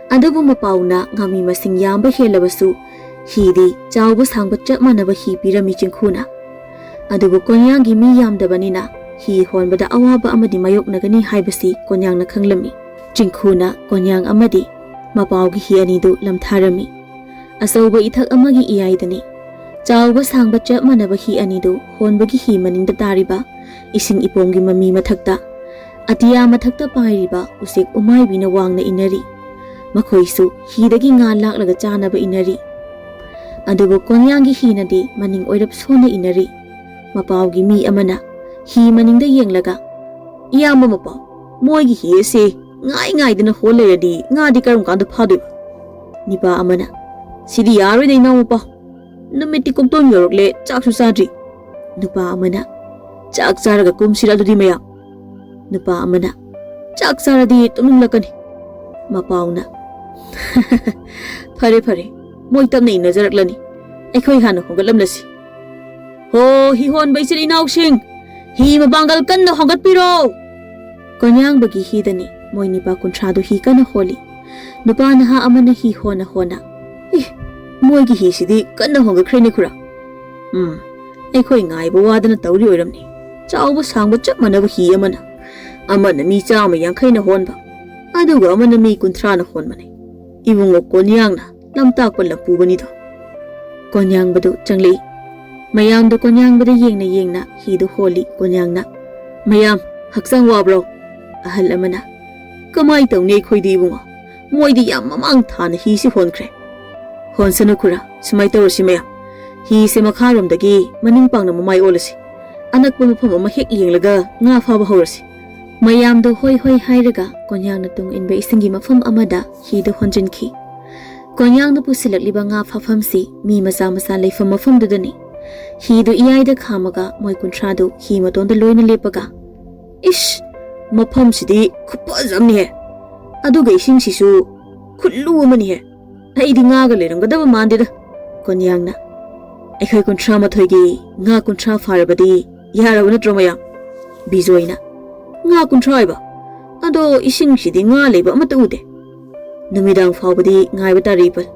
ꯑꯗꯨꯕꯨ ꯃꯄꯥꯎꯅ ꯉꯥꯃꯤ ꯃꯁꯤꯡ ꯌꯥꯝꯕ ꯍꯦꯜꯂꯕꯁꯨ ꯍꯤꯗꯤ ꯆꯥꯎꯕ ꯁꯥꯡꯕ ꯆꯞ ꯃꯥꯟꯅꯕ ꯍꯤ ꯄꯤꯔꯝꯃꯤ ꯆꯤꯡꯈꯨꯅ꯫ ꯑꯗꯨꯕꯨ ꯀꯣꯟꯌꯥꯡꯒꯤ ꯃꯤ ꯌꯥꯝꯗꯕꯅꯤꯅ ꯍꯤ ꯍꯣꯟꯕꯗ ꯑꯋꯥꯕ ꯑꯃꯗꯤ ꯃꯥꯌꯣꯛꯅꯒꯅꯤ ꯍꯥꯏꯕꯁꯤ ꯀꯣꯟꯌꯥꯡꯅ ꯈꯪꯂꯝꯃꯤ꯫ ꯆꯤꯡꯈꯨꯅ ꯀꯣꯟꯌꯥꯡ ꯑꯃꯗꯤ ꯃꯄꯥꯎꯒꯤ ꯍꯤ ꯑꯅꯤꯗꯨ ꯂꯝꯊꯥꯔꯝꯃꯤ꯫ ꯑꯆꯧꯕ ꯏꯊꯛ ꯑꯃꯒꯤ ꯏꯌꯥꯏꯗꯅꯤ꯫ ꯆꯥꯎꯕ ꯁꯥꯡꯕ ꯆꯞ ꯃꯥꯟꯅꯕ ꯍꯤ ꯑꯅꯤꯗꯨ ꯍꯣꯟꯕꯒꯤ ꯍꯤ ꯃꯅꯤꯡꯗ ꯇꯥꯔꯤꯕ ꯏꯁꯤꯡ ꯏꯄꯣꯝꯒꯤ ꯃꯃꯤ ꯃꯊꯛꯇ, ꯑꯇꯤꯌꯥ ꯃꯊꯛꯇ ꯄꯥꯏꯔꯤꯕ ꯎꯆꯦꯛ ꯎꯃꯥꯏꯕꯤꯅ ꯋꯥꯡꯅ ꯏꯟꯅꯔꯤ꯫ ꯃꯈꯣꯏꯁꯨ ꯍꯤꯗꯒꯤ ꯉꯥ ꯂꯥꯛꯂꯒ ꯆꯥꯅꯕ ꯏꯟꯅꯔꯤ꯫ ꯑꯗꯨꯕꯨ ꯀꯣꯟꯌꯥꯡꯒꯤ ꯍꯤꯅꯗꯤ ꯃꯅꯤꯡ ꯑꯣꯏꯔꯞ ꯁꯣꯟꯅ ꯏꯟꯅꯔꯤ꯫ ꯃꯄꯥꯎꯒꯤ ꯃꯤ ꯑꯃꯅ ꯍꯤ ꯃꯅꯤꯡꯗ ꯌꯦꯡꯂꯒ, "ꯏꯌꯥꯝꯕ ꯃꯄꯥꯎ, ꯃꯣꯏꯒꯤ ꯍꯤ ꯑꯁꯤ ꯉꯥꯏ ꯉꯥꯏꯗꯅ ꯍꯣꯜ ꯂꯩꯔꯗꯤ ꯉꯥꯗꯤ ꯀꯔꯝ ꯀꯥꯟꯗ ꯐꯥꯗꯣꯏꯕ?" ꯅꯤꯄꯥ ꯑꯃꯅ, "ꯁꯤꯗꯤ ꯌꯥꯔꯣꯏꯗ ꯏꯅꯥꯎ ꯃꯄꯥꯎ, ꯅꯨꯃꯤꯠꯇꯤ ꯀꯣꯛꯇꯣꯟ ꯌꯧꯔꯛꯂꯦ, ꯆꯥꯛꯁꯨ ꯆꯥꯗ꯭ꯔꯤ꯫" ꯅꯨꯄꯥ ꯑꯃꯅ, ꯆꯥꯛ ꯆꯥꯔꯒ ꯀꯨꯝꯁꯤꯔ ꯑꯗꯨꯗꯤ ꯃꯌꯥꯝ?" ꯅꯨꯄꯥ ꯑꯃꯅ, "ꯆꯥꯛ ꯆꯥꯔꯗꯤ ꯇꯨꯝꯅꯤꯡꯂꯛꯀꯅꯤ꯫" ꯃꯄꯥꯎꯅ, "ꯐꯔꯦ ꯐꯔꯦ, ꯃꯣꯏ ꯇꯞꯅ ꯏꯟꯅꯖꯔꯛꯂꯅꯤ꯫ ꯑꯩꯈꯣꯏ ꯍꯥꯟꯅ ꯍꯣꯡꯒꯠꯂꯝꯂꯁꯤ꯫ ꯍꯣ, ꯍꯤ ꯍꯣꯟꯕ ꯏꯆꯤꯜ ꯏꯅꯥꯎꯁꯤꯡ, ꯍꯤ ꯃꯄꯥꯡꯒꯜ ꯀꯟꯅ ꯍꯣꯡꯒꯠꯄꯤꯔꯣ!" ꯀꯣꯟꯌꯥꯡꯕꯒꯤ ꯍꯤꯗꯅꯤ ꯃꯣꯏ ꯅꯤꯄꯥ ꯀꯨꯟꯊ꯭ꯔꯥꯗꯨ ꯍꯤ ꯀꯟꯅ ꯍꯣꯜꯂꯤ꯫ ꯅꯨꯄꯥ ꯅꯍꯥ ꯑꯃꯅ ꯍꯤ ꯍꯣꯟꯅ ꯍꯣꯟꯅ, "ꯑꯦ, ꯃꯣꯏꯒꯤ ꯍꯤꯁꯤꯗꯤ ꯀꯟꯅ ꯍꯣꯡꯒꯠꯈ꯭ꯔꯦꯅꯦ ꯈꯨꯔꯥ꯫ ꯎꯝ, ꯑꯩꯈꯣꯏ ꯉꯥꯏꯕ ꯋꯥꯗꯅ ꯇꯧꯔꯤ ꯑꯣꯏꯔꯝꯅꯤ꯫ ꯆꯥꯎꯕ ꯁꯥꯡꯕ ꯆꯞ ꯃꯥꯟꯅꯕ ꯍꯤ ꯑꯃꯅ, ꯑꯃꯅ ꯃꯤ ꯆꯥꯝꯃ ꯌꯥꯡꯈꯩꯅ ꯍꯣꯟꯕ, ꯑꯗꯨꯒ ꯑꯃꯅ ꯃꯤ ꯀꯨꯟꯊ꯭ꯔꯥꯅ ꯍꯣꯟꯕꯅꯦ꯫ ꯏꯕꯨꯡꯉꯣ ꯀꯣꯟꯌꯥꯡꯅ ꯂꯝꯇꯥꯛꯄ ꯂꯝꯄꯨꯕꯅꯤꯗꯣ꯫" ꯀꯣꯟꯌꯥꯡꯕꯗꯨ ꯆꯪꯂꯛꯏ꯫ ꯃꯌꯥꯝꯗꯣ ꯀꯣꯟꯌꯥꯡꯕꯗ ꯌꯦꯡꯅ ꯌꯦꯡꯅ ꯍꯤꯗꯨ ꯍꯣꯜꯂꯤ ꯀꯣꯟꯌꯥꯡꯅ꯫ "ꯃꯌꯥꯝ, ꯍꯛꯆꯥꯡ ꯋꯥꯕ꯭ꯔꯣ?" ꯑꯍꯜ ꯑꯃꯅ꯫ "ꯀꯃꯥꯏ ꯇꯧꯅꯤ ꯑꯩꯈꯣꯏꯗꯤ ꯏꯕꯨꯡꯉꯣ? ꯃꯣꯏꯗꯤ ꯌꯥꯝ ꯃꯃꯥꯡ ꯊꯥꯅ ꯍꯤꯁꯤ ꯍꯣꯟꯈ꯭ꯔꯦ꯫" "ꯍꯣꯟꯁꯅꯨ ꯈꯨꯔꯥ, ꯁꯨꯃꯥꯏ ꯇꯧꯔꯁꯤ ꯃꯌꯥꯝ꯫ ꯍꯤꯁꯦ ꯃꯈꯥꯔꯣꯝꯗꯒꯤ ꯃꯅꯤꯡ ꯄꯥꯡꯅ ꯃꯃꯥꯏ ꯑꯣꯜꯂꯁꯤ꯫ ꯑꯅꯛꯄ ꯃꯐꯝ ꯑꯃ ꯍꯦꯛ ꯌꯦꯡꯂꯒ ꯉꯥ ꯐꯥꯕ ꯍꯧꯔꯁꯤ꯫" ꯃꯌꯥꯝꯗꯣ ꯍꯣꯏ ꯍꯣꯏ ꯍꯥꯏꯔꯒ ꯀꯣꯟꯌꯥꯡꯅ ꯇꯨꯡ ꯏꯟꯕ ꯏꯁꯤꯡꯒꯤ ꯃꯐꯝ ꯑꯃꯗ ꯍꯤꯗꯨ ꯍꯣꯟꯖꯤꯟꯈꯤ꯫ ꯀꯣꯟꯌꯥꯡꯅ ꯄꯨꯁꯤꯜꯂꯛꯂꯤꯕ ꯉꯥ ꯐꯥꯐꯝꯁꯤ ꯃꯤ ꯃꯆꯥ ꯃꯆꯥ ꯂꯩꯐꯝ ꯃꯐꯝꯗꯨꯗꯅꯤ꯫ ꯍꯤꯗꯨ ꯏꯌꯥꯏꯗ ꯈꯥꯝꯃꯒ ꯃꯣꯏ ꯀꯨꯟꯊ꯭ꯔꯥꯗꯨ ꯍꯤ ꯃꯇꯣꯟꯗ ꯂꯣꯏꯅ ꯂꯦꯞꯄꯒ, "ꯏꯁ, ꯃꯐꯝꯁꯤꯗꯤ ꯈꯨꯐꯖ ꯑꯃꯅꯤꯍꯦ꯫ ꯑꯗꯨꯒ ꯏꯁꯤꯡꯁꯤꯁꯨ ꯈꯨꯠꯂꯨ ꯑꯃꯅꯤꯍꯦ꯫ ꯑꯩꯗꯤ ꯉꯥꯒ ꯂꯩꯔꯝꯒꯗꯕ ꯃꯥꯟꯗꯦꯗ꯫" ꯀꯣꯟꯌꯥꯡꯅ, "ꯑꯩꯈꯣꯏ ꯀꯨꯟꯊ꯭ꯔꯥ ꯃꯥꯊꯣꯏꯒꯤ ꯉꯥ ꯀꯨꯟꯊ꯭ꯔꯥ ꯐꯥꯔꯕꯗꯤ ꯌꯥꯔꯕ ꯅꯠꯇ꯭ꯔꯣ ꯃꯌꯥꯝ?" ꯕꯤꯖꯣꯏꯅ, "ꯉꯥ ꯀꯨꯟꯊ꯭ꯔꯥ ꯍꯥꯏꯕ? ꯑꯗꯣ ꯏꯁꯤꯡꯁꯤꯗꯤ ꯉꯥ ꯂꯩꯕ ꯑꯃꯠꯇ ꯎꯗꯦ꯫ ꯅꯨꯃꯤꯗꯥꯡ ꯐꯥꯎꯕꯗꯤ ꯉꯥꯏꯕ ꯇꯥꯔꯤ ꯏꯄꯜ꯫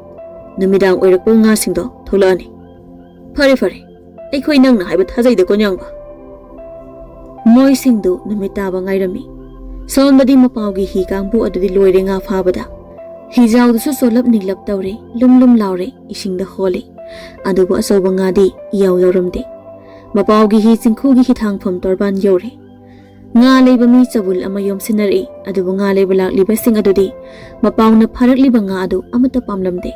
ꯅꯨꯃꯤꯗꯥꯡ ꯑꯣꯏꯔꯛꯄꯒ ꯉꯥꯁꯤꯡꯗꯣ ꯊꯣꯛꯂꯛꯑꯅꯤ꯫" "ꯐꯔꯦ ꯐꯔꯦ, ꯑꯩꯈꯣꯏ ꯅꯪꯅ ꯍꯥꯏꯕ ꯊꯥꯖꯩꯗ ꯀꯣꯟꯌꯥꯡꯕ꯫" ꯃꯣꯏꯁꯤꯡꯗꯨ ꯅꯨꯃꯤꯠ ꯇꯥꯕ ꯉꯥꯏꯔꯝꯃꯤ꯫ ꯁꯣꯝꯗꯗꯤ ꯃꯄꯥꯎꯒꯤ ꯍꯤ ꯀꯥꯡꯕꯨ ꯑꯗꯨꯗꯤ ꯂꯣꯏꯔꯦ ꯉꯥ ꯐꯥꯕꯗ꯫ ꯍꯤꯖꯥꯎꯗꯨꯁꯨ ꯆꯣꯠꯂꯞ ꯅꯤꯛꯂꯞ ꯇꯧꯔꯦ, ꯂꯨꯝ ꯂꯨꯝ ꯂꯥꯎꯔꯦ, ꯏꯁꯤꯡꯗ ꯍꯣꯜꯂꯦ꯫ ꯑꯗꯨꯕꯨ ꯑꯆꯧꯕ ꯉꯥꯗꯤ ꯏꯌꯥꯎ ꯌꯥꯎꯔꯝꯗꯦ꯫ ꯃꯄꯥꯎꯒꯤ ꯍꯤ ꯆꯤꯡꯈꯨꯒꯤ ꯍꯤꯊꯥꯡꯐꯝ ꯇꯣꯔꯕꯥꯟ ꯌꯧꯔꯦ꯫ ꯉꯥ ꯂꯩꯕ ꯃꯤ ꯆꯕꯨꯜ ꯑꯃ ꯌꯣꯝꯁꯤꯟꯅꯔꯛꯏ, ꯑꯗꯨꯕꯨ ꯉꯥ ꯂꯩꯕ ꯂꯥꯛꯂꯤꯕꯁꯤꯡ ꯑꯗꯨꯗꯤ ꯃꯄꯥꯎꯅ ꯐꯥꯔꯛꯂꯤꯕ ꯉꯥ ꯑꯗꯨ ꯑꯃꯠꯇ ꯄꯥꯝꯂꯝꯗꯦ꯫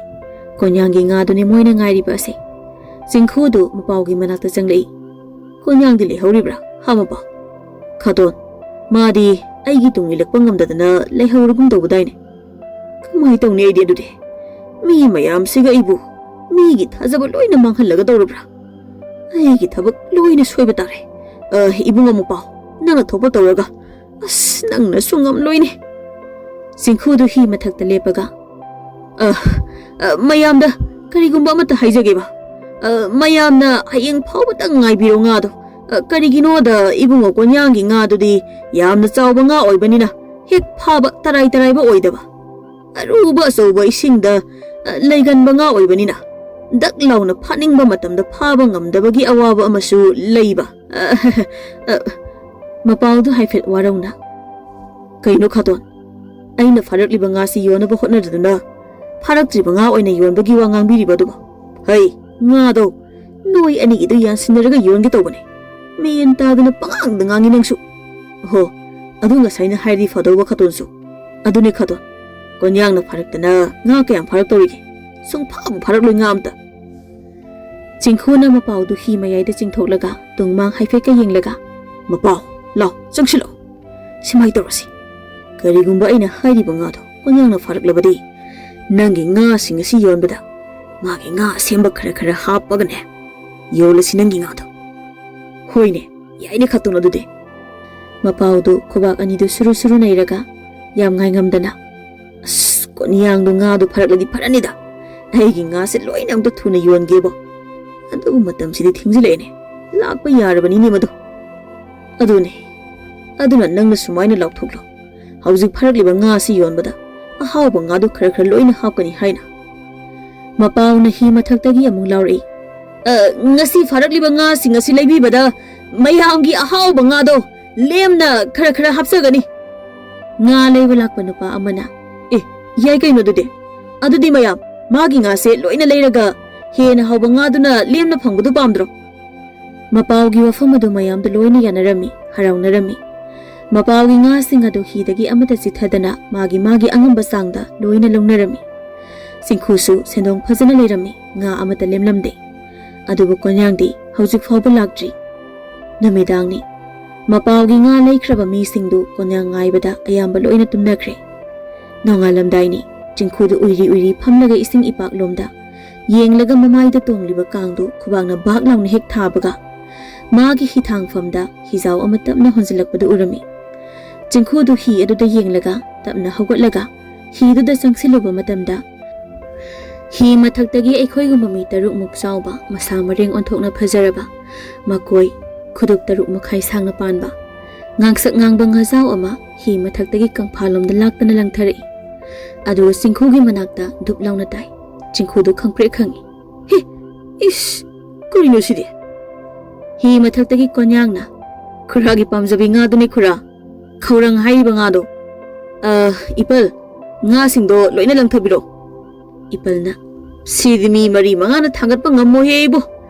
ꯀꯣꯟꯌꯥꯡꯒꯤ ꯉꯥꯗꯨꯅꯤ ꯃꯣꯏꯅ ꯉꯥꯏꯔꯤꯕ ꯑꯁꯦ꯫ ꯆꯤꯡꯈꯨꯗꯨ ꯃꯄꯥꯎꯒꯤ ꯃꯅꯥꯛꯇ ꯆꯪꯂꯛꯏ꯫ "ꯀꯣꯟꯌꯥꯡꯗꯤ ꯂꯩꯍꯧꯔꯤꯕ꯭ꯔꯥ, ꯍꯥ ꯃꯄꯥꯎ?" "ꯈꯥꯇꯣꯟ, ꯃꯥꯗꯤ ꯑꯩꯒꯤ ꯇꯨꯡ ꯏꯜꯂꯛꯄ ꯉꯝꯗꯗꯅ ꯂꯩꯍꯧꯔꯒꯨꯝ ꯇꯧꯕꯗꯥꯏꯅꯦ꯫ ꯀꯃꯥꯏ ꯇꯧꯅꯤ ꯑꯩꯗꯤ ꯑꯗꯨꯗꯤ? ꯃꯤ ꯃꯌꯥꯝꯁꯤꯒ ꯑꯩꯕꯨ ꯃꯤꯒꯤ ꯊꯥꯖꯕ ꯂꯣꯏꯅ ꯃꯥꯡꯍꯜꯂꯒ ꯇꯧꯔꯕ꯭ꯔꯥ? ꯑꯩꯒꯤ ꯊꯕꯛ ꯂꯣꯏꯅ ꯁꯣꯏꯕ ꯇꯥꯔꯦ꯫ "ꯑ, ꯏꯕꯨꯡꯉꯣ ꯃꯄꯥꯎ, ꯅꯪꯅ ꯊꯣꯛꯄ ꯇꯧꯔꯒ꯫ ꯑꯁ, ꯅꯪꯅꯁꯨ ꯉꯝꯂꯣꯏꯅꯦ꯫" ꯆꯤꯡꯈꯨꯗꯨ ꯍꯤ ꯃꯊꯛꯇ ꯂꯦꯞꯄꯒ, "ꯑ, ꯑ, ꯃꯌꯥꯝꯗ ꯀꯔꯤꯒꯨꯝꯕ ꯑꯃꯠꯇ ꯍꯥꯏꯖꯒꯦꯕ꯫ ꯑ, ꯃꯌꯥꯝꯅ ꯍꯌꯦꯡ ꯐꯥꯎꯕꯇꯪ ꯉꯥꯏꯕꯤꯔꯣ ꯉꯥꯗꯣ꯫ ꯑ, ꯀꯔꯤꯒꯤꯅꯣꯗ ꯏꯕꯨꯡꯉꯣ ꯀꯣꯟꯌꯥꯡꯒꯤ ꯉꯥꯗꯨꯗꯤ ꯌꯥꯝꯅ ꯆꯥꯎꯕ ꯉꯥ ꯑꯣꯏꯕꯅꯤꯅ ꯍꯦꯛ ꯐꯥꯕ ꯇꯔꯥꯏ ꯇꯔꯥꯏꯕ ꯑꯣꯏꯗꯕ, ꯑꯔꯨꯕ ꯑꯆꯧꯕ ꯏꯁꯤꯡꯗ, ꯑ, ꯂꯩꯒꯟꯕ ꯉꯥ ꯑꯣꯏꯕꯅꯤꯅ ꯗꯛ ꯂꯥꯎꯅ ꯐꯥꯅꯤꯡꯕ ꯃꯇꯝꯗ ꯐꯥꯕ ꯉꯝꯗꯕꯒꯤ ꯑꯋꯥꯕ ꯑꯃꯁꯨ ꯂꯩꯕ꯫" ꯑ, ꯑ, ꯃꯄꯥꯎꯗꯨ ꯍꯥꯏꯐꯦꯠ ꯋꯥꯔꯧꯅ, "ꯀꯩꯅꯣ ꯈꯥꯇꯣꯟ, ꯑꯩꯅ ꯐꯥꯔꯛꯂꯤꯕ ꯉꯥꯁꯤ ꯌꯣꯟꯅꯕ ꯍꯣꯠꯅꯗꯨꯅ ꯐꯥꯔꯛꯇ꯭ꯔꯤꯕ ꯉꯥ ꯑꯣꯏꯅ ꯌꯣꯟꯕꯒꯤ ꯋꯥ ꯉꯥꯡꯕꯤꯔꯤꯕ ꯑꯗꯨꯕꯨ? ꯍꯩ, ꯉꯥꯗꯣ ꯅꯣꯏ ꯑꯅꯤꯒꯤꯗꯨ ꯌꯥꯟꯁꯤꯟꯅꯔꯒ ꯌꯣꯟꯒꯦ ꯇꯧꯕꯅꯦ꯫ ꯃꯦꯟ ꯇꯥꯗꯅ ꯄꯉꯥꯡꯗ ꯉꯥꯡꯉꯤ ꯅꯪꯁꯨ꯫ ꯑꯍꯣ, ꯑꯗꯨ ꯉꯁꯥꯏꯅ ꯍꯥꯏꯔꯗꯤ ꯐꯗꯧꯕ ꯈꯥꯇꯣꯟꯁꯨ꯫ ꯑꯗꯨꯅꯦ ꯈꯥꯇꯣꯟ, ꯀꯣꯟꯌꯥꯡꯅ ꯐꯥꯔꯛꯇꯅ ꯉꯥ ꯀꯌꯥꯝ ꯐꯥꯔꯛꯇꯧꯔꯤꯒꯦ? ꯁꯨꯡꯐꯥꯕꯨ ꯐꯥꯔꯛꯂꯣꯏ ꯉꯥ ꯑꯝꯇ꯫" ꯆꯤꯡꯈꯨꯅ ꯃꯄꯥꯎꯗꯨ ꯍꯤ ꯃꯌꯥꯏꯗ ꯆꯤꯡꯊꯣꯛꯂꯒ ꯇꯨꯡꯃꯥꯡ ꯍꯥꯏꯐꯦꯠꯀ ꯌꯦꯡꯂꯒ, "ꯃꯄꯥꯎ, ꯂꯥꯎ, ꯆꯪꯁꯤꯜꯂꯛꯑꯣ꯫ ꯁꯨꯃꯥꯏ ꯇꯧꯔꯁꯤ꯫ ꯀꯔꯤꯒꯨꯝꯕ ꯑꯩꯅ ꯍꯥꯏꯔꯤꯕ ꯉꯥꯗꯣ ꯀꯣꯟꯌꯥꯡꯅ ꯐꯥꯔꯛꯂꯕꯗꯤ, ꯅꯪꯒꯤ ꯉꯥꯁꯤꯡ ꯑꯁꯤ ꯌꯣꯟꯕꯗ ꯃꯥꯒꯤ ꯉꯥ ꯑꯁꯦꯝꯕ ꯈꯔ ꯈꯔ ꯍꯥꯞꯄꯒꯅꯦ, ꯌꯣꯜꯂꯁꯤ ꯅꯪꯒꯤ ꯉꯥꯗꯣ꯫" "ꯍꯣꯏꯅꯦ, ꯌꯥꯏꯅꯦ ꯈꯥꯇꯣꯟ ꯑꯗꯨꯗꯤ꯫" ꯃꯄꯥꯎꯗꯨ ꯈꯨꯕꯥꯛ ꯑꯅꯤꯗꯨ ꯁꯨꯔꯨ ꯁꯨꯔꯨ ꯅꯩꯔꯒ ꯌꯥꯝ ꯉꯥꯏꯉꯝꯗꯅ, "ꯑꯁ, ꯀꯣꯟꯌꯥꯡꯗꯣ ꯉꯥꯗꯣ ꯐꯥꯔꯛꯂꯗꯤ ꯐꯔꯅꯤꯗ꯫ ꯑꯩꯒꯤ ꯉꯥꯁꯦ ꯂꯣꯏꯅ ꯑꯝꯇ ꯊꯨꯅ ꯌꯣꯟꯒꯦꯕꯣ꯫ ꯑꯗꯨꯕꯨ ꯃꯇꯝꯁꯤꯗꯤ ꯊꯦꯡꯖꯤꯜꯂꯛꯑꯦꯅꯦ꯫ ꯂꯥꯛꯄ ꯌꯥꯔꯕꯅꯤꯅꯦ ꯃꯗꯨ꯫" "ꯑꯗꯨꯅꯦ꯫ ꯑꯗꯨꯅ ꯅꯪꯅ ꯁꯨꯃꯥꯏꯅ ꯂꯥꯎꯊꯣꯛꯂꯣ꯫ ꯍꯧꯖꯤꯛ ꯐꯥꯔꯛꯂꯤꯕ ꯉꯥ ꯑꯁꯤ ꯌꯣꯟꯕꯗ ꯑꯍꯥꯎꯕ ꯉꯥꯗꯨ ꯈꯔ ꯈꯔ ꯂꯣꯏꯅ ꯍꯥꯞꯀꯅꯤ ꯍꯥꯏꯅ꯫" ꯃꯄꯥꯎꯅ ꯍꯤ ꯃꯊꯛꯇꯒꯤ ꯑꯃꯨꯛ ꯂꯥꯎꯔꯛꯏ, "ꯑ, ꯉꯁꯤ ꯐꯥꯔꯛꯂꯤꯕ ꯉꯥꯁꯤꯡ ꯑꯁꯤ ꯂꯩꯕꯤꯕꯗ ꯃꯌꯥꯝꯒꯤ ꯑꯍꯥꯎꯕ ꯉꯥꯗꯣ ꯂꯦꯝꯅ ꯈꯔ ꯈꯔ ꯍꯥꯞꯆꯒꯅꯤ꯫" ꯉꯥ ꯂꯩꯕ ꯂꯥꯛꯄ ꯅꯨꯄꯥ ꯑꯃꯅ, "ꯑꯦ, ꯌꯥꯏ ꯀꯩꯅꯣ ꯑꯗꯨꯗꯤ꯫ ꯑꯗꯨꯗꯤ ꯃꯌꯥꯝ ꯃꯥꯒꯤ ꯉꯥꯁꯦ ꯂꯣꯏꯅ ꯂꯩꯔꯒ ꯍꯦꯟꯅ ꯍꯥꯎꯕ ꯉꯥꯗꯨꯅ ꯂꯦꯝꯅ ꯐꯪꯕꯗꯨ ꯄꯥꯝꯗ꯭ꯔꯣ?" ꯃꯄꯥꯎꯒꯤ ꯋꯥꯐꯝ ꯑꯗꯨ ꯃꯌꯥꯝꯗ ꯂꯣꯏꯅ ꯌꯥꯅꯔꯝꯃꯤ, ꯍꯔꯥꯎꯅꯔꯝꯃꯤ꯫ ꯃꯄꯥꯎꯒꯤ ꯉꯥꯁꯤꯡ ꯑꯗꯨ ꯍꯤꯗꯒꯤ ꯑꯃꯠꯇ ꯆꯤꯊꯗꯅ ꯃꯥꯒꯤ ꯃꯥꯒꯤ ꯑꯉꯝꯕ ꯆꯥꯡꯗ ꯂꯣꯏꯅ ꯂꯧꯅꯔꯝꯃꯤ꯫ ꯆꯤꯡꯈꯨꯁꯨ ꯁꯦꯟꯗꯣꯡ ꯐꯖꯅ ꯂꯩꯔꯝꯃꯤ, ꯉꯥ ꯑꯃꯠꯇ ꯂꯦꯝꯂꯝꯗꯦ꯫ ꯑꯗꯨꯕꯨ ꯀꯣꯟꯌꯥꯡꯗꯤ ꯍꯧꯖꯤꯛ ꯐꯥꯎꯕ ꯂꯥꯛꯇ꯭ꯔꯤ꯫ ꯅꯨꯃꯤꯗꯥꯡꯅꯤ꯫ ꯃꯄꯥꯎꯒꯤ ꯉꯥ ꯂꯩꯈ꯭ꯔꯕ ꯃꯤꯁꯤꯡꯗꯨ ꯀꯣꯟꯌꯥꯡ ꯉꯥꯏꯕꯗ ꯑꯌꯥꯝꯕ ꯂꯣꯏꯅ ꯇꯨꯝꯅꯈ꯭ꯔꯦ꯫ ꯅꯣꯡꯉꯥꯜꯂꯝꯗꯥꯏꯅꯤ꯫ ꯆꯤꯡꯈꯨꯗꯨ ꯎꯏꯔꯤ ꯎꯏꯔꯤ ꯐꯝꯂꯒ ꯏꯁꯤꯡ ꯏꯄꯥꯛꯂꯣꯝꯗ ꯌꯦꯡꯂꯒ ꯃꯃꯥꯏꯗ ꯇꯣꯡꯂꯤꯕ ꯀꯥꯡꯗꯨ ꯈꯨꯕꯥꯛꯅ ꯕꯥꯛ ꯂꯥꯎꯅ ꯍꯦꯛ ꯊꯥꯕꯒ ꯃꯥꯒꯤ ꯍꯤꯊꯥꯡꯐꯝꯗ ꯍꯤꯖꯥꯎ ꯑꯃ ꯇꯞꯅ ꯍꯣꯟꯖꯤꯜꯂꯛꯄꯗꯨ ꯎꯔꯝꯃꯤ꯫ ꯆꯤꯡꯈꯨꯗꯨ ꯍꯤ ꯑꯗꯨꯗ ꯌꯦꯡꯂꯒ ꯇꯞꯅ ꯍꯧꯒꯠꯂꯒ ꯍꯤꯗꯨꯗ ꯆꯪꯁꯤꯜꯂꯨꯕ ꯃꯇꯝꯗ, ꯍꯤ ꯃꯊꯛꯇꯒꯤ ꯑꯩꯈꯣꯏꯒꯨꯝꯕ ꯃꯤ ꯇꯔꯨꯛꯃꯨꯛ ꯆꯥꯎꯕ, ꯃꯁꯥ ꯃꯔꯦꯡ ꯑꯣꯟꯊꯣꯛꯅ ꯐꯖꯔꯕ, ꯃꯀꯣꯏ ꯈꯨꯗꯨꯞ ꯇꯔꯨꯛ ꯃꯈꯥꯏ ꯁꯥꯡꯅ ꯄꯥꯟꯕ, ꯉꯥꯡꯁꯛ ꯉꯥꯡꯕ ꯉꯥꯖꯥꯎ ꯑꯃ ꯍꯤ ꯃꯊꯛꯇꯒꯤ ꯀꯪꯐꯥꯜꯂꯣꯝꯗ ꯂꯥꯛꯇꯅ ꯂꯪꯊꯔꯛꯏ꯫ ꯑꯗꯨꯒ ꯆꯤꯡꯈꯨꯒꯤ ꯃꯅꯥꯛꯇ ꯙꯨꯞ ꯂꯥꯎꯅ ꯇꯥꯏ꯫ ꯆꯤꯡꯈꯨꯗꯨ ꯈꯪꯄ꯭ꯔꯦꯛ ꯈꯪꯏ꯫ "ꯍꯦ, ꯏꯁ, ꯀꯔꯤꯅꯣ ꯁꯤꯗꯤ?" ꯍꯤ ꯃꯊꯛꯇꯒꯤ ꯀꯣꯟꯌꯥꯡꯅ, "ꯈꯨꯔꯥꯒꯤ ꯄꯥꯝꯖꯕꯤ ꯉꯥꯗꯨꯅꯤ ꯈꯨꯔꯥ, ꯈꯧꯔꯪ ꯍꯥꯏꯔꯤꯕ ꯉꯥꯗꯣ꯫ ꯑ, ꯏꯄꯜ, ꯉꯥꯁꯤꯡꯗꯣ ꯂꯣꯏꯅ ꯂꯪꯊꯕꯤꯔꯣ꯫" ꯏꯄꯜꯅ, "ꯁꯤꯗꯤ ꯃꯤ ꯃꯔꯤ ꯃꯉꯥꯅ ꯊꯥꯡꯒꯠꯄ ꯉꯝꯃꯣꯏꯍꯦ ꯏꯕꯣ꯫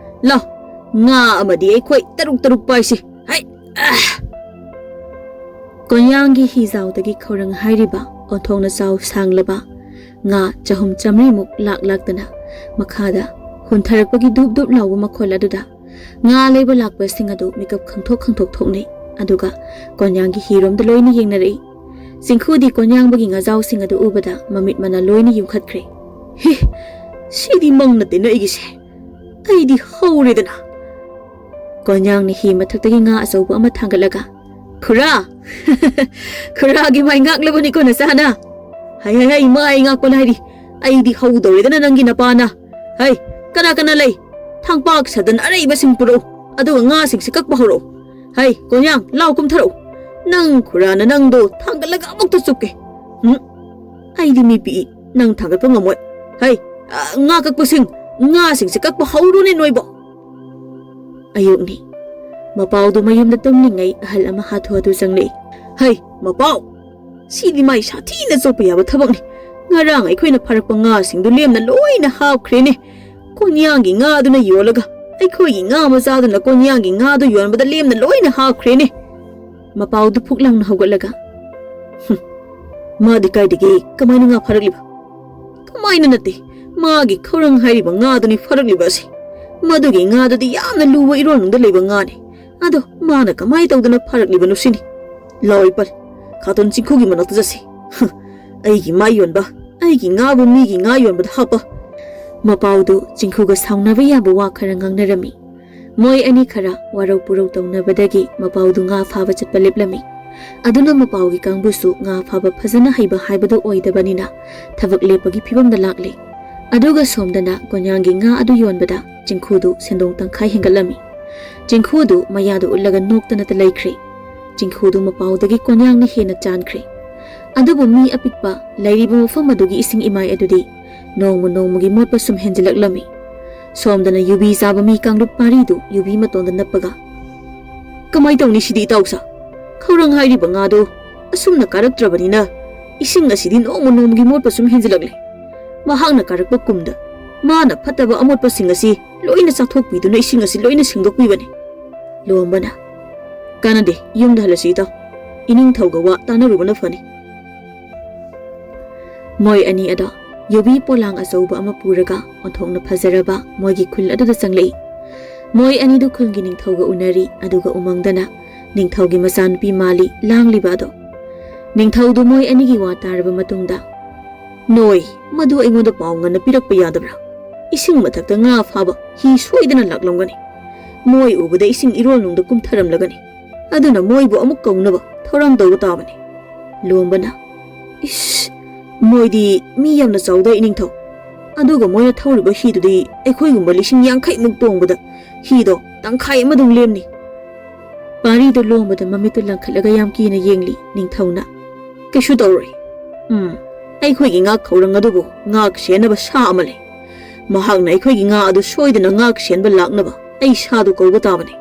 ꯂꯥꯎ, ꯉꯥ ꯑꯃꯗꯤ ꯑꯩꯈꯣꯏ ꯇꯔꯨꯛ ꯇꯔꯨꯛ ꯄꯥꯏꯁꯤ꯫ ꯍꯩ, ꯑ!" ꯀꯣꯟꯌꯥꯡꯒꯤ ꯍꯤꯖꯥꯎꯗꯒꯤ ꯈꯧꯔꯪ ꯍꯥꯏꯔꯤꯕ ꯑꯣꯟꯊꯣꯛꯅ ꯆꯥꯎ ꯁꯥꯡꯂꯕ ꯉꯥ ꯆꯍꯨꯝ ꯆꯥꯃꯔꯤꯃꯨꯛ ꯂꯥꯛ ꯂꯥꯛꯇꯅ ꯃꯈꯥꯗ ꯍꯨꯟꯊꯔꯛꯄꯒꯤ ꯗꯨꯞ ꯗꯨꯞ ꯂꯥꯎꯕ ꯃꯈꯣꯜ ꯑꯗꯨꯗ ꯉꯥ ꯂꯩꯕ ꯂꯥꯛꯄꯁꯤꯡ ꯑꯗꯨ ꯃꯤꯀꯞ ꯈꯪꯊꯣꯛ ꯈꯪꯊꯣꯛ ꯊꯣꯛꯅꯩ꯫ ꯑꯗꯨꯒ ꯀꯣꯟꯌꯥꯡꯒꯤ ꯍꯤꯔꯣꯝꯗ ꯂꯣꯏꯅ ꯌꯦꯡꯅꯔꯛꯏ꯫ ꯆꯤꯡꯈꯨꯗꯤ ꯀꯣꯟꯌꯥꯡꯕꯒꯤ ꯉꯥꯖꯥꯎꯁꯤꯡ ꯑꯗꯨ ꯎꯕꯗ ꯃꯃꯤꯠ ꯃꯅꯥ ꯂꯣꯏꯅ ꯌꯨꯝꯈꯠꯈ꯭ꯔꯦ꯫ "ꯍꯦ, ꯁꯤꯗꯤ ꯃꯪ ꯅꯠꯇꯦꯅ ꯑꯩꯒꯤꯁꯦ꯫ ꯑꯩꯗꯤ ꯍꯧꯔꯦꯗꯅ!" ꯀꯣꯟꯌꯥꯡꯅ ꯍꯤ ꯃꯊꯛꯇꯒꯤ ꯉꯥ ꯑꯆꯧꯕ ꯑꯃ ꯊꯥꯡꯒꯠꯂꯒ, "ꯈꯨꯔꯥ! ꯈꯨꯔꯥꯒꯤ ꯃꯥꯏ ꯉꯥꯛꯂꯕꯅꯤꯀꯣ ꯅꯆꯥꯅ꯫ ꯍꯩ, ꯍꯩ, ꯍꯩ, ꯃꯥꯏ ꯉꯥꯛꯄ ꯂꯥꯏꯔꯤ꯫ ꯑꯩꯗꯤ ꯍꯧꯗꯧꯔꯦꯗꯅ ꯅꯪꯒꯤ ꯅꯄꯥꯅ꯫ ꯍꯩ, ꯀꯅꯥ ꯀꯅꯥ ꯂꯩ? ꯊꯥꯡꯄꯥꯛ ꯁꯥꯗꯟ ꯑꯔꯩꯕꯁꯤꯡ ꯄꯨꯔꯛꯎ꯫ ꯑꯗꯨꯒ ꯉꯥꯁꯤꯡꯁꯤ ꯀꯛꯄ ꯍꯧꯔꯛꯎ꯫ ꯍꯩ, ꯀꯣꯟꯌꯥꯡ, ꯂꯥꯎ ꯀꯨꯝꯊꯔꯛꯎ꯫ ꯅꯪ ꯈꯨꯔꯥꯅ ꯅꯪꯗꯣ ꯊꯥꯡꯒꯠꯂꯒ ꯑꯃꯨꯛꯇ ꯆꯨꯞꯀꯦ꯫ ꯎꯝ, ꯑꯩꯗꯤ ꯃꯤ ꯄꯤꯛꯏ, ꯅꯪ ꯊꯥꯡꯒꯠꯄ ꯉꯝꯃꯣꯏ꯫ ꯍꯩ, ꯑ, ꯉꯥ ꯀꯛꯄꯁꯤꯡ, ꯉꯥꯁꯤꯡꯁꯦ ꯀꯛꯄ ꯍꯧꯔꯨꯅꯦ ꯅꯣꯏꯕꯣ꯫" ꯑꯌꯨꯛꯅꯤ꯫ ꯃꯄꯥꯎꯗꯨ ꯃꯌꯨꯝꯗ ꯇꯨꯝꯂꯤꯉꯩ ꯑꯍꯜ ꯑꯃ ꯍꯥꯊꯨ ꯍꯥꯊꯨ ꯆꯪꯂꯛꯏ꯫ "ꯍꯩ, ꯃꯄꯥꯎ! ꯁꯤꯗꯤ ꯃꯥꯏ ꯁꯥꯊꯤꯅ ꯆꯣꯞꯄ ꯌꯥꯕ ꯊꯕꯛꯅꯤ꯫ ꯉꯔꯥꯡ ꯑꯩꯈꯣꯏꯅ ꯐꯥꯔꯛꯄ ꯉꯥꯁꯤꯡꯗꯨ ꯂꯦꯝꯅ ꯂꯣꯏꯅ ꯍꯥꯞꯈ꯭ꯔꯦꯅꯦ꯫ ꯀꯣꯟꯌꯥꯡꯒꯤ ꯉꯥꯗꯨꯅ ꯌꯣꯜꯂꯒ ꯑꯩꯈꯣꯏꯒꯤ ꯉꯥ ꯃꯆꯥꯗꯨꯅ ꯀꯣꯟꯌꯥꯡꯒꯤ ꯉꯥꯗꯨ ꯌꯣꯟꯕꯗ ꯂꯦꯝꯅ ꯂꯣꯏꯅ ꯍꯥꯞꯈ꯭ꯔꯦꯅꯦ꯫" ꯃꯄꯥꯎꯗꯨ ꯐꯨꯛ ꯂꯥꯎꯅ ꯍꯧꯒꯠꯂꯒ, "ꯍꯨꯝ, ꯃꯥꯗꯤ ꯀꯥꯏꯗꯒꯤ ꯀꯃꯥꯏꯅ ꯉꯥ ꯐꯥꯔꯛꯂꯤꯕ? ꯀꯃꯥꯏꯅ ꯅꯠꯇꯦ, ꯃꯥꯒꯤ ꯈꯧꯔꯪ ꯍꯥꯏꯔꯤꯕ ꯉꯥꯗꯨꯅꯤ ꯐꯥꯔꯛꯂꯤꯕ ꯑꯁꯤ꯫ ꯃꯗꯨꯒꯤ ꯉꯥꯗꯨꯗꯤ ꯌꯥꯝꯅ ꯂꯨꯕ ꯏꯔꯣꯜ ꯃꯅꯨꯡꯗ ꯂꯩꯕ ꯉꯥꯅꯤ꯫ ꯑꯗꯣ ꯃꯥꯅ ꯀꯃꯥꯏ ꯇꯧꯗꯅ ꯐꯥꯔꯛꯂꯤꯕꯅꯣ ꯁꯤꯅꯤ꯫ ꯂꯥꯎ ꯏꯄꯜ, ꯈꯥꯇꯣꯟ ꯆꯤꯡꯈꯨꯒꯤ ꯃꯅꯥꯛꯇ ꯆꯠꯁꯤ꯫ ꯍ, ꯑꯩꯒꯤ ꯃꯥꯏ ꯌꯣꯟꯕ, ꯑꯩꯒꯤ ꯉꯥꯕꯨ ꯃꯤꯒꯤ ꯉꯥ ꯌꯣꯟꯕꯗ ꯍꯥꯞꯄ꯫" ꯃꯄꯥꯎꯗꯨ ꯆꯤꯡꯈꯨꯒ ꯁꯥꯎꯅꯕ ꯌꯥꯕ ꯋꯥ ꯈꯔ ꯉꯥꯡꯅꯔꯝꯃꯤ꯫ ꯃꯣꯏ ꯑꯅꯤ ꯈꯔ ꯋꯥꯔꯧ ꯄꯨꯔꯧ ꯇꯧꯅꯕꯗꯒꯤ ꯃꯄꯥꯎꯗꯨ ꯉꯥ ꯐꯥꯕ ꯆꯠꯄ ꯂꯦꯞꯂꯝꯃꯤ꯫ ꯑꯗꯨꯅ ꯃꯄꯥꯎꯒꯤ ꯀꯥꯡꯕꯨꯁꯨ ꯉꯥ ꯐꯥꯕ ꯐꯖꯅ ꯍꯩꯕ ꯍꯥꯏꯕꯗꯨ ꯑꯣꯏꯗꯕꯅꯤꯅ ꯊꯕꯛ ꯂꯦꯞꯄꯒꯤ ꯐꯤꯕꯝꯗ ꯂꯥꯛꯂꯦ꯫ ꯑꯗꯨꯒ ꯁꯣꯝꯗꯅ ꯀꯣꯟꯌꯥꯡꯒꯤ ꯉꯥ ꯑꯗꯨ ꯌꯣꯟꯕꯗ ꯆꯤꯡꯈꯨꯗꯨ ꯁꯦꯟꯗꯣꯡ ꯇꯪꯈꯥꯏ ꯍꯦꯟꯒꯠꯂꯝꯃꯤ꯫ ꯆꯤꯡꯈꯨꯗꯨ ꯃꯌꯥꯗ ꯎꯠꯂꯒ ꯅꯣꯛꯇꯅꯇ ꯂꯩꯈ꯭ꯔꯦ꯫ ꯆꯤꯡꯈꯨꯗꯨ ꯃꯄꯥꯎꯗꯒꯤ ꯀꯣꯟꯌꯥꯡꯅ ꯍꯦꯟꯅ ꯆꯥꯟꯈ꯭ꯔꯦ꯫ ꯑꯗꯨꯕꯨ ꯃꯤ ꯑꯄꯤꯛꯄ ꯂꯩꯔꯤꯕ ꯃꯐꯝ ꯑꯗꯨꯒꯤ ꯏꯁꯤꯡ ꯏꯃꯥꯏ ꯑꯗꯨꯗꯤ ꯅꯣꯡꯃ ꯅꯣꯡꯃꯒꯤ ꯃꯣꯠꯄ ꯁꯨꯝ ꯍꯦꯟꯖꯤꯜꯂꯛꯂꯝꯃꯤ꯫ ꯁꯣꯝꯗꯅ ꯌꯨꯕꯤ ꯆꯥꯕ ꯃꯤ ꯀꯥꯡꯂꯨꯞ ꯄꯥꯔꯤꯗꯨ ꯌꯨꯕꯤ ꯃꯇꯣꯟꯗ ꯅꯞꯄꯒ, "ꯀꯃꯥꯏ ꯇꯧꯅꯤ ꯁꯤꯗꯤ ꯏꯇꯥꯎꯁꯥ? ꯈꯧꯔꯥꯡ ꯍꯥꯏꯔꯤꯕ ꯉꯥꯗꯣ ꯑꯁꯨꯝꯅ ꯀꯥꯔꯛꯇ꯭ꯔꯕꯅꯤꯅ ꯏꯁꯤꯡ ꯑꯁꯤꯗꯤ ꯅꯣꯡꯃ ꯅꯣꯡꯃꯒꯤ ꯃꯣꯠꯄ ꯁꯨꯝ ꯍꯦꯟꯖꯤꯜꯂꯛꯂꯦ꯫ ꯃꯍꯥꯛꯅ ꯀꯥꯔꯛꯄ ꯀꯨꯝꯗ ꯃꯥꯅ ꯐꯠꯇꯕ ꯑꯃꯣꯠꯄꯁꯤꯡ ꯑꯁꯤ ꯂꯣꯏꯅ ꯆꯥꯊꯣꯛꯄꯤꯗꯨꯅ ꯏꯁꯤꯡ ꯑꯁꯤ ꯂꯣꯏꯅ ꯁꯦꯡꯗꯣꯛꯄꯤꯕꯅꯤ꯫" ꯂꯣꯝꯕꯅ, "ꯀꯥꯟꯅꯗꯦ, ꯌꯨꯝꯗ ꯍꯜꯂꯁꯤ ꯏꯇꯥꯎ꯫ ꯏꯅꯤꯡꯊꯧꯒ ꯋꯥ ꯇꯥꯅꯔꯨꯕꯅ ꯐꯅꯤ꯫" ꯃꯣꯏ ꯑꯅꯤ ꯑꯗꯣ ꯌꯨꯕꯤ ꯄꯣꯂꯥꯡ ꯑꯆꯧꯕ ꯑꯃ ꯄꯨꯔꯒ ꯑꯣꯟꯊꯣꯛꯅ ꯐꯖꯔꯕ ꯃꯣꯏꯒꯤ ꯈꯨꯜ ꯑꯗꯨꯗ ꯆꯪꯂꯛꯏ꯫ ꯃꯣꯏ ꯑꯅꯤꯗꯨ ꯈꯨꯜꯒꯤ ꯅꯤꯡꯊꯧꯒ ꯎꯅꯔꯤ, ꯑꯗꯨꯒ ꯎꯃꯪꯗꯅ ꯅꯤꯡꯊꯧꯒꯤ ꯃꯆꯥꯅꯨꯄꯤ ꯃꯥꯜꯂꯤ ꯂꯥꯡꯂꯤꯕ ꯑꯗꯣ꯫ ꯅꯤꯡꯊꯧꯗꯨ ꯃꯣꯏ ꯑꯅꯤꯒꯤ ꯋꯥ ꯇꯥꯔꯕ ꯃꯇꯨꯡꯗ, "ꯅꯣꯏ, ꯃꯗꯨ ꯑꯩꯉꯣꯟꯗ ꯄꯥꯎ ꯉꯟꯅ ꯄꯤꯔꯛꯄ ꯌꯥꯗꯕ꯭ꯔꯥ? ꯏꯁꯤꯡ ꯃꯊꯛꯇ ꯉꯥ ꯐꯥꯕ ꯍꯤ ꯁꯣꯏꯗꯅ ꯂꯥꯛꯂꯝꯒꯅꯤ꯫ ꯃꯣꯏ ꯎꯕꯗ ꯏꯁꯤꯡ ꯏꯔꯣꯜꯅꯨꯡꯗ ꯀꯨꯝꯊꯔꯝꯂꯒꯅꯤ꯫ ꯑꯗꯨꯅ ꯃꯣꯏꯕꯨ ꯑꯃꯨꯛ ꯀꯧꯅꯕ ꯊꯧꯔꯥꯡ ꯇꯧꯕ ꯇꯥꯕꯅꯤ꯫" ꯂꯣꯝꯕꯅ, "ꯏꯁ, ꯃꯣꯏꯗꯤ ꯃꯤ ꯌꯥꯝꯅ ꯆꯥꯎꯗꯥꯏ ꯏꯅꯤꯡꯊꯧ꯫ ꯑꯗꯨꯒ ꯃꯣꯏꯅ ꯊꯧꯔꯤꯕ ꯍꯤꯗꯨꯗꯤ ꯑꯩꯈꯣꯏꯒꯨꯝꯕ ꯂꯤꯁꯤꯡ ꯌꯥꯡꯈꯩꯃꯨꯛ ꯇꯣꯡꯕꯗ ꯍꯤꯗꯣ ꯇꯪꯈꯥꯏ ꯑꯃꯗꯨꯝ ꯂꯦꯝꯅꯤ꯫" ꯄꯥꯔꯤꯗꯨ ꯂꯣꯝꯕꯗ ꯃꯃꯤꯠꯇꯨ ꯂꯪꯈꯠꯂꯒ ꯌꯥꯝ ꯀꯤꯅ ꯌꯦꯡꯂꯤ꯫ ꯅꯤꯡꯊꯧꯅ, "ꯀꯩꯁꯨ ꯇꯧꯔꯣꯏ꯫ ꯎꯝ, ꯑꯩꯈꯣꯏꯒꯤ ꯉꯥ ꯈꯧꯔꯪ ꯑꯗꯨꯕꯨ ꯉꯥꯛ ꯁꯦꯟꯅꯕ ꯁꯥ ꯑꯃ ꯂꯩ꯫ ꯃꯍꯥꯛꯅ ꯑꯩꯈꯣꯏꯒꯤ ꯉꯥ ꯑꯗꯨ ꯁꯣꯏꯗꯅ ꯉꯥꯛ ꯁꯦꯟꯕ ꯂꯥꯛꯅꯕ ꯑꯩ ꯁꯥꯗꯨ ꯀꯧꯕ ꯇꯥꯕꯅꯤ꯫"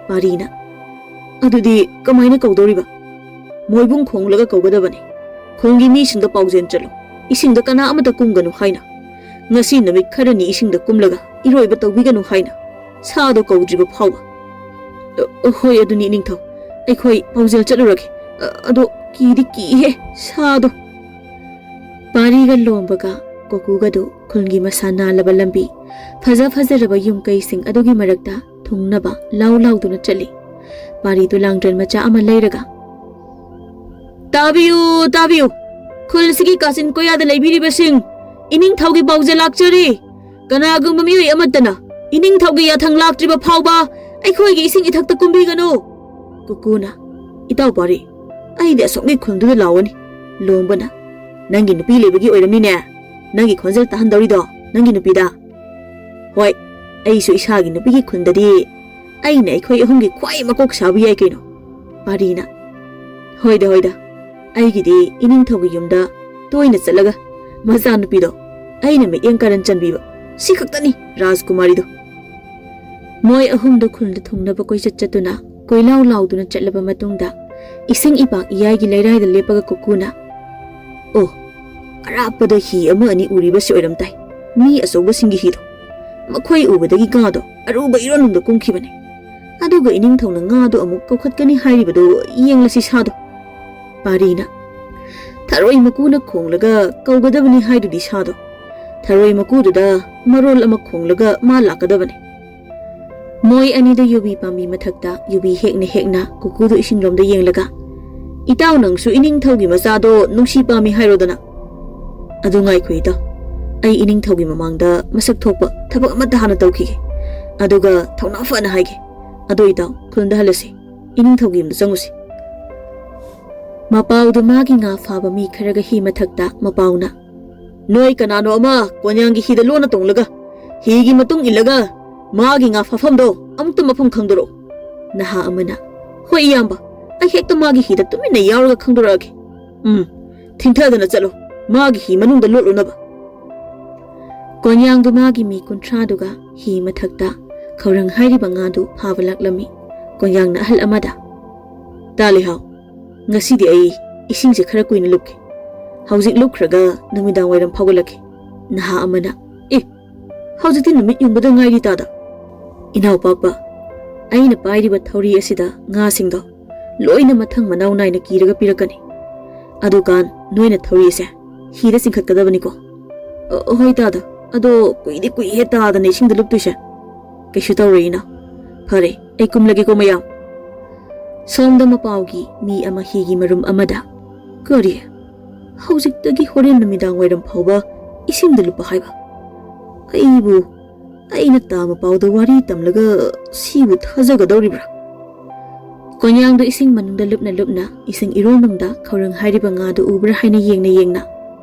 ꯄꯥꯔꯤꯅ, "ꯑꯗꯨꯗꯤ ꯀꯃꯥꯏꯅ ꯀꯧꯗꯧꯔꯤꯕ? ꯃꯣꯏꯕꯨꯡ ꯈꯣꯡꯂꯒ ꯀꯧꯒꯗꯕꯅꯤ꯫ ꯈꯨꯜꯒꯤ ꯃꯤꯁꯤꯡꯗ ꯄꯥꯎꯖꯦꯜ ꯆꯠꯂꯨ, ꯏꯁꯤꯡꯗ ꯀꯅꯥ ꯑꯃꯠꯇ ꯀꯨꯝꯒꯅꯨ ꯍꯥꯏꯅ꯫ ꯉꯁꯤ ꯅꯨꯃꯤꯠ ꯈꯔꯅꯤ ꯏꯁꯤꯡꯗ ꯀꯨꯝꯂꯒ ꯏꯔꯣꯏꯕ ꯇꯧꯕꯤꯒꯅꯨ ꯍꯥꯏꯅ, ꯁꯥꯗꯣ ꯀꯧꯗ꯭ꯔꯤꯕ ꯐꯥꯎꯕ꯫" "ꯑ, ꯍꯣꯏ, ꯑꯗꯨꯅꯤ ꯅꯤꯡꯊꯧ, ꯑꯩꯈꯣꯏ ꯄꯥꯎꯖꯦꯜ ꯆꯠꯂꯨꯔꯒꯦ꯫ ꯑ, ꯑꯗꯣ ꯀꯤꯗꯤ ꯀꯤꯍꯦ ꯁꯥꯗꯣ꯫" ꯄꯥꯔꯤꯒ ꯂꯣꯝꯕꯒ ꯀꯣꯀꯨꯒꯗꯨ ꯈꯨꯜꯒꯤ ꯃꯁꯥ ꯅꯥꯜꯂꯕ ꯂꯝꯕꯤ, ꯐꯖ ꯐꯖꯔꯕ ꯌꯨꯝ ꯀꯩꯁꯤꯡ ꯑꯗꯨꯒꯤ ꯃꯔꯛꯇ ꯊꯨꯡꯅꯕ ꯂꯥꯎ ꯂꯥꯎꯗꯨꯅ ꯆꯠꯂꯤ꯫ ꯄꯥꯔꯤꯗꯨ ꯂꯥꯡꯗ꯭ꯔꯦꯟ ꯃꯆꯥ ꯑꯃ ꯂꯩꯔꯒ, "ꯇꯥꯕꯤꯌꯨ, ꯇꯥꯕꯤꯌꯨ! ꯈꯨꯜꯁꯤꯒꯤ ꯀꯥꯆꯤꯟ ꯀꯣꯌꯥꯗ ꯂꯩꯕꯤꯔꯤꯕꯁꯤꯡ, ꯏꯅꯤꯡꯊꯧꯒꯤ ꯄꯥꯎꯖꯦꯜ ꯂꯥꯛꯆꯔꯤ꯫ ꯀꯅꯥꯒꯨꯝꯕ ꯃꯤꯑꯣꯏ ꯑꯃꯠꯇꯅ "ꯏꯅꯤꯡꯊꯧꯒꯤ ꯌꯥꯊꯪ ꯂꯥꯛꯇ꯭ꯔꯤꯕ ꯐꯥꯎꯕ ꯑꯩꯈꯣꯏꯒꯤ ꯏꯁꯤꯡ ꯏꯊꯛꯇ ꯀꯨꯝꯕꯤꯒꯅꯨ!" ꯀꯨꯀꯨꯅ, "ꯏꯇꯥꯎ ꯄꯥꯔꯤ, ꯑꯩꯗꯤ ꯑꯁꯣꯝꯒꯤ ꯈꯨꯜꯗꯨꯗ ꯂꯥꯎꯒꯅꯤ꯫" ꯂꯣꯝꯕꯅ, "ꯅꯪꯒꯤ ꯅꯨꯄꯤ ꯂꯩꯕꯒꯤ ꯑꯣꯏꯔꯝꯅꯤꯅꯦ, ꯅꯪꯒꯤ ꯈꯣꯟꯖꯦꯜ ꯇꯥꯍꯟꯗꯧꯔꯤꯗꯣ ꯅꯪꯒꯤ ꯅꯨꯄꯤꯗ?" "ꯍꯣꯏ, ꯑꯩꯁꯨ ꯏꯁꯥꯒꯤ ꯅꯨꯄꯤꯒꯤ ꯈꯨꯟꯗꯗꯤ ꯑꯩꯅ ꯑꯩꯈꯣꯏ ꯑꯍꯨꯝꯒꯤ ꯈ꯭ꯋꯥꯏ ꯃꯀꯣꯛ ꯁꯥꯕ ꯌꯥꯏ ꯀꯩꯅꯣ꯫" ꯄꯥꯔꯤꯅ, "ꯍꯣꯏꯗ, ꯍꯣꯏꯗ, ꯑꯩꯒꯤꯗꯤ ꯏꯅꯤꯡꯊꯧꯒꯤ ꯌꯨꯝꯗ ꯇꯣꯏꯅ ꯆꯠꯂꯒ ꯃꯆꯥꯅꯨꯄꯤꯗꯣ ꯑꯩꯅ ꯃꯤꯠꯌꯦꯡ ꯀꯥꯔꯟ ꯆꯟꯕꯤꯕ, ꯁꯤ ꯈꯛꯇꯅꯤ ꯔꯥꯖꯀꯨꯃꯥꯔꯤꯗꯣ꯫" ꯃꯣꯏ ꯑꯍꯨꯝꯗꯣ ꯈꯨꯜꯗ ꯊꯨꯡꯅꯕ ꯀꯣꯏꯆꯠ ꯆꯠꯇꯨꯅ ꯀꯣꯏꯂꯥꯎ ꯂꯥꯎꯗꯨꯅ ꯆꯠꯂꯕ ꯃꯇꯨꯡꯗ, ꯏꯁꯤꯡ ꯏꯄꯥꯛ ꯏꯌꯥꯏꯒꯤ ꯂꯩꯔꯥꯏꯗ ꯂꯦꯞꯄꯒ ꯀꯨꯀꯨꯅ, "ꯑꯣ, ꯑꯔꯥꯞꯄꯗ ꯍꯤ ꯑꯃ ꯑꯅꯤ ꯎꯔꯤꯕꯁꯤ ꯑꯣꯏꯔꯝ ꯇꯥꯏ꯫ ꯃꯤ ꯑꯆꯧꯕꯁꯤꯡꯒꯤ ꯍꯤꯗꯣ꯫ ꯃꯈꯣꯏ ꯎꯕꯗꯒꯤ ꯉꯥꯗꯣ ꯑꯔꯨꯕ ꯏꯔꯣꯟꯅꯨꯡꯗ ꯀꯨꯝꯈꯤꯕꯅꯤ꯫ ꯑꯗꯨꯒ ꯏꯅꯤꯡꯊꯧꯅ ꯉꯥꯗꯣ ꯑꯃꯨꯛ ꯀꯧꯈꯠꯀꯅꯤ ꯍꯥꯏꯔꯤꯕꯗꯣ ꯌꯦꯡꯂꯁꯤ ꯁꯥꯗꯣ꯫" ꯄꯥꯔꯤꯅ, "ꯊꯔꯣꯏ ꯃꯀꯨꯅ ꯈꯣꯡꯂꯒ ꯀꯧꯒꯗꯕꯅꯤ ꯍꯥꯏꯗꯨꯗꯤ ꯁꯥꯗꯣ꯫ ꯊꯔꯣꯏ ꯃꯀꯨꯗꯨꯗ ꯃꯔꯣꯜ ꯑꯃ ꯈꯣꯡꯂꯒ ꯃꯥ ꯂꯥꯛꯀꯗꯕꯅꯤ꯫" ꯃꯣꯏ ꯑꯅꯤꯗꯣ ꯌꯨꯕꯤ ꯄꯥꯝꯕꯤ ꯃꯊꯛꯇ ꯌꯨꯕꯤ ꯍꯦꯛꯅ ꯍꯦꯛꯅ ꯀꯨꯀꯨꯗꯣ ꯏꯁꯤꯡꯂꯣꯝꯗ ꯌꯦꯡꯂꯒ, "ꯏꯇꯥꯎ, ꯅꯪꯁꯨ ꯏꯅꯤꯡꯊꯧꯒꯤ ꯃꯆꯥꯗꯣ ꯅꯨꯡꯁꯤ ꯄꯥꯝꯃꯤ ꯍꯥꯏꯔꯣꯗꯅ?" "ꯑꯗꯨ ꯉꯥꯏꯈꯣ ꯏꯇꯥꯎ, ꯑꯩ ꯏꯅꯤꯡꯊꯧꯒꯤ ꯃꯃꯥꯡꯗ ꯃꯁꯛ ꯊꯣꯛꯄ ꯊꯕꯛ ꯑꯃꯠꯇ ꯍꯥꯟꯅ ꯇꯧꯈꯤꯒꯦ, ꯑꯗꯨꯒ ꯊꯧꯅꯥ ꯐꯅ ꯍꯥꯏꯒꯦ꯫ ꯑꯗꯣ ꯏꯇꯥꯎ, ꯈꯨꯜꯗ ꯍꯜꯂꯁꯤ, ꯏꯅꯤꯡꯊꯧꯒꯤ ꯌꯨꯝꯗ ꯆꯪꯉꯨꯁꯤ꯫" ꯃꯄꯥꯎꯗꯨ ꯃꯥꯒꯤ ꯉꯥ ꯐꯥꯕ ꯃꯤ ꯈꯔꯒ ꯍꯤ ꯃꯊꯛꯇ ꯃꯄꯥꯎꯅ, "ꯅꯣꯏ ꯀꯅꯥꯅꯣ ꯑꯃ ꯀꯣꯟꯌꯥꯡꯒꯤ ꯍꯤꯗ ꯂꯣꯟꯅ ꯇꯣꯡꯂꯒ ꯍꯤꯒꯤ ꯃꯇꯨꯡ ꯏꯜꯂꯒ ꯃꯥꯒꯤ ꯉꯥ ꯐꯥꯐꯝꯗꯣ ꯑꯃꯨꯛꯇ ꯃꯐꯝ ꯈꯪꯗꯣꯔꯛꯎ꯫" ꯅꯍꯥ ꯑꯃꯅ, "ꯍꯣꯏ ꯏꯌꯥꯝꯕ, ꯑꯩ ꯍꯦꯛꯇ ꯃꯥꯒꯤ ꯍꯤꯗ ꯇꯨꯃꯤꯟꯅ ꯌꯥꯎꯔꯒ ꯈꯪꯗꯣꯔꯛꯑꯒꯦ꯫" "ꯎꯝ, ꯊꯤꯡꯊꯗꯅ ꯆꯠꯂꯣ, ꯃꯥꯒꯤ ꯍꯤ ꯃꯅꯨꯡꯗ ꯂꯣꯠꯂꯨꯅꯕ꯫" ꯀꯣꯟꯌꯥꯡꯗꯨ ꯃꯥꯒꯤ ꯃꯤ ꯀꯨꯟꯊ꯭ꯔꯥꯗꯨꯒ ꯍꯤ ꯃꯊꯛꯇ ꯈꯧꯔꯪ ꯍꯥꯏꯔꯤꯕ ꯉꯥꯗꯨ ꯐꯥꯕ ꯂꯥꯛꯂꯝꯃꯤ꯫ ꯀꯣꯟꯌꯥꯡꯅ ꯑꯍꯜ ꯑꯃꯗ, "ꯇꯥ ꯂꯩꯍꯥꯎ, ꯉꯁꯤꯗꯤ ꯑꯩ ꯏꯁꯤꯡꯁꯦ ꯈꯔ ꯀꯨꯏꯅ ꯂꯨꯞꯀꯦ꯫ ꯍꯧꯖꯤꯛ ꯂꯨꯞꯈ꯭ꯔꯒ ꯅꯨꯃꯤꯗꯥꯡ ꯋꯥꯏꯔꯝ ꯐꯥꯎꯒꯠꯂꯛꯀꯦ꯫" ꯅꯍꯥ ꯑꯃꯅ, "ꯑꯦ, ꯍꯧꯖꯤꯛꯇꯤ ꯅꯨꯃꯤꯠ ꯌꯨꯡꯕꯗ ꯉꯥꯏꯔꯤ ꯇꯥꯗ꯫" "ꯏꯅꯥꯎꯄꯥꯛꯄ, ꯑꯩꯅ ꯄꯥꯏꯔꯤꯕ ꯊꯧꯔꯤ ꯑꯁꯤꯗ ꯉꯥꯁꯤꯡꯗꯣ ꯂꯣꯏꯅ ꯃꯊꯪ ꯃꯅꯥꯎ ꯅꯥꯏꯅ ꯀꯤꯔꯒ ꯄꯤꯔꯛꯀꯅꯤ꯫ ꯑꯗꯨꯀꯥꯟ ꯅꯣꯏꯅ ꯊꯧꯔꯤ ꯑꯁꯦ ꯍꯤꯗ ꯆꯤꯡꯈꯠꯀꯗꯕꯅꯤꯀꯣ꯫" "ꯑ, ꯍꯣꯏ ꯇꯥꯗ, ꯑꯗꯣ ꯀꯨꯏꯗꯤ ꯀꯨꯏꯍꯦ ꯇꯥꯗꯅ ꯏꯁꯤꯡꯗ ꯂꯨꯞꯇꯣꯏꯁꯦ꯫" "ꯀꯩꯁꯨ ꯇꯧꯔꯣꯏ ꯏꯅꯥꯎ꯫ ꯐꯔꯦ, ꯑꯩ ꯀꯨꯝꯂꯒꯦꯀꯣ ꯃꯌꯥꯝ꯫" ꯁꯣꯝꯗ ꯃꯄꯥꯎꯒꯤ ꯃꯤ ꯑꯃ ꯍꯤꯒꯤ ꯃꯔꯨꯝ ꯑꯃꯗ, "ꯀꯔꯤ? ꯍꯧꯖꯤꯛꯇꯒꯤ ꯍꯣꯔꯦꯟ ꯅꯨꯃꯤꯗꯥꯡ ꯋꯥꯏꯔꯝ ꯐꯥꯎꯕ ꯏꯁꯤꯡꯗ ꯂꯨꯞꯄ ꯍꯥꯏꯕ? ꯑꯩꯕꯨ ꯑꯩꯅ ꯇꯥꯃꯄꯥꯎꯗ ꯋꯥꯔꯤ ꯇꯝꯂꯒ ꯁꯤꯕꯨ ꯊꯥꯖꯒꯗꯧꯔꯤꯕ꯭ꯔꯥ? ꯀꯣꯟꯌꯥꯡꯗꯨ ꯏꯁꯤꯡ ꯃꯅꯨꯡꯗ ꯂꯨꯞꯅ ꯂꯨꯞꯅ ꯏꯁꯤꯡ ꯏꯔꯣꯜꯅꯨꯡꯗ ꯈꯧꯔꯪ ꯍꯥꯏꯔꯤꯕ ꯉꯥꯗꯨ ꯎꯕ꯭ꯔꯥ ꯍꯥꯏꯅ ꯌꯦꯡꯅ ꯌꯦꯡꯅ,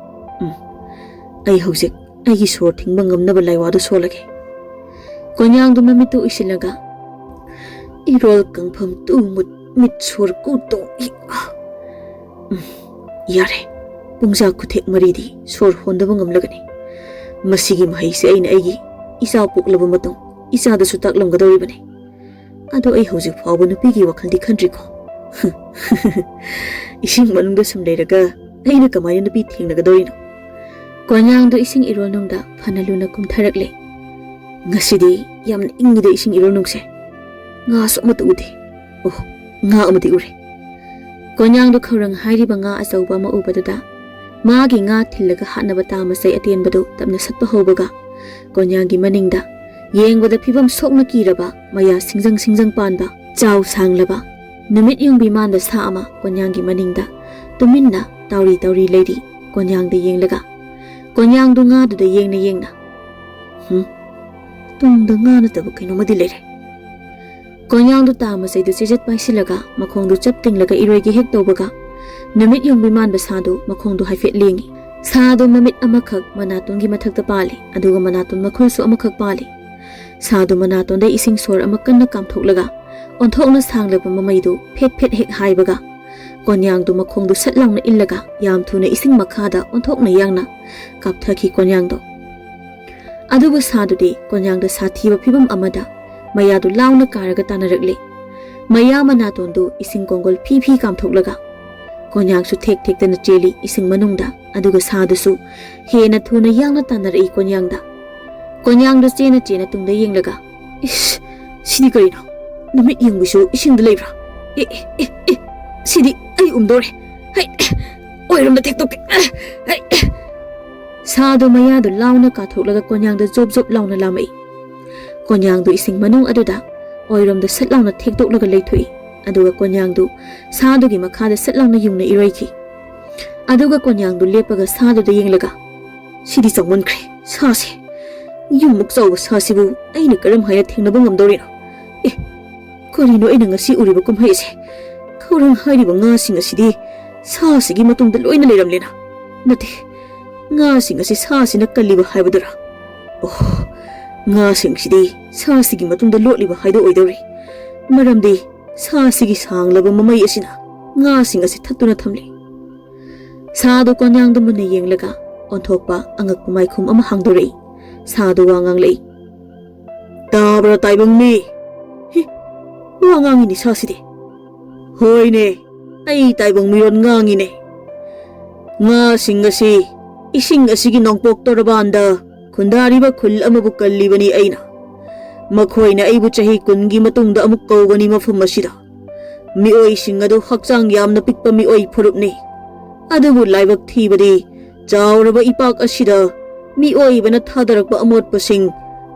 "ꯎꯝ, ꯑꯩ ꯍꯧꯖꯤꯛ ꯑꯩꯒꯤ ꯁꯣꯔ ꯊꯤꯡꯕ ꯉꯝꯅꯕ ꯂꯥꯏꯋꯥꯗꯨ ꯁꯣꯜꯂꯒꯦ꯫" ꯀꯣꯟꯌꯥꯡꯗꯨ ꯃꯃꯤꯠꯇꯨ ꯎꯏꯁꯤꯜꯂꯒ, "ꯏꯔꯣꯜ ꯀꯪꯐꯝ ꯇꯨ ꯃꯨꯠ ꯃꯤꯠ ꯁꯣꯔ ꯀꯨ ꯇꯣꯡ ꯏ ꯑꯥ꯫ ꯎꯝ, ꯌꯥꯔꯦ꯫ ꯄꯨꯡꯖꯥ ꯈꯨꯊꯦꯛ ꯃꯔꯤꯗꯤ ꯁꯣꯔ ꯍꯣꯟꯗꯕ ꯉꯝꯂꯒꯅꯤ꯫ ꯃꯁꯤꯒꯤ ꯃꯍꯩꯁꯦ ꯑꯩꯅ ꯑꯩꯒꯤ ꯏꯆꯥ ꯄꯣꯛꯂꯕ ꯃꯇꯨꯡ ꯏꯆꯥꯗꯁꯨ ꯇꯥꯛꯂꯝꯒꯗꯧꯔꯤꯕꯅꯤ꯫ ꯑꯗꯣ ꯑꯩ ꯍꯧꯖꯤꯛ ꯐꯥꯎꯕ ꯅꯨꯄꯤꯒꯤ ꯋꯥꯈꯜꯗꯤ ꯈꯟꯗ꯭ꯔꯤꯀꯣ꯫" "ꯏꯁꯤꯡ ꯃꯅꯨꯡꯗ ꯁꯨꯝ ꯂꯩꯔꯒ ꯑꯩꯅ ꯀꯃꯥꯏꯅ ꯅꯨꯄꯤ ꯊꯦꯡꯅꯒꯗꯧꯔꯤꯅꯣ?" ꯀꯣꯟꯌꯥꯡꯗꯨ ꯏꯁꯤꯡ ꯏꯔꯣꯜꯅꯨꯡꯗ ꯐꯅ ꯂꯨꯅ ꯀꯨꯝꯊꯔꯛꯂꯦ꯫ "ꯉꯁꯤꯗꯤ ꯌꯥꯝꯅ ꯏꯪꯉꯤꯗ ꯏꯁꯤꯡ ꯏꯔꯣꯜꯅꯨꯡꯁꯦ꯫ ꯉꯥꯁꯨ ꯑꯃꯠꯇ ꯎꯗꯦ꯫ ꯑꯣ, ꯉꯥ ꯑꯃꯗꯤ ꯎꯔꯦ꯫" ꯀꯣꯟꯌꯥꯡꯗꯨ ꯈꯧꯔꯪ ꯍꯥꯏꯔꯤꯕ ꯉꯥ ꯑꯆꯧꯕ ꯑꯃ ꯎꯕꯗꯨꯗ ꯃꯥꯒꯤ ꯉꯥ ꯊꯤꯜꯂꯒ ꯍꯥꯠꯅꯕ ꯇꯥ ꯃꯆꯩ ꯑꯇꯦꯟꯕꯗꯨ ꯇꯞꯅ ꯁꯠꯄ ꯍꯧꯕꯒ ꯀꯣꯟꯌꯥꯡꯒꯤ ꯃꯅꯤꯡꯗ ꯌꯦꯡꯕꯗ ꯐꯤꯕꯝ ꯁꯣꯛꯅ ꯀꯤꯔꯕ, ꯃꯌꯥ ꯁꯤꯡꯖꯪ ꯁꯤꯡꯖꯪ ꯄꯥꯟꯕ, ꯆꯥꯎ ꯁꯥꯡꯂꯕ, ꯅꯨꯃꯤꯠ ꯌꯨꯡꯕꯤ ꯃꯥꯟꯕ ꯁꯥ ꯑꯃ ꯀꯣꯟꯌꯥꯡꯒꯤ ꯃꯅꯤꯡꯗ ꯇꯨꯃꯤꯟꯅ ꯇꯥꯎꯔꯤ ꯇꯥꯎꯔꯤ ꯂꯩꯔꯤ꯫ ꯀꯣꯟꯌꯥꯡꯗ ꯌꯦꯡꯂꯒ, ꯀꯣꯟꯌꯥꯡꯗꯨ ꯉꯥꯗꯨꯗ ꯌꯦꯡꯅ ꯌꯦꯡꯅ, "ꯍꯨꯝ, ꯇꯨꯡꯗ ꯉꯥ ꯅꯠꯇꯕ ꯀꯩꯅꯣꯝꯃꯗꯤ ꯂꯩꯔꯦ꯫" ꯀꯣꯟꯌꯥꯡꯗꯨ ꯇꯥ ꯃꯆꯩꯗꯨ ꯆꯦꯖꯠ ꯄꯥꯏꯁꯤꯜꯂꯒ ꯃꯈꯣꯡꯗꯨ ꯆꯞ ꯇꯤꯡꯂꯒ ꯏꯔꯣꯏꯒꯦ ꯍꯦꯛ ꯇꯧꯕꯒ, ꯅꯨꯃꯤꯠ ꯌꯨꯡꯕꯤ ꯃꯥꯟꯕ ꯁꯥꯗꯨ ꯃꯈꯣꯡꯗꯨ ꯍꯥꯏꯐꯦꯠ ꯂꯦꯡꯉꯤ꯫ ꯁꯥꯗꯨ ꯃꯃꯤꯠ ꯑꯃꯈꯛ ꯃꯅꯥꯇꯣꯟꯒꯤ ꯃꯊꯛꯇ ꯄꯥꯜꯂꯤ, ꯑꯗꯨꯒ ꯃꯅꯥꯇꯣꯟ ꯃꯈꯨꯜꯁꯨ ꯑꯃꯈꯛ ꯄꯥꯜꯂꯤ꯫ ꯁꯥꯗꯨ ꯃꯅꯥꯇꯣꯟꯗ ꯏꯁꯤꯡ ꯁꯣꯔ ꯑꯃ ꯀꯟꯅ ꯀꯥꯝꯊꯣꯛꯂꯒ ꯑꯣꯟꯊꯣꯛꯅ ꯁꯥꯡꯂꯕ ꯃꯃꯩꯗꯨ ꯐꯦꯠ ꯐꯦꯠ ꯍꯦꯛ ꯍꯥꯏꯕꯒ, ꯀꯣꯟꯌꯥꯡꯗꯨ ꯃꯈꯣꯡꯗꯨ ꯁꯠ ꯂꯥꯎꯅ ꯏꯜꯂꯒ ꯌꯥꯝ ꯊꯨꯅ ꯏꯁꯤꯡ ꯃꯈꯥꯗ ꯑꯣꯟꯊꯣꯛꯅ ꯌꯥꯡꯅ ꯀꯥꯞꯊꯈꯤ ꯀꯣꯟꯌꯥꯡꯗꯣ꯫ ꯑꯗꯨꯕꯨ ꯁꯥꯗꯨꯗꯤ ꯀꯣꯟꯌꯥꯡꯗ ꯁꯥꯊꯤꯕ ꯐꯤꯕꯝ ꯑꯃꯗ ꯃꯌꯥꯗꯨ ꯂꯥꯎꯅ ꯀꯥꯔꯒ ꯇꯥꯟꯅꯔꯛꯂꯦ꯫ ꯃꯌꯥ ꯃꯅꯥꯇꯣꯟꯗꯨ ꯏꯁꯤꯡ ꯀꯣꯡꯒꯣꯜ ꯐꯤ ꯐꯤ ꯀꯥꯝꯊꯣꯛꯂꯒ ꯀꯣꯟꯌꯥꯡꯁꯨ ꯊꯦꯛ ꯊꯦꯛꯇꯅ ꯆꯦꯜꯂꯤ ꯏꯁꯤꯡ ꯃꯅꯨꯡꯗ, ꯑꯗꯨꯒ ꯁꯥꯗꯨꯁꯨ ꯍꯦꯟꯅ ꯊꯨꯅ ꯌꯥꯡꯅ ꯇꯥꯟꯅꯔꯛꯏ ꯀꯣꯟꯌꯥꯡꯗ꯫ ꯀꯣꯟꯌꯥꯡꯗꯨ ꯆꯦꯅ ꯆꯦꯅ ꯇꯨꯡꯗ ꯌꯦꯡꯂꯒ, "ꯏꯁ, ꯁꯤꯗꯤ ꯀꯔꯤꯅꯣ? ꯅꯨꯃꯤꯠ ꯌꯦꯡꯕꯤꯁꯨ ꯏꯁꯤꯡꯗ ꯂꯩꯕ꯭ꯔꯥ? ꯑꯦ, ꯑꯦ, ꯑꯦ, ꯑꯦ, ꯁꯤꯗꯤ ꯑꯩ ꯎꯝꯗꯧꯔꯦ꯫ ꯍꯩ, ꯑꯣꯏꯔꯣꯝꯗ ꯊꯦꯛꯇꯣꯛꯀꯦ꯫ ꯍꯩ!" ꯁꯥꯗꯨ ꯃꯌꯥꯗꯨ ꯂꯥꯎꯅ ꯀꯥꯊꯣꯛꯂꯒ ꯀꯣꯟꯌꯥꯡꯗ ꯖꯣꯞ ꯖꯣꯞ ꯂꯥꯎꯅ ꯂꯥꯝꯃꯛꯏ꯫ ꯀꯣꯟꯌꯥꯡꯗꯨ ꯏꯁꯤꯡ ꯃꯅꯨꯡ ꯑꯗꯨꯗ ꯑꯣꯏꯔꯣꯝꯗ ꯁꯠ ꯂꯥꯎꯅ ꯊꯦꯛꯇꯣꯛꯂꯒ ꯂꯩꯊꯣꯛꯏ꯫ ꯑꯗꯨꯒ ꯀꯣꯟꯌꯥꯡꯗꯨ ꯁꯥꯗꯨꯒꯤ ꯃꯈꯥꯗ ꯁꯠ ꯂꯥꯎꯅ ꯌꯨꯡꯅ ꯏꯔꯣꯏꯈꯤ꯫ ꯑꯗꯨꯒ ꯀꯣꯟꯌꯥꯡꯗꯨ ꯂꯦꯞꯄꯒ ꯁꯥꯗꯨꯗ ꯌꯦꯡꯂꯒ, "ꯁꯤꯗꯤ ꯆꯥꯎꯃꯟꯈ꯭ꯔꯦ, ꯁꯥꯁꯦ꯫ ꯌꯨꯝꯃꯨꯛ ꯆꯥꯎꯕ ꯁꯥꯁꯤꯕꯨ ꯑꯩꯅ ꯀꯔꯝ ꯍꯥꯏꯅ ꯊꯦꯡꯅꯕ ꯉꯝꯗꯧꯔꯤꯅꯣ? ꯑꯦ, ꯀꯔꯤꯅꯣ ꯑꯩꯅ ꯉꯁꯤ ꯎꯔꯤꯕ ꯀꯨꯝꯍꯩ ꯑꯁꯦ? ꯈꯧꯔꯪ ꯍꯥꯏꯔꯤꯕ ꯉꯥꯁꯤꯡ ꯑꯁꯤꯗꯤ ꯁꯥꯁꯤꯒꯤ ꯃꯇꯨꯡꯗ ꯂꯣꯏꯅ ꯂꯩꯔꯝꯂꯦꯅ꯫ ꯅꯠꯇꯦ, ꯉꯥꯁꯤꯡ ꯑꯁꯤ ꯁꯥꯁꯤꯅ ꯀꯜꯂꯤꯕ ꯍꯥꯏꯕꯗꯨꯔꯥ? ꯑꯣ, ꯉꯥꯁꯤꯡꯁꯤꯗꯤ ꯁꯥꯁꯤꯒꯤ ꯃꯇꯨꯡꯗ ꯂꯣꯠꯂꯤꯕ ꯍꯥꯏꯗꯣ ꯑꯣꯏꯗꯧꯔꯤ꯫ ꯃꯔꯝꯗꯤ ꯁꯥꯁꯤꯒꯤ ꯁꯥꯡꯂꯕ ꯃꯃꯩ ꯑꯁꯤꯅ ꯉꯥꯁꯤꯡ ꯑꯁꯤ ꯊꯠꯇꯨꯅ ꯊꯝꯂꯤ꯫ ꯁꯥꯗꯨ ꯀꯣꯟꯌꯥꯡꯗ ꯃꯨꯟꯅ ꯌꯦꯡꯂꯒ ꯑꯣꯟꯊꯣꯛꯄ ꯑꯉꯛꯄ ꯃꯥꯏꯈꯨꯝ ꯑꯃ ꯍꯥꯡꯗꯣꯔꯛꯏ꯫ ꯁꯥꯗꯨ ꯋꯥ ꯉꯥꯡꯂꯛꯏ꯫ "ꯇꯥꯕ꯭ꯔꯥ, ꯇꯥꯏꯕꯪ ꯃꯤ?" ꯍꯦ, ꯋꯥ ꯉꯥꯡꯉꯤꯅꯦ ꯁꯥꯁꯤꯗꯤ꯫ "ꯍꯣꯏꯅꯦ, ꯑꯩ ꯇꯥꯏꯕꯪ ꯃꯤꯔꯣꯟ ꯉꯥꯡꯉꯤꯅꯦ꯫ ꯉꯥꯁꯤꯡ ꯑꯁꯤ ꯏꯁꯤꯡ ꯑꯁꯤꯒꯤ ꯅꯣꯡꯄꯣꯛ ꯇꯣꯔꯕꯥꯟꯗ ꯈꯨꯟꯗꯥꯔꯤꯕ ꯈꯨꯜ ꯑꯃꯕꯨ ꯀꯜꯂꯤꯕꯅꯤ ꯑꯩꯅ꯫ ꯃꯈꯣꯏꯅ ꯑꯩꯕꯨ ꯆꯍꯤ ꯀꯨꯟꯒꯤ ꯃꯇꯨꯡꯗ ꯑꯃꯨꯛ ꯀꯧꯕꯅꯤ ꯃꯐꯝ ꯑꯁꯤꯗ꯫ ꯃꯤꯑꯣꯏꯁꯤꯡ ꯑꯗꯨ ꯍꯛꯆꯥꯡ ꯌꯥꯝꯅ ꯄꯤꯛꯄ ꯃꯤꯑꯣꯏ ꯐꯨꯔꯨꯞꯅꯤ꯫ ꯑꯗꯨꯕꯨ ꯂꯥꯏꯕꯛ ꯊꯤꯕꯗꯤ, ꯆꯥꯎꯔꯕ ꯏꯄꯥꯛ ꯑꯁꯤꯗ ꯃꯤꯑꯣꯏꯕꯅ ꯊꯥꯗꯔꯛꯄ ꯑꯃꯣꯠꯄꯁꯤꯡ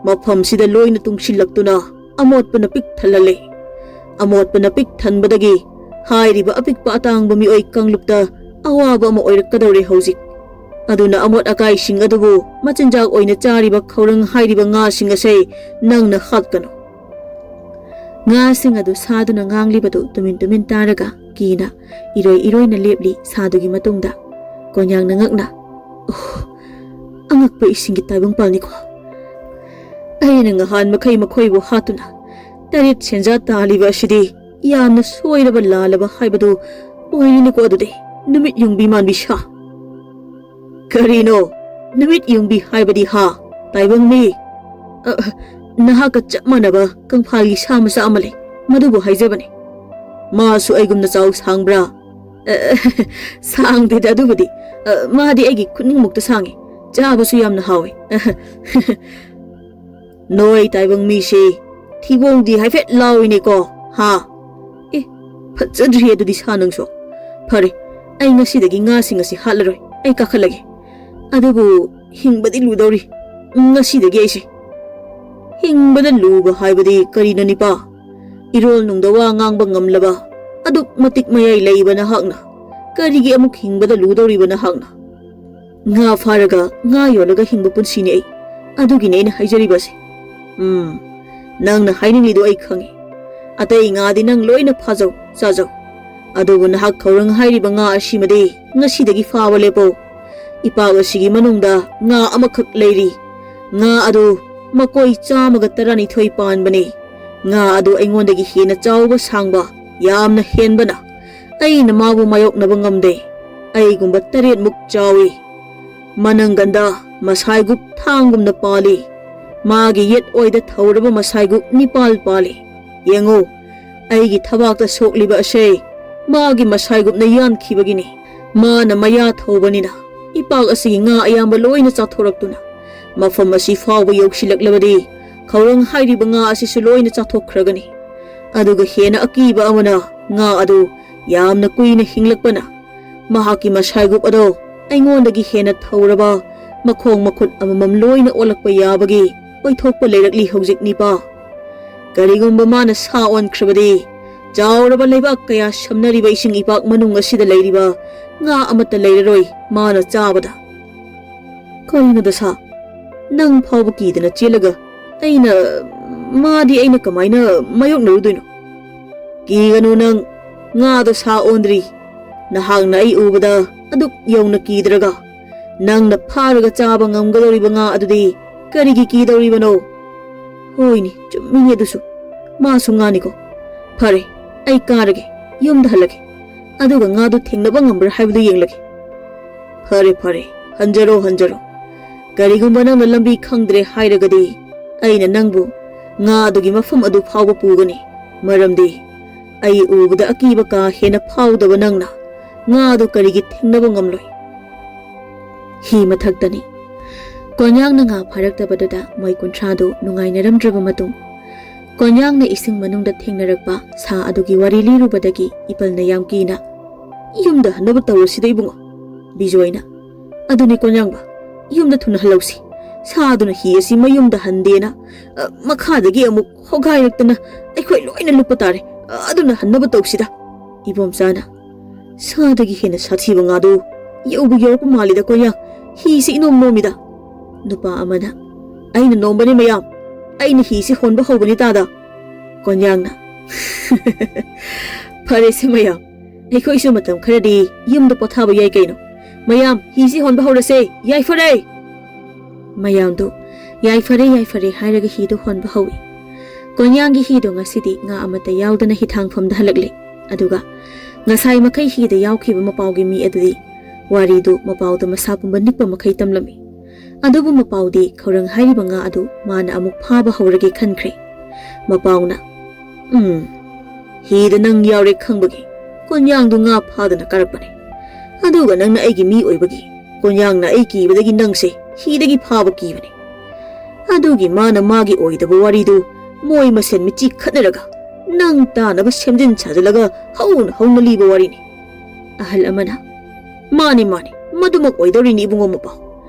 ꯃꯐꯝꯁꯤꯗ ꯂꯣꯏꯅ ꯇꯨꯡꯁꯤꯜꯂꯛꯇꯨꯅ ꯑꯃꯣꯠꯄꯅ ꯄꯤꯛ ꯊꯜꯍꯜꯂꯦ꯫ ꯑꯃꯣꯠꯄꯅ ꯄꯤꯛ ꯊꯟꯕꯗꯒꯤ ꯍꯥꯏꯔꯤꯕ ꯑꯄꯤꯛꯄ ꯑꯇꯥꯡꯕ ꯃꯤꯑꯣꯏ ꯀꯥꯡꯂꯨꯞꯇ ꯑꯋꯥꯕ ꯑꯃ ꯑꯣꯏꯔꯛꯀꯗꯧꯔꯦ ꯍꯧꯖꯤꯛ꯫ ꯑꯗꯨꯅ ꯑꯃꯣꯠ ꯑꯀꯥꯏꯁꯤꯡ ꯑꯗꯨꯕꯨ ꯃꯆꯤꯟꯖꯥꯛ ꯑꯣꯏꯅ ꯆꯥꯔꯤꯕ ꯈꯧꯔꯪ ꯍꯥꯏꯔꯤꯕ ꯉꯥꯁꯤꯡ ꯑꯁꯦ ꯅꯪꯅ ꯍꯥꯠꯀꯅꯨ꯫" ꯉꯥꯁꯤꯡ ꯑꯗꯨ ꯁꯥꯗꯨꯅ ꯉꯥꯡꯂꯤꯕꯗꯨ ꯇꯨꯃꯤꯟ ꯇꯨꯃꯤꯟ ꯇꯥꯔꯒ ꯀꯤꯅ ꯏꯔꯣꯏ ꯏꯔꯣꯏꯅ ꯂꯦꯞꯂꯤ ꯁꯥꯗꯨꯒꯤ ꯃꯇꯨꯡꯗ꯫ ꯀꯣꯟꯌꯥꯡꯅ ꯉꯛꯅ, "ꯑꯣꯍ, ꯑꯉꯛꯄ ꯏꯁꯤꯡꯒꯤ ꯇꯥꯏꯕꯪꯄꯥꯜꯅꯤꯀꯣ꯫ ꯑꯩꯅ ꯉꯍꯥꯟ ꯃꯈꯩ ꯃꯈꯣꯏꯕꯨ ꯍꯥꯠꯇꯨꯅ ꯇꯔꯦꯠ ꯁꯦꯟꯖꯥ ꯇꯥꯜꯂꯤꯕ ꯑꯁꯤꯗꯤ ꯌꯥꯝꯅ ꯁꯣꯏꯔꯕ ꯂꯥꯜꯂꯕ ꯍꯥꯏꯕꯗꯨ ꯑꯣꯏꯔꯤꯅꯤꯀꯣ꯫ ꯑꯗꯨꯗꯤ ꯅꯨꯃꯤꯠ ꯌꯨꯡꯕꯤ ꯃꯥꯟꯕꯤ ꯁꯥ꯫" "ꯀꯔꯤꯅꯣ ꯅꯨꯃꯤꯠ ꯌꯨꯡꯕꯤ ꯍꯥꯏꯕꯗꯤ ꯍꯥ, ꯇꯥꯏꯕꯪ ꯃꯤ?" "ꯑ, ꯅꯍꯥꯛꯀ ꯆꯞ ꯃꯥꯟꯅꯕ ꯀꯪꯐꯥꯜꯒꯤ ꯁꯥ ꯃꯆꯥ ꯑꯃ ꯂꯩ, ꯃꯗꯨꯕꯨ ꯍꯥꯏꯖꯕꯅꯤ꯫" "ꯃꯥꯁꯨ ꯑꯩꯒꯨꯝꯅ ꯆꯥꯎ ꯁꯥꯡꯕ꯭ꯔꯥ?" "ꯑ, ꯁꯥꯡꯗꯦꯗ ꯑꯗꯨꯕꯨꯗꯤ꯫ ꯑ, ꯃꯥꯗꯤ ꯑꯩꯒꯤ ꯈꯨꯠꯅꯤꯡꯃꯨꯛꯇ ꯁꯥꯡꯉꯤ, ꯆꯥꯕꯁꯨ ꯌꯥꯝꯅ ꯍꯥꯎꯏ꯫" "ꯅꯣꯏ ꯇꯥꯏꯕꯪ ꯃꯤꯁꯤ ꯊꯤꯕꯣꯡꯗꯤ ꯍꯥꯏꯐꯦꯠ ꯂꯥꯎꯏꯅꯦꯀꯣ, ꯍꯥ?" "ꯑꯦ, ꯐꯖꯗ꯭ꯔꯤ ꯑꯗꯨꯗꯤ ꯁꯥ ꯅꯪꯁꯨ꯫ ꯐꯔꯦ, ꯑꯩ ꯉꯁꯤꯗꯒꯤ ꯉꯥꯁꯤꯡ ꯑꯁꯤ ꯍꯥꯠꯂꯔꯣꯏ, ꯑꯩ ꯀꯥꯈꯠꯂꯒꯦ꯫ ꯑꯗꯨꯕꯨ ꯍꯤꯡꯕꯗꯤ ꯂꯨꯗꯧꯔꯤ ꯉꯁꯤꯗꯒꯤ ꯑꯩꯁꯦ꯫" "ꯍꯤꯡꯕꯗ ꯂꯨꯕ ꯍꯥꯏꯕꯗꯤ ꯀꯔꯤꯅꯣ ꯅꯤꯄꯥ? ꯏꯔꯣꯜ ꯅꯨꯡꯗ ꯋꯥ ꯉꯥꯡꯕ ꯉꯝꯂꯕ, ꯑꯗꯨꯛ ꯃꯇꯤꯛ ꯃꯌꯥꯏ ꯂꯩꯕ ꯅꯍꯥꯛꯅ ꯀꯔꯤꯒꯤ ꯑꯃꯨꯛ ꯍꯤꯡꯕꯗ ꯂꯨꯗꯧꯔꯤꯕ ꯅꯍꯥꯛꯅ? ꯉꯥ ꯐꯥꯔꯒ ꯉꯥ ꯌꯣꯜꯂꯒ ꯍꯤꯡꯕ ꯄꯨꯟꯁꯤꯅꯤ ꯑꯩ꯫ ꯑꯗꯨꯒꯤꯅꯦ ꯑꯩꯅ ꯍꯥꯏꯖꯔꯤꯕꯁꯦ꯫ ꯎꯝ, ꯅꯪꯅ ꯍꯥꯏꯅꯤꯡꯂꯤꯗꯨ ꯑꯩ ꯈꯪꯉꯤ꯫ ꯑꯇꯩ ꯉꯥꯗꯤ ꯅꯪ ꯂꯣꯏꯅ ꯐꯥꯖꯧ, ꯆꯥꯖꯧ꯫ ꯑꯗꯨꯕꯨ ꯅꯍꯥꯛ ꯈꯧꯔꯪ ꯍꯥꯏꯔꯤꯕ ꯉꯥ ꯑꯁꯤꯃꯗꯤ ꯉꯁꯤꯗꯒꯤ ꯐꯥꯕ ꯂꯦꯞꯄꯣ꯫ ꯏꯄꯥꯛ ꯑꯁꯤꯒꯤ ꯃꯅꯨꯡꯗ ꯉꯥ ꯑꯃꯈꯛ ꯂꯩꯔꯤ꯫ ꯉꯥ ꯑꯗꯨ ꯃꯀꯣꯏ ꯆꯥꯝꯃꯒ ꯇꯔꯥꯅꯤꯊꯣꯏ ꯄꯥꯟꯕꯅꯤ꯫ ꯉꯥ ꯑꯗꯨ ꯑꯩꯉꯣꯟꯗꯒꯤ ꯍꯦꯟꯅ ꯆꯥꯎꯕ ꯁꯥꯡꯕ, ꯌꯥꯝꯅ ꯍꯦꯟꯕꯅ ꯑꯩꯅ ꯃꯥꯕꯨ ꯃꯥꯌꯣꯛꯅꯕ ꯉꯝꯗꯦ꯫ ꯑꯩꯒꯨꯝꯕ ꯇꯔꯦꯠꯃꯨꯛ ꯆꯥꯎꯏ꯫ ꯃꯅꯪꯒꯟꯗ ꯃꯁꯥꯏꯒꯨꯞ ꯊꯥꯡꯒꯨꯝꯅ ꯄꯥꯜꯂꯤ꯫ ꯃꯥꯒꯤ ꯌꯦꯠ ꯑꯣꯏꯗ ꯊꯧꯔꯕ ꯃꯁꯥꯏꯒꯨꯞ ꯅꯤꯄꯥꯜ ꯄꯥꯜꯂꯤ꯫ ꯌꯦꯡꯉꯨ, ꯑꯩꯒꯤ ꯊꯕꯥꯛꯇ ꯁꯣꯛꯂꯤꯕ ꯑꯁꯦ ꯃꯥꯒꯤ ꯃꯁꯥꯏꯒꯨꯞꯅ ꯌꯥꯟꯈꯤꯕꯒꯤꯅꯤ꯫ ꯃꯥꯅ ꯃꯌꯥ ꯊꯧꯕꯅꯤꯅ ꯏꯄꯥꯛ ꯑꯁꯤꯒꯤ ꯉꯥ ꯑꯌꯥꯝꯕ ꯂꯣꯏꯅ ꯆꯥꯊꯣꯔꯛꯇꯨꯅ ꯃꯐꯝ ꯑꯁꯤ ꯐꯥꯎꯕ ꯌꯧꯁꯤꯜꯂꯛꯂꯕꯗꯤ ꯈꯧꯔꯪ ꯍꯥꯏꯔꯤꯕ ꯉꯥ ꯑꯁꯤꯁꯨ ꯂꯣꯏꯅ ꯆꯥꯊꯣꯛꯈ꯭ꯔꯒꯅꯤ꯫ ꯑꯗꯨꯒ ꯍꯦꯟꯅ ꯑꯀꯤꯕ ꯑꯃꯅ ꯉꯥ ꯑꯗꯨ ꯌꯥꯝꯅ ꯀꯨꯏꯅ ꯍꯤꯡꯂꯛꯄꯅ ꯃꯍꯥꯛꯀꯤ ꯃꯁꯥꯏꯒꯨꯞ ꯑꯗꯣ ꯑꯩꯉꯣꯟꯗꯒꯤ ꯍꯦꯟꯅ ꯊꯧꯔꯕ ꯃꯈꯣꯡ ꯃꯈꯨꯠ ꯑꯃꯃꯝ ꯂꯣꯏꯅ ꯑꯣꯜꯂꯛꯄ ꯌꯥꯕꯒꯤ ꯑꯣꯏꯊꯣꯛꯄ ꯂꯩꯔꯛꯂꯤ ꯍꯧꯖꯤꯛ ꯅꯤꯄꯥ꯫ ꯀꯔꯤꯒꯨꯝꯕ ꯃꯥꯅ ꯁꯥ ꯑꯣꯟꯈ꯭ꯔꯕꯗꯤ ꯆꯥꯎꯔꯕ ꯂꯩꯕꯥꯛ ꯀꯌꯥ ꯁꯝꯅꯔꯤꯕ ꯏꯁꯤꯡ ꯏꯄꯥꯛ ꯃꯅꯨꯡ ꯑꯁꯤꯗ ꯂꯩꯔꯤꯕ ꯉꯥ ꯑꯃꯠꯇ ꯂꯩꯔꯔꯣꯏ ꯃꯥꯅ ꯆꯥꯕꯗ꯫ ꯀꯔꯤꯅꯣꯗ ꯁꯥ? ꯅꯪ ꯐꯥꯎꯕ ꯀꯤꯗꯅ ꯆꯦꯜꯂꯒ ꯑꯩꯅ, ꯃꯥꯗꯤ ꯑꯩꯅ ꯀꯃꯥꯏꯅ ꯃꯥꯌꯣꯛꯅꯔꯨꯗꯣꯏꯅꯣ? ꯀꯤꯒꯅꯨ ꯅꯪ, ꯉꯥꯗꯣ ꯁꯥ ꯑꯣꯟꯗ꯭ꯔꯤ꯫ ꯅꯍꯥꯛꯅ ꯑꯩ ꯎꯕꯗ ꯑꯗꯨꯛ ꯌꯧꯅ ꯀꯤꯗ꯭ꯔꯒ ꯅꯪꯅ ꯐꯥꯔꯒ ꯆꯥꯕ ꯉꯝꯒꯗꯧꯔꯤꯕ ꯉꯥ ꯑꯗꯨꯗꯤ ꯀꯔꯤꯒꯤ ꯀꯤꯗꯧꯔꯤꯕꯅꯣ? ꯍꯣꯏꯅꯦ, ꯆꯨꯝꯃꯤꯅꯦ ꯑꯗꯨꯁꯨ꯫ ꯃꯥꯁꯨ ꯉꯥꯅꯤꯀꯣ꯫ ꯐꯔꯦ, ꯑꯩ ꯀꯥꯔꯒꯦ, ꯌꯨꯝꯗ ꯍꯜꯂꯒꯦ꯫ ꯑꯗꯨꯒ ꯉꯥꯗꯨ ꯊꯦꯡꯅꯕ ꯉꯝꯕ꯭ꯔꯥ ꯍꯥꯏꯕꯗꯨ ꯌꯦꯡꯂꯒꯦ꯫ ꯐꯔꯦ, ꯐꯔꯦ, ꯍꯟꯖꯔꯣ, ꯍꯟꯖꯔꯣ꯫ ꯀꯔꯤꯒꯨꯝꯕ ꯅꯪꯅ ꯂꯝꯕꯤ ꯈꯪꯗ꯭ꯔꯦ ꯍꯥꯏꯔꯒꯗꯤ ꯑꯩꯅ ꯅꯪꯕꯨ ꯉꯥ ꯑꯗꯨꯒꯤ ꯃꯐꯝ ꯑꯗꯨ ꯐꯥꯎꯕ ꯄꯨꯒꯅꯤ꯫ ꯃꯔꯝꯗꯤ ꯑꯩ ꯎꯕꯗ ꯑꯀꯤꯕ ꯀꯥ ꯍꯦꯟꯅ ꯐꯥꯎꯗꯕ ꯅꯪꯅ ꯉꯥ ꯑꯗꯨ ꯀꯔꯤꯒꯤ ꯊꯦꯡꯅꯕ ꯉꯝꯂꯣꯏ? ꯍꯤ ꯃꯊꯛꯇꯅꯤ꯫ ꯀꯣꯟꯌꯥꯡꯅ ꯉꯥ ꯐꯥꯔꯛꯇꯕꯗꯨꯗ ꯃꯣꯏ ꯀꯨꯟꯊ꯭ꯔꯥꯗꯨ ꯅꯨꯡꯉꯥꯏꯅꯔꯝꯗ꯭ꯔꯕ ꯃꯇꯨꯡ, ꯀꯣꯟꯌꯥꯡꯅ ꯏꯁꯤꯡ ꯃꯅꯨꯡꯗ ꯊꯦꯡꯅꯔꯛꯄ ꯁꯥ ꯑꯗꯨꯒꯤ ꯋꯥꯔꯤ ꯂꯤꯔꯨꯕꯗꯒꯤ ꯏꯄꯜꯅ ꯌꯥꯝ ꯀꯤꯅ, "ꯌꯨꯝꯗ ꯍꯟꯅꯕ ꯇꯧꯔꯁꯤꯗ ꯏꯕꯨꯡꯉꯣ꯫" ꯕꯤꯖꯣꯏꯅ, "ꯑꯗꯨꯅꯤ ꯀꯣꯟꯌꯥꯡꯕ, ꯌꯨꯝꯗ ꯊꯨꯅ ꯍꯜꯂꯧꯁꯤ꯫ ꯁꯥ ꯑꯗꯨꯅ ꯍꯤ ꯑꯁꯤ ꯃꯌꯨꯝꯗ ꯍꯟꯗꯦꯅ, ꯑ, ꯃꯈꯥꯗꯒꯤ ꯑꯃꯨꯛ ꯍꯣꯒꯥꯏꯔꯛꯇꯅ ꯑꯩꯈꯣꯏ ꯂꯣꯏꯅ ꯂꯨꯞꯄ ꯇꯥꯔꯦ꯫ ꯑ, ꯑꯗꯨꯅ ꯍꯟꯅꯕ ꯇꯧꯁꯤꯗ꯫" ꯏꯕꯣꯝꯆꯥꯅ, "ꯁꯥꯗꯒꯤ ꯍꯦꯟꯅ ꯁꯥꯊꯤꯕ ꯉꯥꯗꯨ ꯌꯧꯕ ꯌꯧꯔꯛꯄ ꯃꯥꯜꯂꯤꯗ ꯀꯣꯟꯌꯥꯡ, ꯍꯤꯁꯤ ꯏꯅꯣꯝ ꯅꯣꯝꯃꯤꯗ꯫" ꯅꯨꯄꯥ ꯑꯃꯅ, "ꯑꯩꯅ ꯅꯣꯝꯕꯅꯤ ꯃꯌꯥꯝ, ꯑꯩꯅ ꯍꯤꯁꯤ ꯍꯣꯟꯕ ꯍꯧꯕꯅꯤ ꯇꯥꯗ"꯫ ꯀꯣꯟꯌꯥꯡꯅ, "ꯐꯔꯦꯁꯦ ꯃꯌꯥꯝ, ꯑꯩꯈꯣꯏꯁꯨ ꯃꯇꯝ ꯈꯔꯗꯤ ꯌꯨꯝꯗ ꯄꯣꯊꯥꯕ ꯌꯥꯏ ꯀꯩꯅꯣ꯫ ꯃꯌꯥꯝ, ꯍꯤꯁꯤ ꯍꯣꯟꯕ ꯍꯧꯔꯁꯦ, ꯌꯥꯏꯐꯔꯦ!" ꯃꯌꯥꯝꯗꯨ "ꯌꯥꯏꯐꯔꯦ, ꯌꯥꯏꯐꯔꯦ" ꯍꯥꯏꯔꯒ ꯍꯤꯗꯨ ꯍꯣꯟꯕ ꯍꯧꯏ꯫ ꯀꯣꯟꯌꯥꯡꯒꯤ ꯍꯤꯗꯣ ꯉꯁꯤꯗꯤ ꯉꯥ ꯑꯃꯠꯇ ꯌꯥꯎꯗꯅ ꯍꯤꯊꯥꯡꯐꯝꯗ ꯍꯜꯂꯛꯂꯦ꯫ ꯑꯗꯨꯒ ꯉꯁꯥꯏ ꯃꯈꯩ ꯍꯤꯗ ꯌꯥꯎꯈꯤꯕ ꯃꯄꯥꯎꯒꯤ ꯃꯤ ꯑꯗꯨꯗꯤ ꯋꯥꯔꯤꯗꯨ ꯃꯄꯥꯎꯗ ꯃꯁꯥ ꯄꯨꯝꯕ ꯅꯤꯛꯄ ꯃꯈꯩ ꯇꯝꯂꯝꯃꯤ꯫ ꯑꯗꯨꯕꯨ ꯃꯄꯥꯎꯗꯤ ꯈꯧꯔꯥꯡ ꯍꯥꯏꯔꯤꯕ ꯉꯥ ꯑꯗꯨ ꯃꯥꯅ ꯑꯃꯨꯛ ꯐꯥꯕ ꯍꯧꯔꯒꯦ ꯈꯟꯈ꯭ꯔꯦ꯫ ꯃꯄꯥꯎꯅ, "ꯎꯝ, ꯍꯤꯗ ꯅꯪ ꯌꯥꯎꯔꯦ ꯈꯪꯕꯒꯤ ꯀꯣꯟꯌꯥꯡꯗꯨ ꯉꯥ ꯐꯥꯗꯅ ꯀꯥꯔꯛꯄꯅꯦ꯫ ꯑꯗꯨꯒ ꯅꯪꯅ ꯑꯩꯒꯤ ꯃꯤ ꯑꯣꯏꯕꯒꯤ ꯀꯣꯟꯌꯥꯡꯅ ꯑꯩ ꯀꯤꯕꯗꯒꯤ ꯅꯪꯁꯦ ꯍꯤꯗꯒꯤ ꯐꯥꯕ ꯀꯤꯕꯅꯦ꯫ ꯑꯗꯨꯒꯤ ꯃꯥꯅ ꯃꯥꯒꯤ ꯑꯣꯏꯗꯕ ꯋꯥꯔꯤꯗꯨ ꯃꯣꯏ ꯃꯁꯦꯟ ꯃꯤꯆꯤ ꯈꯠꯅꯔꯒ ꯅꯪ ꯇꯥꯅꯕ ꯁꯦꯝꯖꯤꯟ ꯁꯥꯖꯤꯜꯂꯒ ꯍꯧꯅ ꯍꯧꯅ ꯂꯤꯕ ꯋꯥꯔꯤꯅꯤ"꯫ ꯑꯍꯜ ꯑꯃꯅ, "ꯃꯥꯅꯤ, ꯃꯥꯅꯤ, ꯃꯗꯨꯃꯛ ꯑꯣꯏꯗꯧꯔꯤꯅꯤ ꯏꯕꯨꯡꯉꯣ ꯃꯄꯥꯎ꯫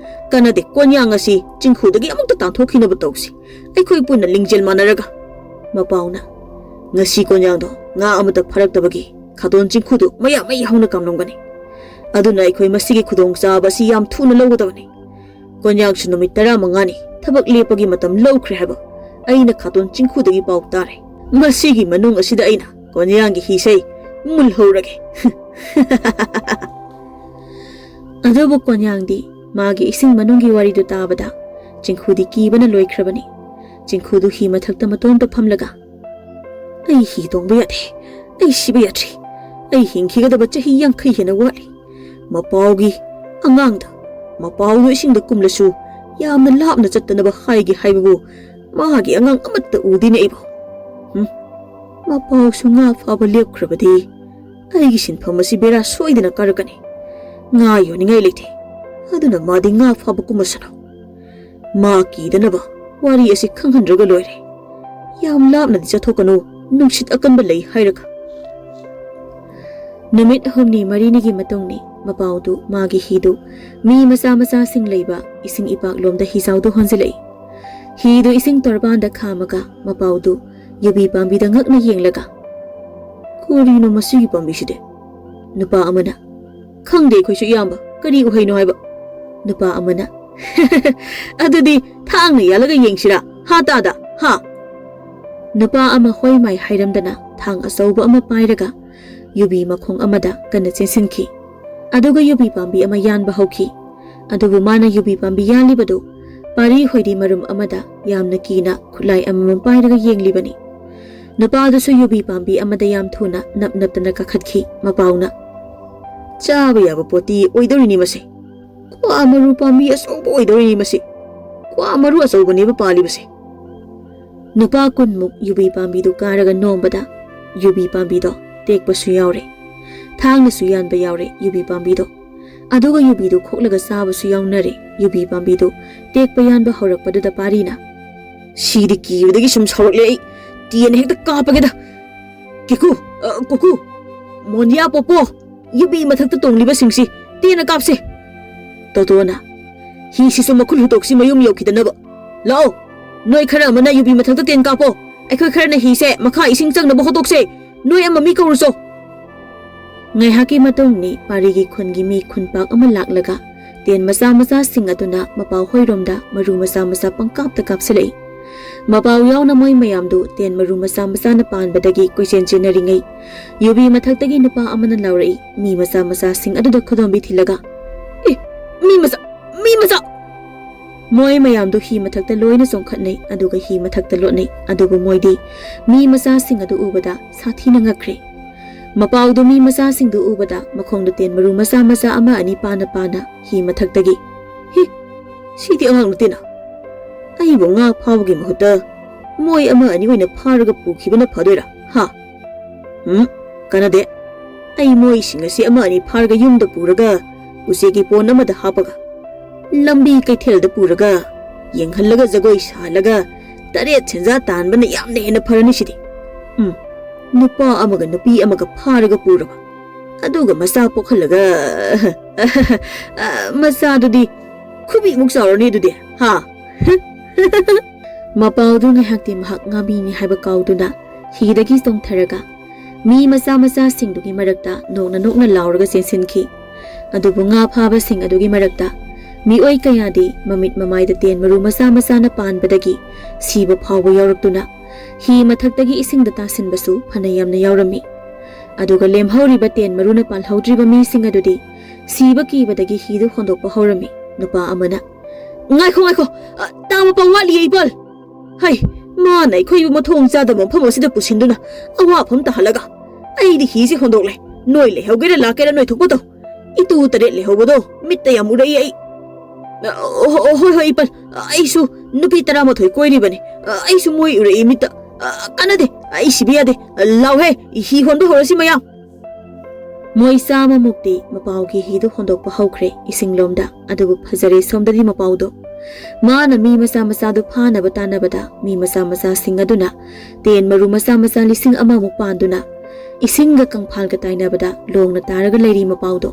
ꯀꯥꯟꯅꯗꯦ, ꯀꯣꯟꯌꯥꯡ ꯑꯁꯤ ꯆꯤꯡꯈꯨꯗꯒꯤ ꯑꯃꯨꯛꯇ ꯇꯥꯟꯊꯣꯛꯈꯤꯅꯕ ꯇꯧꯁꯤ, ꯑꯩꯈꯣꯏ ꯄꯨꯟꯅ ꯂꯤꯡꯖꯦꯜ ꯃꯥꯟꯅꯔꯒ"꯫ ꯃꯄꯥꯎꯅ, "ꯉꯁꯤ ꯀꯣꯟꯌꯥꯡꯗꯣ ꯉꯥ ꯑꯃꯠꯇ ꯐꯥꯔꯛꯇꯕꯒꯤ ꯈꯥꯇꯣꯟ ꯆꯤꯡꯈꯨꯗꯨ ꯃꯌꯥ ꯃꯩ ꯍꯧꯅ ꯀꯥꯝꯂꯝꯒꯅꯤ꯫ ꯑꯗꯨꯅ ꯑꯩꯈꯣꯏ ꯃꯁꯤꯒꯤ ꯈꯨꯗꯣꯡꯆꯥꯕ ꯑꯁꯤ ꯌꯥꯝ ꯊꯨꯅ ꯂꯧꯒꯗꯕꯅꯤ꯫ ꯀꯣꯟꯌꯥꯡꯁꯨ ꯅꯨꯃꯤꯠ ꯇꯔꯥꯃꯉꯥꯅꯤ ꯊꯕꯛ ꯂꯦꯞꯄꯒꯤ ꯃꯇꯝ ꯂꯧꯈ꯭ꯔꯦ ꯍꯥꯏꯕ ꯑꯩꯅ ꯈꯥꯇꯣꯟ ꯆꯤꯡꯈꯨꯗꯒꯤ ꯄꯥꯎ ꯇꯥꯔꯦ꯫ ꯃꯁꯤꯒꯤ ꯃꯅꯨꯡ ꯑꯁꯤꯗ ꯑꯩꯅ ꯀꯣꯟꯌꯥꯡꯒꯤ ꯍꯤꯁꯦ ꯃꯨꯜꯍꯧꯔꯒꯦ"꯫ ꯑꯗꯨꯕꯨ ꯀꯣꯟꯌꯥꯡꯗꯤ ꯃꯥꯒꯤ ꯏꯁꯤꯡ ꯃꯅꯨꯡꯒꯤ ꯋꯥꯔꯤꯗꯨ ꯇꯥꯕꯗ ꯆꯤꯡꯈꯨꯗꯤ ꯀꯤꯕꯅ ꯂꯣꯏꯈ꯭ꯔꯕꯅꯤ꯫ ꯆꯤꯡꯈꯨꯗꯨ ꯍꯤ ꯃꯊꯛꯇ ꯃꯇꯣꯝꯇ ꯐꯝꯂꯒ, "ꯑꯩ ꯍꯤ ꯇꯣꯡꯕ ꯌꯥꯗꯦ, ꯑꯩ ꯁꯤꯕ ꯌꯥꯗ꯭ꯔꯤ, ꯑꯩ ꯍꯤꯡꯈꯤꯒꯗꯕ ꯆꯍꯤ ꯌꯥꯡꯈꯩ ꯍꯦꯟꯅ ꯋꯥꯠꯂꯤ꯫ ꯃꯄꯥꯎꯒꯤ ꯑꯉꯥꯡꯗ, ꯃꯄꯥꯎꯗꯨ ꯏꯁꯤꯡꯗ ꯀꯨꯝꯂꯁꯨ ꯌꯥꯝꯅ ꯂꯥꯞꯅ ꯆꯠꯇꯅꯕ ꯍꯥꯏꯒꯦ ꯍꯥꯏꯕꯕꯨ ꯃꯥꯒꯤ ꯑꯉꯥꯡ ꯑꯃꯠꯇ ꯎꯗꯦꯅꯦ ꯑꯩꯕꯨ꯫ ꯍꯨꯝ, ꯃꯄꯥꯎꯁꯨ ꯉꯥ ꯐꯥꯕ ꯂꯦꯞꯈ꯭ꯔꯕꯗꯤ ꯑꯩꯒꯤ ꯁꯤꯟꯐꯝ ꯑꯁꯤ ꯕꯦꯔꯥ ꯁꯣꯏꯗꯅ ꯀꯥꯔꯛꯀꯅꯤ꯫ ꯉꯥ ꯌꯣꯟꯅꯤꯡꯉꯥꯏ ꯂꯩꯇꯦ, ꯑꯗꯨꯅ ꯃꯥꯗꯤ ꯉꯥ ꯐꯥꯕ ꯀꯨꯝꯃꯁꯅꯨ꯫ ꯃꯥ ꯀꯤꯗꯅꯕ ꯋꯥꯔꯤ ꯑꯁꯤ ꯈꯪꯍꯟꯗ꯭ꯔꯒ ꯂꯣꯏꯔꯦ꯫ ꯌꯥꯝ ꯂꯥꯞꯅꯗꯤ ꯆꯠꯊꯣꯛꯀꯅꯨ, ꯅꯨꯡꯁꯤꯠ ꯑꯀꯟꯕ ꯂꯩ" ꯍꯥꯏꯔꯒ꯫ ꯅꯨꯃꯤꯠ ꯍꯨꯝꯅꯤ ꯃꯔꯤꯅꯤꯒꯤ ꯃꯇꯨꯡꯅꯤ ꯃꯄꯥꯎꯗꯨ ꯃꯥꯒꯤ ꯍꯤꯗꯨ ꯃꯤ ꯃꯆꯥ ꯃꯆꯥꯁꯤꯡ ꯂꯩꯕ ꯏꯁꯤꯡ ꯏꯄꯥꯛꯂꯣꯝꯗ ꯍꯤꯖꯥꯎꯗ ꯍꯣꯟꯖꯤꯜꯂꯛꯏ꯫ ꯍꯤꯗꯨ ꯏꯁꯤꯡ ꯇꯣꯔꯕꯥꯟꯗ ꯈꯥꯝꯃꯒ ꯃꯄꯥꯎꯗꯨ ꯌꯨꯕꯤ ꯄꯥꯝꯕꯤꯗ ꯉꯛꯅ ꯌꯦꯡꯂꯒ, "ꯀꯔꯤꯅꯣ ꯃꯁꯤꯒꯤ ꯄꯥꯝꯕꯤꯁꯤꯗꯤ?" ꯅꯨꯄꯥ ꯑꯃꯅ, "ꯈꯪꯗꯦ ꯑꯩꯈꯣꯏꯁꯨ ꯏꯌꯥꯝꯕ, ꯀꯔꯤ ꯎꯍꯩꯅꯣ ꯍꯥꯏꯕ?" ꯅꯨꯄꯥ ꯑꯃꯅ, "ꯑꯗꯨꯗꯤ ꯊꯥꯡꯅ ꯌꯥꯜꯂꯒ ꯌꯦꯡꯁꯤꯔꯥ? ꯍꯥ ꯇꯥꯗ, ꯍꯥ?" ꯅꯨꯄꯥ ꯑꯃ ꯍꯣꯏ ꯃꯥꯏ ꯍꯥꯏꯔꯝꯗꯅ ꯊꯥꯡ ꯑꯆꯧꯕ ꯑꯃ ꯄꯥꯏꯔꯒ ꯌꯨꯕꯤ ꯃꯈꯣꯡ ꯑꯃꯗ ꯀꯟꯅ ꯆꯦꯟꯁꯤꯟꯈꯤ꯫ ꯑꯗꯨꯒ ꯌꯨꯕꯤ ꯄꯥꯝꯕꯤ ꯑꯃ ꯌꯥꯟꯕ ꯍꯧꯈꯤ꯫ ꯑꯗꯨꯕꯨ ꯃꯥꯅ ꯌꯨꯕꯤ ꯄꯥꯝꯕꯤ ꯌꯥꯜꯂꯤꯕꯗꯨ ꯄꯥꯔꯤ ꯍꯣꯏꯗꯤ ꯃꯔꯨꯝ ꯑꯃꯗ ꯌꯥꯝꯅ ꯀꯤꯅ ꯈꯨꯠꯂꯥꯏ ꯑꯃꯃꯝ ꯄꯥꯏꯔꯒ ꯌꯦꯡꯂꯤꯕꯅꯤ꯫ ꯅꯨꯄꯥꯗꯨꯁꯨ ꯌꯨꯕꯤ ꯄꯥꯝꯕꯤ ꯑꯃꯗ ꯌꯥꯝ ꯊꯨꯅ ꯅꯞ ꯅꯞꯇꯅ ꯀꯥꯈꯠꯈꯤ꯫ ꯃꯄꯥꯎꯅ, "ꯆꯥꯕ ꯌꯥꯕ ꯄꯣꯠꯇꯤ ꯑꯣꯏꯗꯧꯔꯤꯅꯤ ꯃꯁꯦ꯫ ꯀ꯭ꯋꯥ ꯃꯔꯨ ꯄꯥꯝꯕꯤ ꯑꯆꯧꯕ ꯑꯣꯏꯗꯧꯔꯤꯅꯤ ꯃꯁꯤ꯫ ꯀ꯭ꯋꯥ ꯃꯔꯨ ꯑꯆꯧꯕꯅꯦꯕ ꯄꯥꯜꯂꯤꯕꯁꯦ꯫" ꯅꯨꯄꯥ ꯀꯨꯟꯃꯨꯛ ꯌꯨꯕꯤ ꯄꯥꯝꯕꯤꯗꯨ ꯀꯥꯔꯒ ꯅꯣꯝꯕꯗ ꯌꯨꯕꯤ ꯄꯥꯝꯕꯤꯗꯣ ꯇꯦꯛꯄꯁꯨ ꯌꯥꯎꯔꯦ, ꯊꯥꯡꯅꯁꯨ ꯌꯥꯟꯕ ꯌꯥꯎꯔꯦ ꯌꯨꯕꯤ ꯄꯥꯝꯕꯤꯗꯣ꯫ ꯑꯗꯨꯒ ꯌꯨꯕꯤꯗꯨ ꯈꯣꯛꯂꯒ ꯆꯥꯕꯁꯨ ꯌꯥꯎꯅꯔꯦ꯫ ꯌꯨꯕꯤ ꯄꯥꯝꯕꯤꯗꯨ ꯇꯦꯛꯄ ꯌꯥꯟꯕ ꯍꯧꯔꯛꯄꯗꯨꯗ ꯄꯥꯔꯤꯅ, "ꯁꯤꯗꯤ ꯀꯤꯕꯗꯒꯤ ꯁꯨꯝ ꯁꯥꯎꯔꯛꯂꯦ ꯑꯩ꯫ ꯇꯦꯟ ꯍꯦꯛꯇ ꯀꯥꯞꯄꯒꯦꯗ꯫ ꯀꯦꯀꯨ, ꯑ, ꯀꯨꯀꯨ, ꯃꯣꯟꯌꯥ, ꯄꯣꯄꯣ, ꯌꯨꯕꯤ ꯃꯊꯛꯇ ꯇꯣꯡꯂꯤꯕꯁꯤꯡꯁꯤ ꯇꯦꯟꯅ ꯀꯥꯞꯁꯦ꯫" ꯇꯣꯇꯣꯅ, "ꯍꯤꯁꯤꯁꯨ ꯃꯈꯨꯟ ꯍꯨꯇꯣꯛꯁꯤ ꯃꯌꯨꯝ ꯌꯧꯈꯤꯗꯅꯕ꯫ ꯂꯥꯛꯑꯣ, ꯅꯣꯏ ꯈꯔ ꯑꯃꯅ ꯌꯨꯕꯤ ꯃꯊꯛꯇ ꯇꯦꯟ ꯀꯥꯞꯄꯣ꯫ ꯑꯩꯈꯣꯏ ꯈꯔꯅ ꯍꯤꯁꯦ ꯃꯈꯥ ꯏꯁꯤꯡ ꯆꯪꯅꯕ ꯍꯣꯇꯣꯛꯁꯦ꯫ ꯅꯣꯏ ꯑꯃ ꯃꯤ ꯀꯧꯔꯨꯆꯣ꯫" ꯉꯥꯏꯍꯥꯛꯀꯤ ꯃꯇꯨꯡꯅꯤ ꯄꯥꯔꯤꯒꯤ ꯈꯨꯟꯒꯤ ꯃꯤ ꯈꯨꯟꯄꯥꯛ ꯑꯃ ꯂꯥꯛꯂꯒ ꯇꯦꯟ ꯃꯆꯥ ꯃꯆꯥꯁꯤꯡ ꯑꯗꯨꯅ ꯃꯄꯥꯎ ꯍꯣꯏꯔꯣꯝꯗ ꯃꯔꯨ ꯃꯆꯥ ꯃꯆꯥ ꯄꯪꯀꯥꯞꯇ ꯀꯥꯞꯁꯤꯜꯂꯛꯏ꯫ ꯃꯄꯥꯎ ꯌꯥꯎꯅ ꯃꯣꯏ ꯃꯌꯥꯝꯗꯨ ꯇꯦꯟ ꯃꯔꯨ ꯃꯆꯥ ꯃꯆꯥꯅ ꯄꯥꯟꯕꯗꯒꯤ ꯀꯣꯏꯆꯦꯟ ꯆꯦꯟꯅꯔꯤꯉꯩ, ꯌꯨꯕꯤ ꯃꯊꯛꯇꯒꯤ ꯅꯨꯄꯥ ꯑꯃꯅ ꯂꯥꯎꯔꯛꯏ, ꯃꯤ ꯃꯆꯥ ꯃꯆꯥꯁꯤꯡ ꯑꯗꯨꯗ ꯈꯨꯗꯣꯝꯕꯤ ꯊꯤꯜꯂꯒ, "ꯑꯦ, ꯃꯤ ꯃꯆꯥ, ꯃꯤ ꯃꯆꯥ!" ꯃꯣꯏ ꯃꯌꯥꯝꯗꯨ ꯍꯤ ꯃꯊꯛꯇ ꯂꯣꯏꯅ ꯆꯣꯡꯈꯠꯅꯩ, ꯑꯗꯨꯒ ꯍꯤ ꯃꯊꯛꯇ ꯂꯣꯠꯅꯩ꯫ ꯑꯗꯨꯕꯨ ꯃꯣꯏꯗꯤ ꯃꯤ ꯃꯆꯥꯁꯤꯡ ꯑꯗꯨ ꯎꯕꯗ ꯁꯥꯊꯤꯅ ꯉꯛꯈ꯭ꯔꯦ꯫ ꯃꯄꯥꯎꯗꯨ ꯃꯤ ꯃꯆꯥꯁꯤꯡꯗꯨ ꯎꯕꯗ ꯃꯈꯣꯡꯗ ꯇꯦꯟ ꯃꯔꯨ ꯃꯆꯥ ꯃꯆꯥ ꯑꯃ ꯑꯅꯤ ꯄꯥꯅ ꯄꯥꯅ ꯍꯤ ꯃꯊꯛꯇꯒꯤ, "ꯍꯤ, ꯁꯤꯗꯤ ꯑꯉꯥꯡ ꯅꯠꯇꯦꯅ꯫ ꯑꯩꯕꯨ ꯉꯥ ꯐꯥꯕꯒꯤ ꯃꯍꯨꯠꯇ ꯃꯣꯏ ꯑꯃ ꯑꯅꯤ ꯑꯣꯏꯅ ꯐꯥꯔꯒ ꯄꯨꯈꯤꯕꯅ ꯐꯗꯣꯏꯔꯥ? ꯍꯥ? ꯎꯝ, ꯀꯥꯟꯅꯗꯦ꯫ ꯑꯩ ꯃꯣꯏꯁꯤꯡ ꯑꯁꯤ ꯑꯃ ꯑꯅꯤ ꯐꯥꯔꯒ ꯌꯨꯝꯗ ꯄꯨꯔꯒ ꯎꯆꯦꯛꯀꯤ ꯄꯣꯟ ꯑꯃꯗ ꯍꯥꯞꯄꯒ ꯂꯝꯕꯤ ꯀꯩꯊꯦꯜꯗ ꯄꯨꯔꯒ ꯌꯦꯡꯍꯜꯂꯒ ꯖꯒꯣꯏ ꯁꯥꯍꯜꯂꯒ ꯇꯔꯦꯠ ꯁꯦꯟꯖꯥ ꯇꯥꯟꯕꯅ ꯌꯥꯝꯅ ꯍꯦꯟꯅ ꯐꯔꯅꯤ ꯁꯤꯗꯤ꯫ ꯎꯝ, ꯅꯨꯄꯥ ꯑꯃꯒ ꯅꯨꯄꯤ ꯑꯃꯒ ꯐꯥꯔꯒ ꯄꯨꯔꯕ, ꯑꯗꯨꯒ ꯃꯆꯥ ꯄꯣꯛꯍꯜꯂꯒ, ꯃꯆꯥꯗꯨꯗꯤ ꯈꯨꯕꯤꯃꯨꯛ ꯆꯥꯎꯔꯅꯤ ꯑꯗꯨꯗꯤ, ꯍꯥ?" ꯃꯄꯥꯎꯗꯨ ꯉꯥꯏꯍꯥꯛꯇꯤ ꯃꯍꯥꯛ ꯉꯥꯃꯤꯅꯤ ꯍꯥꯏꯕ ꯀꯥꯎꯗꯨꯅ ꯍꯤꯗꯒꯤ ꯆꯣꯡꯊꯔꯒ ꯃꯤ ꯃꯆꯥ ꯃꯆꯥꯁꯤꯡꯗꯨꯒꯤ ꯃꯔꯛꯇ ꯅꯣꯛꯅ ꯅꯣꯛꯅ ꯂꯥꯎꯔꯒ ꯆꯦꯟꯁꯤꯟꯈꯤ꯫ ꯑꯗꯨꯕꯨ ꯉꯥ ꯐꯥꯕꯁꯤꯡ ꯑꯗꯨꯒꯤ ꯃꯔꯛꯇ ꯃꯤꯑꯣꯏ ꯀꯌꯥꯗꯤ ꯃꯃꯤꯠ ꯃꯃꯥꯏꯗ ꯇꯦꯟ ꯃꯔꯨ ꯃꯆꯥ ꯃꯆꯥꯅ ꯄꯥꯟꯕꯗꯒꯤ ꯁꯤꯕ ꯐꯥꯎꯕ ꯌꯥꯎꯔꯛꯇꯨꯅ ꯍꯤ ꯃꯊꯛꯇꯒꯤ ꯏꯁꯤꯡꯗ ꯇꯥꯁꯤꯟꯕꯁꯨ ꯐꯅ ꯌꯥꯝꯅ ꯌꯥꯎꯔꯝꯃꯤ꯫ ꯑꯗꯨꯒ ꯂꯦꯝꯍꯧꯔꯤꯕ ꯇꯦꯟ ꯃꯔꯨꯅ ꯄꯥꯜꯍꯧꯗ꯭ꯔꯤꯕ ꯃꯤꯁꯤꯡ ꯑꯗꯨꯗꯤ ꯁꯤꯕ ꯀꯤꯕꯗꯒꯤ ꯍꯤꯗꯨ ꯍꯣꯟꯗꯣꯛꯄ ꯍꯧꯔꯝꯃꯤ꯫ ꯅꯨꯄꯥ ꯑꯃꯅ, "ꯉꯥꯏꯈꯣ, ꯉꯥꯏꯈꯣ, ꯑ, ꯇꯥ ꯃꯄꯥ ꯋꯥꯠꯂꯤꯌꯦ, ꯏꯄꯜ꯫ ꯍꯩ, ꯃꯥꯅ ꯑꯩꯈꯣꯏꯕꯨ ꯃꯊꯣꯡ ꯆꯥꯗꯕ ꯃꯐꯝ ꯑꯁꯤꯗ ꯄꯨꯁꯤꯟꯗꯨꯅ ꯑꯋꯥꯐꯝ ꯇꯥꯍꯜꯂꯒ ꯑꯩꯗꯤ ꯍꯤꯁꯦ ꯍꯣꯟꯗꯣꯛꯂꯦ꯫ ꯅꯣꯏ ꯂꯩꯍꯧꯒꯦꯔꯥ ꯂꯥꯛꯀꯦꯔꯥ ꯅꯣꯏ ꯊꯣꯛꯄ ꯇꯧ꯫ ꯏꯇꯨ ꯇꯔꯦꯠ ꯂꯩꯍꯧꯕꯗꯣ ꯃꯤꯠꯇ ꯌꯥꯝ ꯎꯔꯛꯏ ꯑꯩ꯫ ꯑ, ꯍꯣ-, ꯍꯣꯏ, ꯍꯣꯏ, ꯏꯄꯜ꯫ ꯑꯩꯁꯨ ꯅꯨꯄꯤ ꯇꯔꯥꯃꯥꯊꯣꯏ ꯀꯣꯏꯔꯤꯕꯅꯤ꯫ ꯑꯩꯁꯨ ꯃꯣꯏ ꯎꯔꯛꯏ ꯃꯤꯠꯇ꯫ ꯀꯥꯟꯅꯗꯦ, ꯑꯩ ꯁꯤꯕ ꯌꯥꯗꯦ꯫ ꯂꯥꯎꯍꯦ, ꯍꯤ ꯍꯣꯟꯕ ꯍꯧꯔꯁꯤ ꯃꯌꯥꯝ꯫" ꯃꯣꯏ ꯆꯥꯝꯃꯃꯨꯛꯇꯤ ꯃꯄꯥꯎꯒꯤ ꯍꯤꯗꯨ ꯍꯣꯟꯗꯣꯛꯄ ꯍꯧꯈ꯭ꯔꯦ ꯏꯁꯤꯡꯂꯣꯝꯗ꯫ ꯑꯗꯨꯕꯨ ꯐꯖꯔꯦ ꯁꯣꯝꯗꯗꯤ ꯃꯄꯥꯎꯗꯣ꯫ ꯃꯥꯅ ꯃꯤ ꯃꯆꯥ ꯃꯆꯥꯗꯨ ꯐꯥꯅꯕ ꯇꯥꯟꯅꯕꯗ ꯃꯤ ꯃꯆꯥ ꯃꯆꯥꯁꯤꯡ ꯑꯗꯨꯅ ꯇꯦꯟ ꯃꯔꯨ ꯃꯆꯥ ꯃꯆꯥ ꯂꯤꯁꯤꯡ ꯑꯃꯃꯨꯛ ꯄꯥꯟꯗꯨꯅ ꯏꯁꯤꯡꯒ ꯀꯪꯐꯥꯜꯒ ꯇꯥꯏꯅꯕꯗ ꯂꯣꯡꯅ ꯇꯥꯔꯒ ꯂꯩꯔꯤ ꯃꯄꯥꯎꯗꯣ꯫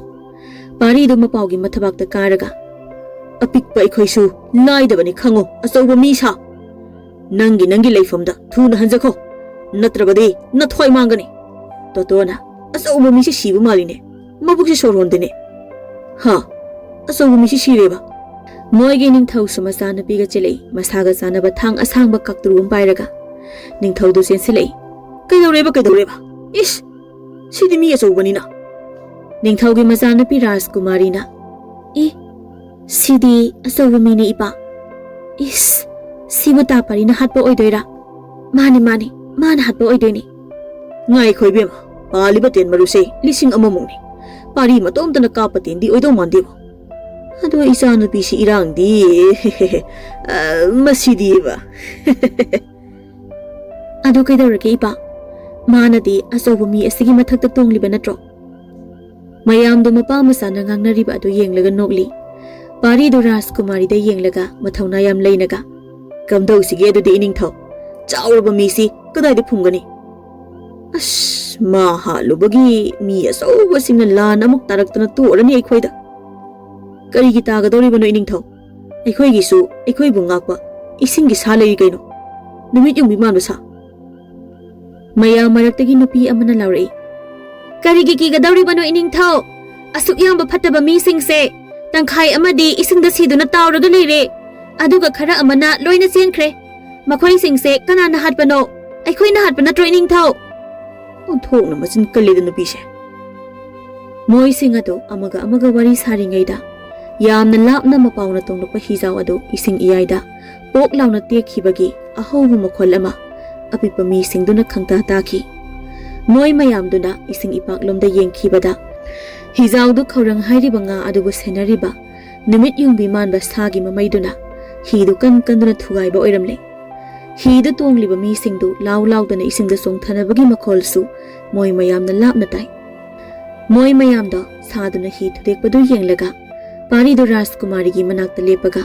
ꯄꯥꯔꯤꯗꯨ ꯃꯄꯥꯎꯒꯤ ꯃꯊꯕꯥꯛꯇ ꯀꯥꯔꯒ, "ꯑꯄꯤꯛꯄ ꯑꯩꯈꯣꯏꯁꯨ ꯂꯥꯏꯗꯕꯅꯤ ꯈꯪꯉꯨ, ꯑꯆꯧꯕ ꯃꯤ ꯁꯥ꯫ ꯅꯪꯒꯤ, ꯅꯪꯒꯤ ꯂꯩꯐꯝꯗ ꯊꯨꯅ ꯍꯟꯖꯈꯣ, ꯅꯠꯇ꯭ꯔꯕꯗꯤ ꯅꯊ꯭ꯋꯥꯏ ꯃꯥꯡꯒꯅꯤ꯫" ꯇꯣꯇꯣꯅ, "ꯑꯆꯧꯕ ꯃꯤꯁꯦ ꯁꯤꯕ ꯃꯥꯜꯂꯤꯅꯦ, ꯃꯕꯨꯛꯁꯦ ꯁꯣꯔ ꯍꯣꯟꯗꯦꯅꯦ꯫ ꯍꯥ, ꯑꯆꯧꯕ ꯃꯤꯁꯦ ꯁꯤꯔꯦꯕ?" ꯃꯣꯏꯒꯤ ꯅꯤꯡꯊꯧꯁꯨ ꯃꯆꯥꯅꯨꯄꯤꯒ ꯆꯦꯜꯂꯛꯏ, ꯃꯁꯥꯒ ꯆꯥꯅꯕ ꯊꯥꯡ ꯑꯁꯥꯡꯕ ꯀꯥꯛꯇ꯭ꯔꯨ ꯑꯃ ꯄꯥꯏꯔꯒ꯫ ꯅꯤꯡꯊꯧꯗꯨ ꯆꯦꯟꯁꯤꯜꯂꯛꯏ꯫ "ꯀꯩꯗꯧꯔꯦꯕ, ꯀꯩꯗꯧꯔꯦꯕ? ꯏꯁ, ꯁꯤꯗꯤ ꯃꯤ ꯑꯆꯧꯕꯅꯤꯅ꯫" ꯅꯤꯡꯊꯧꯒꯤ ꯃꯆꯥꯅꯨꯄꯤ ꯔꯥꯖꯀꯨꯃꯥꯔꯤꯅ, "ꯏ, ꯁꯤꯗꯤ ꯑꯆꯧꯕ ꯃꯤꯅꯦ ꯏꯄꯥ꯫ ꯏꯁ, ꯁꯤꯕꯨ ꯇꯥ ꯄꯥꯔꯤꯅ ꯍꯥꯠꯄ ꯑꯣꯏꯗꯣꯏꯔꯥ? ꯃꯥꯅꯤ, ꯃꯥꯅꯤ, ꯃꯥꯅ ꯍꯥꯠꯄ ꯑꯣꯏꯗꯣꯏꯅꯤ꯫" "ꯉꯥꯏꯈꯣ ꯏꯕꯦꯝꯃ, ꯄꯥꯜꯂꯤꯕ ꯇꯦꯟ ꯃꯔꯨꯁꯦ ꯂꯤꯁꯤꯡ ꯑꯃꯃꯨꯛꯅꯤ꯫ ꯄꯥꯔꯤ ꯃꯇꯣꯝꯇꯅ ꯀꯥꯞꯄ ꯇꯦꯟꯗꯤ ꯑꯣꯏꯗꯧ ꯃꯥꯟꯗꯦꯕ꯫ ꯑꯗꯣ ꯏꯆꯥꯅꯨꯄꯤꯁꯤ ꯏꯔꯥꯡꯗꯤ, ꯑ, ꯃꯁꯤꯗꯤꯕ꯫" "ꯑꯗꯨ ꯀꯩꯗꯧꯔꯒꯦ ꯏꯄꯥ? ꯃꯥꯅꯗꯤ ꯑꯆꯧꯕ ꯃꯤ ꯑꯁꯤꯒꯤ ꯃꯊꯛꯇ ꯇꯣꯡꯂꯤꯕ ꯅꯠꯇ꯭ꯔꯣ?" ꯃꯌꯥꯝꯗꯨ ꯃꯄꯥ ꯃꯆꯥꯅ ꯉꯥꯡꯅꯔꯤꯕ ꯑꯗꯨ ꯌꯦꯡꯂꯒ ꯅꯣꯛꯂꯤ꯫ ꯄꯥꯔꯤꯗꯨ ꯔꯥꯖꯀꯨꯃꯥꯔꯤꯗ ꯌꯦꯡꯂꯒ ꯃꯊꯧꯅꯥ ꯌꯥꯝ ꯂꯩꯅꯒ, "ꯀꯝꯗꯧꯁꯤꯒꯦ ꯑꯗꯨꯗꯤ ꯏꯅꯤꯡꯊꯧ? ꯆꯥꯎꯔꯕ ꯃꯤꯁꯤ ꯀꯗꯥꯏꯗ ꯐꯨꯝꯒꯅꯤ? ꯑꯁ, ꯃꯥ ꯍꯥꯠꯂꯨꯕꯒꯤ ꯃꯤ ꯑꯆꯧꯕꯁꯤꯡꯅ ꯂꯥꯟ ꯑꯃꯨꯛ ꯇꯥꯔꯛꯇꯅ ꯇꯣꯛꯂꯅꯤ ꯑꯩꯈꯣꯏꯗ꯫ ꯀꯔꯤꯒꯤ ꯇꯥꯒꯗꯧꯔꯤꯕꯅꯣ ꯏꯅꯤꯡꯊꯧ? ꯑꯩꯈꯣꯏꯒꯤꯁꯨ ꯑꯩꯈꯣꯏꯕꯨ ꯉꯥꯛꯄ ꯏꯁꯤꯡꯒꯤ ꯁꯥ ꯂꯩꯔꯤ ꯀꯩꯅꯣ? ꯅꯨꯃꯤꯠ ꯌꯨꯡꯕꯤ ꯃꯥꯟꯕ ꯁꯥ꯫" ꯃꯌꯥꯝ ꯃꯔꯛꯇꯒꯤ ꯅꯨꯄꯤ ꯑꯃꯅ ꯂꯥꯎꯔꯛꯏ, "ꯀꯔꯤꯒꯤ ꯀꯤꯒꯗꯧꯔꯤꯕꯅꯣ ꯏꯅꯤꯡꯊꯧ? ꯑꯁꯨꯛ ꯌꯥꯝꯕ ꯐꯠꯇꯕ ꯃꯤꯁꯤꯡꯁꯦ ꯇꯪꯈꯥꯏ ꯑꯃꯗꯤ ꯏꯁꯤꯡꯗ ꯁꯤꯗꯨꯅ ꯇꯥꯎꯔꯒ ꯂꯩꯔꯦ꯫ ꯑꯗꯨꯒ ꯈꯔ ꯑꯃꯅ ꯂꯣꯏꯅ ꯆꯦꯟꯈ꯭ꯔꯦ꯫ ꯃꯈꯣꯏꯁꯤꯡꯁꯦ ꯀꯅꯥꯅ ꯍꯥꯠꯄꯅꯣ? ꯑꯩꯈꯣꯏꯅ ꯍꯥꯠꯄ ꯅꯠꯇ꯭ꯔꯣ, ꯏꯅꯤꯡꯊꯧ? ꯑꯣꯟꯊꯣꯛꯅ ꯃꯆꯤꯟ ꯀꯜꯂꯤꯗ ꯅꯨꯄꯤꯁꯦ꯫ ꯃꯣꯏꯁꯤꯡ ꯑꯗꯨ ꯑꯃꯒ ꯑꯃꯒ ꯋꯥꯔꯤ ꯁꯥꯔꯤꯉꯩꯗ ꯌꯥꯝꯅ ꯂꯥꯞꯅ ꯃꯄꯥꯎꯅ ꯇꯣꯡꯂꯛꯄ ꯍꯤꯖꯥꯎ ꯑꯗꯨ ꯏꯁꯤꯡ ꯏꯌꯥꯏꯗ ꯄꯣꯛ ꯂꯥꯎꯅ ꯇꯦꯛꯈꯤꯕꯒꯤ ꯑꯍꯧꯕ ꯃꯈꯣꯜ ꯑꯃ ꯑꯄꯤꯛꯄ ꯃꯤꯁꯤꯡꯗꯨꯅ ꯈꯪꯇꯥ ꯇꯥꯈꯤ꯫ ꯃꯣꯏ ꯃꯌꯥꯝꯗꯨꯅ ꯏꯁꯤꯡ ꯏꯄꯥꯛꯂꯣꯝꯗ ꯌꯦꯡꯈꯤꯕꯗ, ꯍꯤꯖꯥꯎꯗꯨ ꯈꯧꯔꯪ ꯍꯥꯏꯔꯤꯕ ꯉꯥ ꯑꯗꯨꯕꯨ ꯁꯦꯟꯅꯔꯤꯕ ꯅꯨꯃꯤꯠ ꯌꯨꯡꯕꯤ ꯃꯥꯟꯕ ꯁꯥꯒꯤ ꯃꯃꯩꯗꯨꯅ ꯍꯤꯗꯨ ꯀꯟ ꯀꯟꯗꯨꯅ ꯊꯨꯒꯥꯏꯕ ꯑꯣꯏꯔꯝꯂꯦ꯫ ꯍꯤꯗ ꯇꯣꯡꯂꯤꯕ ꯃꯤꯁꯤꯡꯗꯨ ꯂꯥꯎ ꯂꯥꯎꯗꯅ ꯏꯁꯤꯡꯗ ꯆꯣꯡꯊꯅꯕꯒꯤ ꯃꯈꯣꯜꯁꯨ ꯃꯣꯏ ꯃꯌꯥꯝꯅ ꯂꯥꯞꯅ ꯇꯥꯏ꯫ ꯃꯣꯏ ꯃꯌꯥꯝꯗꯣ ꯁꯥꯗꯨꯅ ꯍꯤ ꯊꯨꯗꯦꯛꯄꯗꯨ ꯌꯦꯡꯂꯒ, ꯄꯥꯔꯤꯗꯨ ꯔꯥꯖꯀꯨꯃꯥꯔꯤꯒꯤ ꯃꯅꯥꯛꯇ ꯂꯦꯞꯄꯒ,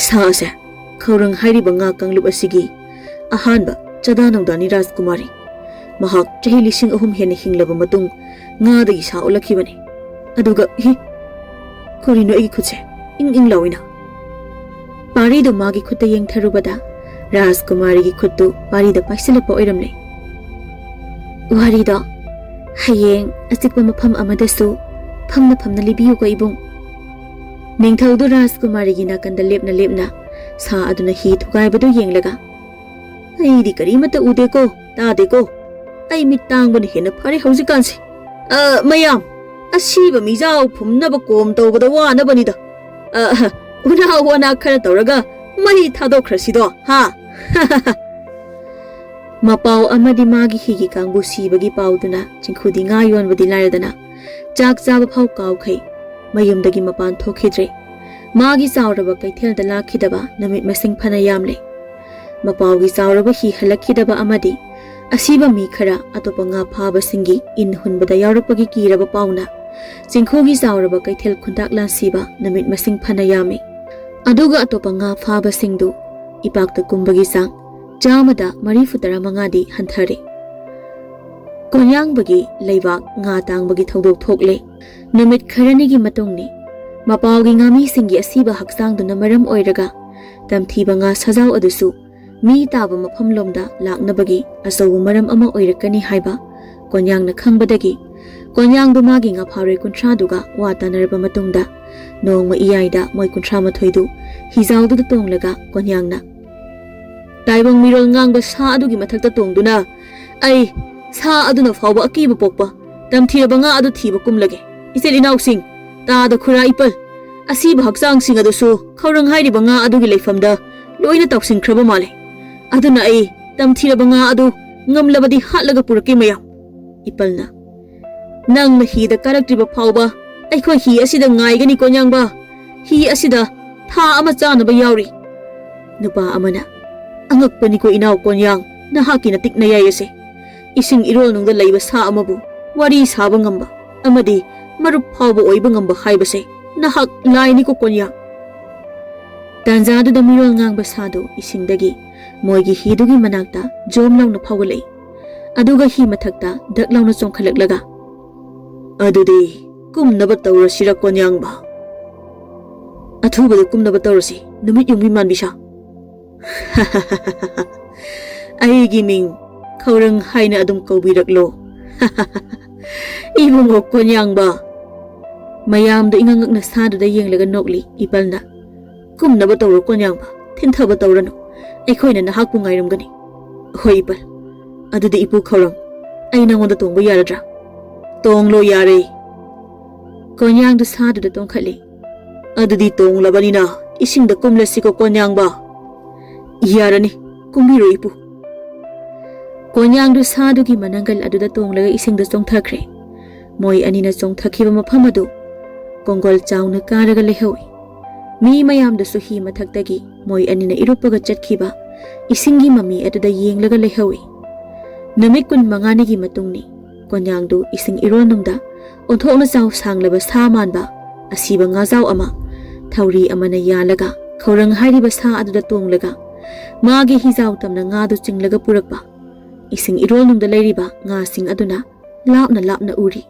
"ꯁꯥ ꯑꯁꯦ ꯈꯧꯔꯪ ꯍꯥꯏꯔꯤꯕ ꯉꯥ ꯀꯥꯡꯂꯨꯞ ꯑꯁꯤꯒꯤ ꯑꯍꯥꯟꯕ ꯆꯥꯗꯥ ꯅꯧꯗꯥꯅꯤ ꯔꯥꯖꯀꯨꯃꯥꯔꯤ꯫ ꯃꯍꯥꯛ ꯆꯍꯤ ꯂꯤꯁꯤꯡ ꯑꯍꯨꯝ ꯍꯦꯟꯅ ꯍꯤꯡꯂꯕ ꯃꯇꯨꯡ ꯉꯥꯗꯒꯤ ꯁꯥ ꯑꯣꯜꯂꯛꯈꯤꯕꯅꯤ꯫ ꯑꯗꯨꯒ, ꯍꯤ, ꯀꯔꯤꯅꯣ ꯑꯩꯒꯤ ꯈꯨꯠꯁꯦ ꯏꯪ ꯏꯪ ꯂꯥꯎꯏꯅ?" ꯄꯥꯔꯤꯗꯨ ꯃꯥꯒꯤ ꯈꯨꯠꯇ ꯌꯦꯡꯊꯔꯨꯕꯗ, ꯔꯥꯖꯀꯨꯃꯥꯔꯤꯒꯤ ꯈꯨꯠꯇꯨ ꯄꯥꯔꯤꯗ ꯄꯥꯏꯁꯤꯜꯂꯛꯄ ꯑꯣꯏꯔꯝꯂꯦ꯫ "ꯋꯥꯔꯤꯗꯣ ꯍꯌꯦꯡ ꯑꯆꯤꯛꯄ ꯃꯐꯝ ꯑꯃꯗꯁꯨ ꯐꯝꯅ ꯐꯝꯅ ꯂꯤꯕꯤꯌꯨꯀꯣ, ꯏꯕꯨꯡ꯫" ꯅꯤꯡꯊꯧꯗꯨ ꯔꯥꯖꯀꯨꯃꯥꯔꯤꯒꯤ ꯅꯥꯀꯟꯗ ꯂꯦꯞꯅ ꯂꯦꯞꯅ ꯁꯥ ꯑꯗꯨꯅ ꯍꯤ ꯊꯨꯒꯥꯏꯕꯗꯨ ꯌꯦꯡꯂꯒ, "ꯑꯩꯗꯤ ꯀꯔꯤꯃꯠꯇ ꯎꯗꯦꯀꯣ, ꯇꯥꯗꯦꯀꯣ꯫ ꯑꯩ ꯃꯤꯠ ꯇꯥꯡꯕꯅ ꯍꯦꯟꯅ ꯐꯔꯦ ꯍꯧꯖꯤꯛꯀꯥꯟꯁꯦ꯫ ꯑ, ꯃꯌꯥꯝ, ꯑꯁꯤꯕ ꯃꯤꯖꯥꯎ ꯐꯨꯝꯅꯕ ꯀꯣꯝ ꯇꯧꯕꯗ ꯋꯥꯅꯕꯅꯤꯗ꯫ ꯑ, ꯎꯅꯥ ꯋꯥꯅꯥ ꯈꯔ ꯇꯧꯔꯒ ꯃꯩ ꯊꯥꯗꯣꯛꯈ꯭ꯔꯁꯤꯗꯣ, ꯍꯥ?" ꯃꯄꯥꯎ ꯑꯃꯗꯤ ꯃꯥꯒꯤ ꯍꯤꯒꯤ ꯀꯥꯡꯕꯨ ꯁꯤꯕꯒꯤ ꯄꯥꯎꯗꯨꯅ ꯆꯤꯡꯈꯨꯗꯤ ꯉꯥ ꯌꯣꯟꯕꯗꯤ ꯂꯥꯏꯔꯗꯅ ꯆꯥꯛ ꯆꯥꯕ ꯐꯥꯎ ꯀꯥꯎꯈꯩ ꯃꯌꯨꯝꯗꯒꯤ ꯃꯄꯥꯟ ꯊꯣꯛꯈꯤꯗ꯭ꯔꯦ꯫ ꯃꯥꯒꯤ ꯆꯥꯎꯔꯕ ꯀꯩꯊꯦꯜꯗ ꯂꯥꯛꯈꯤꯗꯕ ꯅꯨꯃꯤꯠ ꯃꯁꯤꯡ ꯐꯅ ꯌꯥꯝꯂꯦ꯫ ꯃꯄꯥꯎꯒꯤ ꯆꯥꯎꯔꯕ ꯍꯤ ꯍꯜꯂꯛꯈꯤꯗꯕ ꯑꯃꯗꯤ ꯑꯁꯤꯕ ꯃꯤ ꯈꯔ ꯑꯇꯣꯞꯄ ꯉꯥ ꯐꯥꯕꯁꯤꯡꯒꯤ ꯏꯟ ꯍꯨꯟꯕꯗ ꯌꯥꯎꯔꯛꯄꯒꯤ ꯀꯤꯔꯕ ꯄꯥꯎꯅ ꯆꯤꯡꯈꯨꯒꯤ ꯆꯥꯎꯔꯕ ꯀꯩꯊꯦꯜ ꯈꯨꯟꯇꯥꯛ ꯂꯥꯟꯁꯤꯕ ꯅꯨꯃꯤꯠ ꯃꯁꯤꯡ ꯐꯅ ꯌꯥꯝꯃꯤ꯫ ꯑꯗꯨꯒ ꯑꯇꯣꯞꯄ ꯉꯥ ꯐꯥꯕꯁꯤꯡꯗꯨ ꯏꯄꯥꯛꯇ ꯀꯨꯝꯕꯒꯤ ꯆꯥꯡ ꯆꯥꯝꯃꯗ ꯃꯔꯤꯐꯨ ꯇꯔꯥ ꯃꯉꯥꯗꯤ ꯍꯟꯊꯔꯦ꯫ ꯀꯣꯟꯌꯥꯡꯕꯒꯤ ꯂꯩꯕꯥꯛ ꯉꯥ ꯇꯥꯡꯕꯒꯤ ꯊꯧꯗꯣꯛ ꯊꯣꯛꯂꯦ꯫ ꯅꯨꯃꯤꯠ ꯈꯔꯅꯤꯒꯤ ꯃꯇꯨꯡꯅꯤ꯫ ꯃꯄꯥꯎꯒꯤ ꯉꯥꯃꯤꯁꯤꯡꯒꯤ ꯑꯁꯤꯕ ꯍꯛꯆꯥꯡꯗꯨꯅ ꯃꯔꯝ ꯑꯣꯏꯔꯒ ꯇꯝꯊꯤꯕ ꯉꯥ ꯁꯖꯥꯎ ꯑꯗꯨꯁꯨ ꯃꯤ ꯇꯥꯕ ꯃꯐꯝꯂꯣꯝꯗ ꯂꯥꯛꯅꯕꯒꯤ ꯑꯆꯧꯕ ꯃꯔꯝ ꯑꯃ ꯑꯣꯏꯔꯛꯀꯅꯤ ꯍꯥꯏꯕ ꯀꯣꯟꯌꯥꯡꯅ ꯈꯪꯕꯗꯒꯤ ꯀꯣꯟꯌꯥꯡꯗꯨ ꯃꯥꯒꯤ ꯉꯥ ꯐꯥꯔꯣꯏ ꯀꯨꯟꯊ꯭ꯔꯥꯗꯨꯒ ꯋꯥ ꯇꯥꯅꯔꯕ ꯃꯇꯨꯡꯗ, ꯅꯣꯡꯃ ꯏꯌꯥꯏꯗ ꯃꯣꯏ ꯀꯨꯟꯊ꯭ꯔꯥ ꯃꯥꯊꯣꯏꯗꯨ ꯍꯤꯖꯥꯎꯗꯨꯗ ꯇꯣꯡꯂꯒ ꯀꯣꯟꯌꯥꯡꯅ, "ꯇꯥꯏꯕꯪ ꯃꯤꯔꯣꯜ ꯉꯥꯡꯕ ꯁꯥ ꯑꯗꯨꯒꯤ ꯃꯊꯛꯇ ꯇꯣꯡꯗꯨꯅ ꯑꯩ ꯁꯥ ꯑꯗꯨꯅ ꯐꯥꯎꯕ ꯑꯀꯤꯕ ꯄꯣꯛꯄ ꯇꯝꯊꯤꯔꯕ ꯉꯥ ꯑꯗꯨ ꯊꯤꯕ ꯀꯨꯝꯂꯒꯦ꯫ ꯏꯆꯤꯜ ꯏꯅꯥꯎꯁꯤꯡ, ꯇꯥꯗ ꯈꯨꯔꯥ ꯏꯄꯜ, ꯑꯁꯤꯕ ꯍꯛꯆꯥꯡꯁꯤꯡ ꯑꯗꯨꯁꯨ ꯈꯧꯔꯪ ꯍꯥꯏꯔꯤꯕ ꯉꯥ ꯑꯗꯨꯒꯤ ꯂꯩꯐꯝꯗ ꯂꯣꯏꯅ ꯇꯥꯎꯁꯤꯟꯈ꯭ꯔꯕ ꯃꯥꯜꯂꯦ꯫ ꯑꯗꯨꯅ ꯑꯩ ꯇꯝꯊꯤꯔꯕ ꯉꯥ ꯑꯗꯨ ꯉꯝꯂꯕꯗꯤ ꯍꯥꯠꯂꯒ ꯄꯨꯔꯛꯀꯦ ꯃꯌꯥꯝ꯫" ꯏꯄꯜꯅ, "ꯅꯪꯅ ꯍꯤꯗ ꯀꯥꯔꯛꯇ꯭ꯔꯤꯕ ꯐꯥꯎꯕ ꯑꯩꯈꯣꯏ ꯍꯤ ꯑꯁꯤꯗ ꯉꯥꯏꯒꯅꯤ ꯀꯣꯟꯌꯥꯡꯕ꯫ ꯍꯤ ꯑꯁꯤꯗ ꯊꯥ ꯑꯃ ꯆꯥꯅꯕ ꯌꯥꯎꯔꯤ꯫" ꯅꯨꯄꯥ ꯑꯃꯅ, "ꯑꯉꯛꯄꯅꯤꯀꯣ ꯏꯅꯥꯎ ꯀꯣꯟꯌꯥꯡ, ꯅꯍꯥꯛꯀꯤ ꯅꯇꯤꯛ ꯅꯌꯥꯏ ꯑꯁꯦ꯫ ꯏꯁꯤꯡ ꯏꯔꯣꯜꯅꯨꯡꯗ ꯂꯩꯕ ꯁꯥ ꯑꯃꯕꯨ ꯋꯥꯔꯤ ꯁꯥꯕ ꯉꯝꯕ ꯑꯃꯗꯤ ꯃꯔꯨꯞ ꯐꯥꯎꯕ ꯑꯣꯏꯕ ꯉꯝꯕ ꯍꯥꯏꯕꯁꯦ ꯅꯍꯥꯛ ꯂꯥꯏꯅꯤꯀꯣ ꯀꯣꯟꯌꯥꯡ꯫" ꯇꯥꯟꯖꯥꯗꯨꯗ ꯃꯤꯔꯣꯜ ꯉꯥꯡꯕ ꯁꯥꯗꯨ ꯏꯁꯤꯡꯗꯒꯤ ꯃꯣꯏꯒꯤ ꯍꯤꯗꯨꯒꯤ ꯃꯅꯥꯛꯇ ꯖꯣꯝ ꯂꯥꯎꯅ ꯐꯥꯎꯒꯠꯂꯛꯏ꯫ ꯑꯗꯨꯒ ꯍꯤ ꯃꯊꯛꯇ ꯗꯛ ꯂꯥꯎꯅ ꯆꯣꯡꯈꯠꯂꯛꯂꯒ, "ꯑꯗꯨꯗꯤ ꯀꯨꯝꯅꯕ ꯇꯧꯔꯁꯤꯔ ꯀꯣꯟꯌꯥꯡꯕ?" "ꯑꯊꯨꯕꯗ ꯀꯨꯝꯅꯕ ꯇꯧꯔꯁꯤ, ꯅꯨꯃꯤꯠ ꯌꯨꯡꯕꯤ ꯃꯥꯟꯕꯤꯁꯥ꯫" "ꯑꯩꯒꯤ ꯃꯤꯡ ꯈꯧꯔꯪ ꯍꯥꯏꯅ ꯑꯗꯨꯝ ꯀꯧꯕꯤꯔꯛꯂꯣ꯫" "ꯏꯕꯨꯡꯉꯣ ꯀꯣꯟꯌꯥꯡꯕ꯫" ꯃꯌꯥꯝꯗꯨ ꯏꯉꯛ ꯉꯛꯅ ꯁꯥꯗꯨꯗ ꯌꯦꯡꯂꯒ ꯅꯣꯛꯂꯤ ꯏꯄꯜꯅ꯫ "ꯀꯨꯝꯅꯕ ꯇꯧꯔꯣ ꯀꯣꯟꯌꯥꯡꯕ, ꯊꯤꯟꯊꯕ ꯇꯧꯔꯅꯨ꯫ ꯑꯩꯈꯣꯏꯅ ꯅꯍꯥꯛꯄꯨ ꯉꯥꯏꯔꯝꯒꯅꯤ꯫" "ꯍꯣꯏ ꯏꯄꯜ, ꯑꯗꯨꯗꯤ ꯏꯄꯨ ꯈꯧꯔꯪ, ꯑꯩ ꯅꯉꯣꯟꯗ ꯇꯣꯡꯕ ꯌꯥꯔꯗ꯭ꯔꯥ?" "ꯇꯣꯡꯂꯣ ꯌꯥꯔꯦ꯫" ꯀꯣꯟꯌꯥꯡꯗꯨ ꯁꯥꯗꯨꯗ ꯇꯣꯡꯈꯠꯂꯤ꯫ "ꯑꯗꯨꯗꯤ ꯇꯣꯡꯂꯕꯅꯤꯅ ꯏꯁꯤꯡꯗ ꯀꯨꯝꯂꯁꯤꯀꯣ ꯀꯣꯟꯌꯥꯡꯕ꯫" "ꯌꯥꯔꯅꯤ, ꯀꯨꯝꯕꯤꯔꯣ ꯏꯄꯨ꯫" ꯀꯣꯟꯌꯥꯡꯗꯨ ꯁꯥꯗꯨꯒꯤ ꯃꯅꯪꯒꯜ ꯑꯗꯨꯗ ꯇꯣꯡꯂꯒ ꯏꯁꯤꯡꯗ ꯆꯣꯡꯊꯈ꯭ꯔꯦ꯫ ꯃꯣꯏ ꯑꯅꯤꯅ ꯆꯣꯡꯊꯈꯤꯕ ꯃꯐꯝ ꯑꯗꯨ ꯀꯣꯡꯒꯣꯜ ꯆꯥꯎꯅ ꯀꯥꯔꯒ ꯂꯩꯍꯧꯏ꯫ ꯃꯤ ꯃꯌꯥꯝꯗꯨꯁꯨ ꯍꯤ ꯃꯊꯛꯇꯒꯤ ꯃꯣꯏ ꯑꯅꯤꯅ ꯏꯔꯨꯞꯄꯒ ꯆꯠꯈꯤꯕ ꯏꯁꯤꯡꯒꯤ ꯃꯃꯤ ꯑꯗꯨꯗ ꯌꯦꯡꯂꯒ ꯂꯩꯍꯧꯏ꯫ ꯅꯨꯃꯤꯠ ꯀꯨꯟꯃꯉꯥꯅꯤꯒꯤ ꯃꯇꯨꯡꯅꯤ꯫ ꯀꯣꯟꯌꯥꯡꯗꯨ ꯏꯁꯤꯡ ꯏꯔꯣꯜꯅꯨꯡꯗ ꯑꯣꯟꯊꯣꯛꯅ ꯆꯥꯎ ꯁꯥꯡꯂꯕ ꯁꯥ ꯃꯥꯟꯕ ꯑꯁꯤꯕ ꯉꯥꯖꯥꯎ ꯑꯃ ꯊꯧꯔꯤ ꯑꯃꯅ ꯌꯥꯜꯂꯒ ꯈꯧꯔꯪ ꯍꯥꯏꯔꯤꯕ ꯁꯥ ꯑꯗꯨꯗ ꯇꯣꯡꯂꯒ ꯃꯥꯒꯤ ꯍꯤꯖꯥꯎ ꯇꯝꯅ ꯉꯥꯗꯨ ꯆꯤꯡꯂꯒ ꯄꯨꯔꯛꯄ꯫ ꯏꯁꯤꯡ ꯏꯔꯣꯜꯅꯨꯡꯗ ꯂꯩꯔꯤꯕ ꯉꯥꯁꯤꯡ ꯑꯗꯨꯅ ꯂꯥꯞꯅ ꯂꯥꯞꯅ ꯎꯔꯤ꯫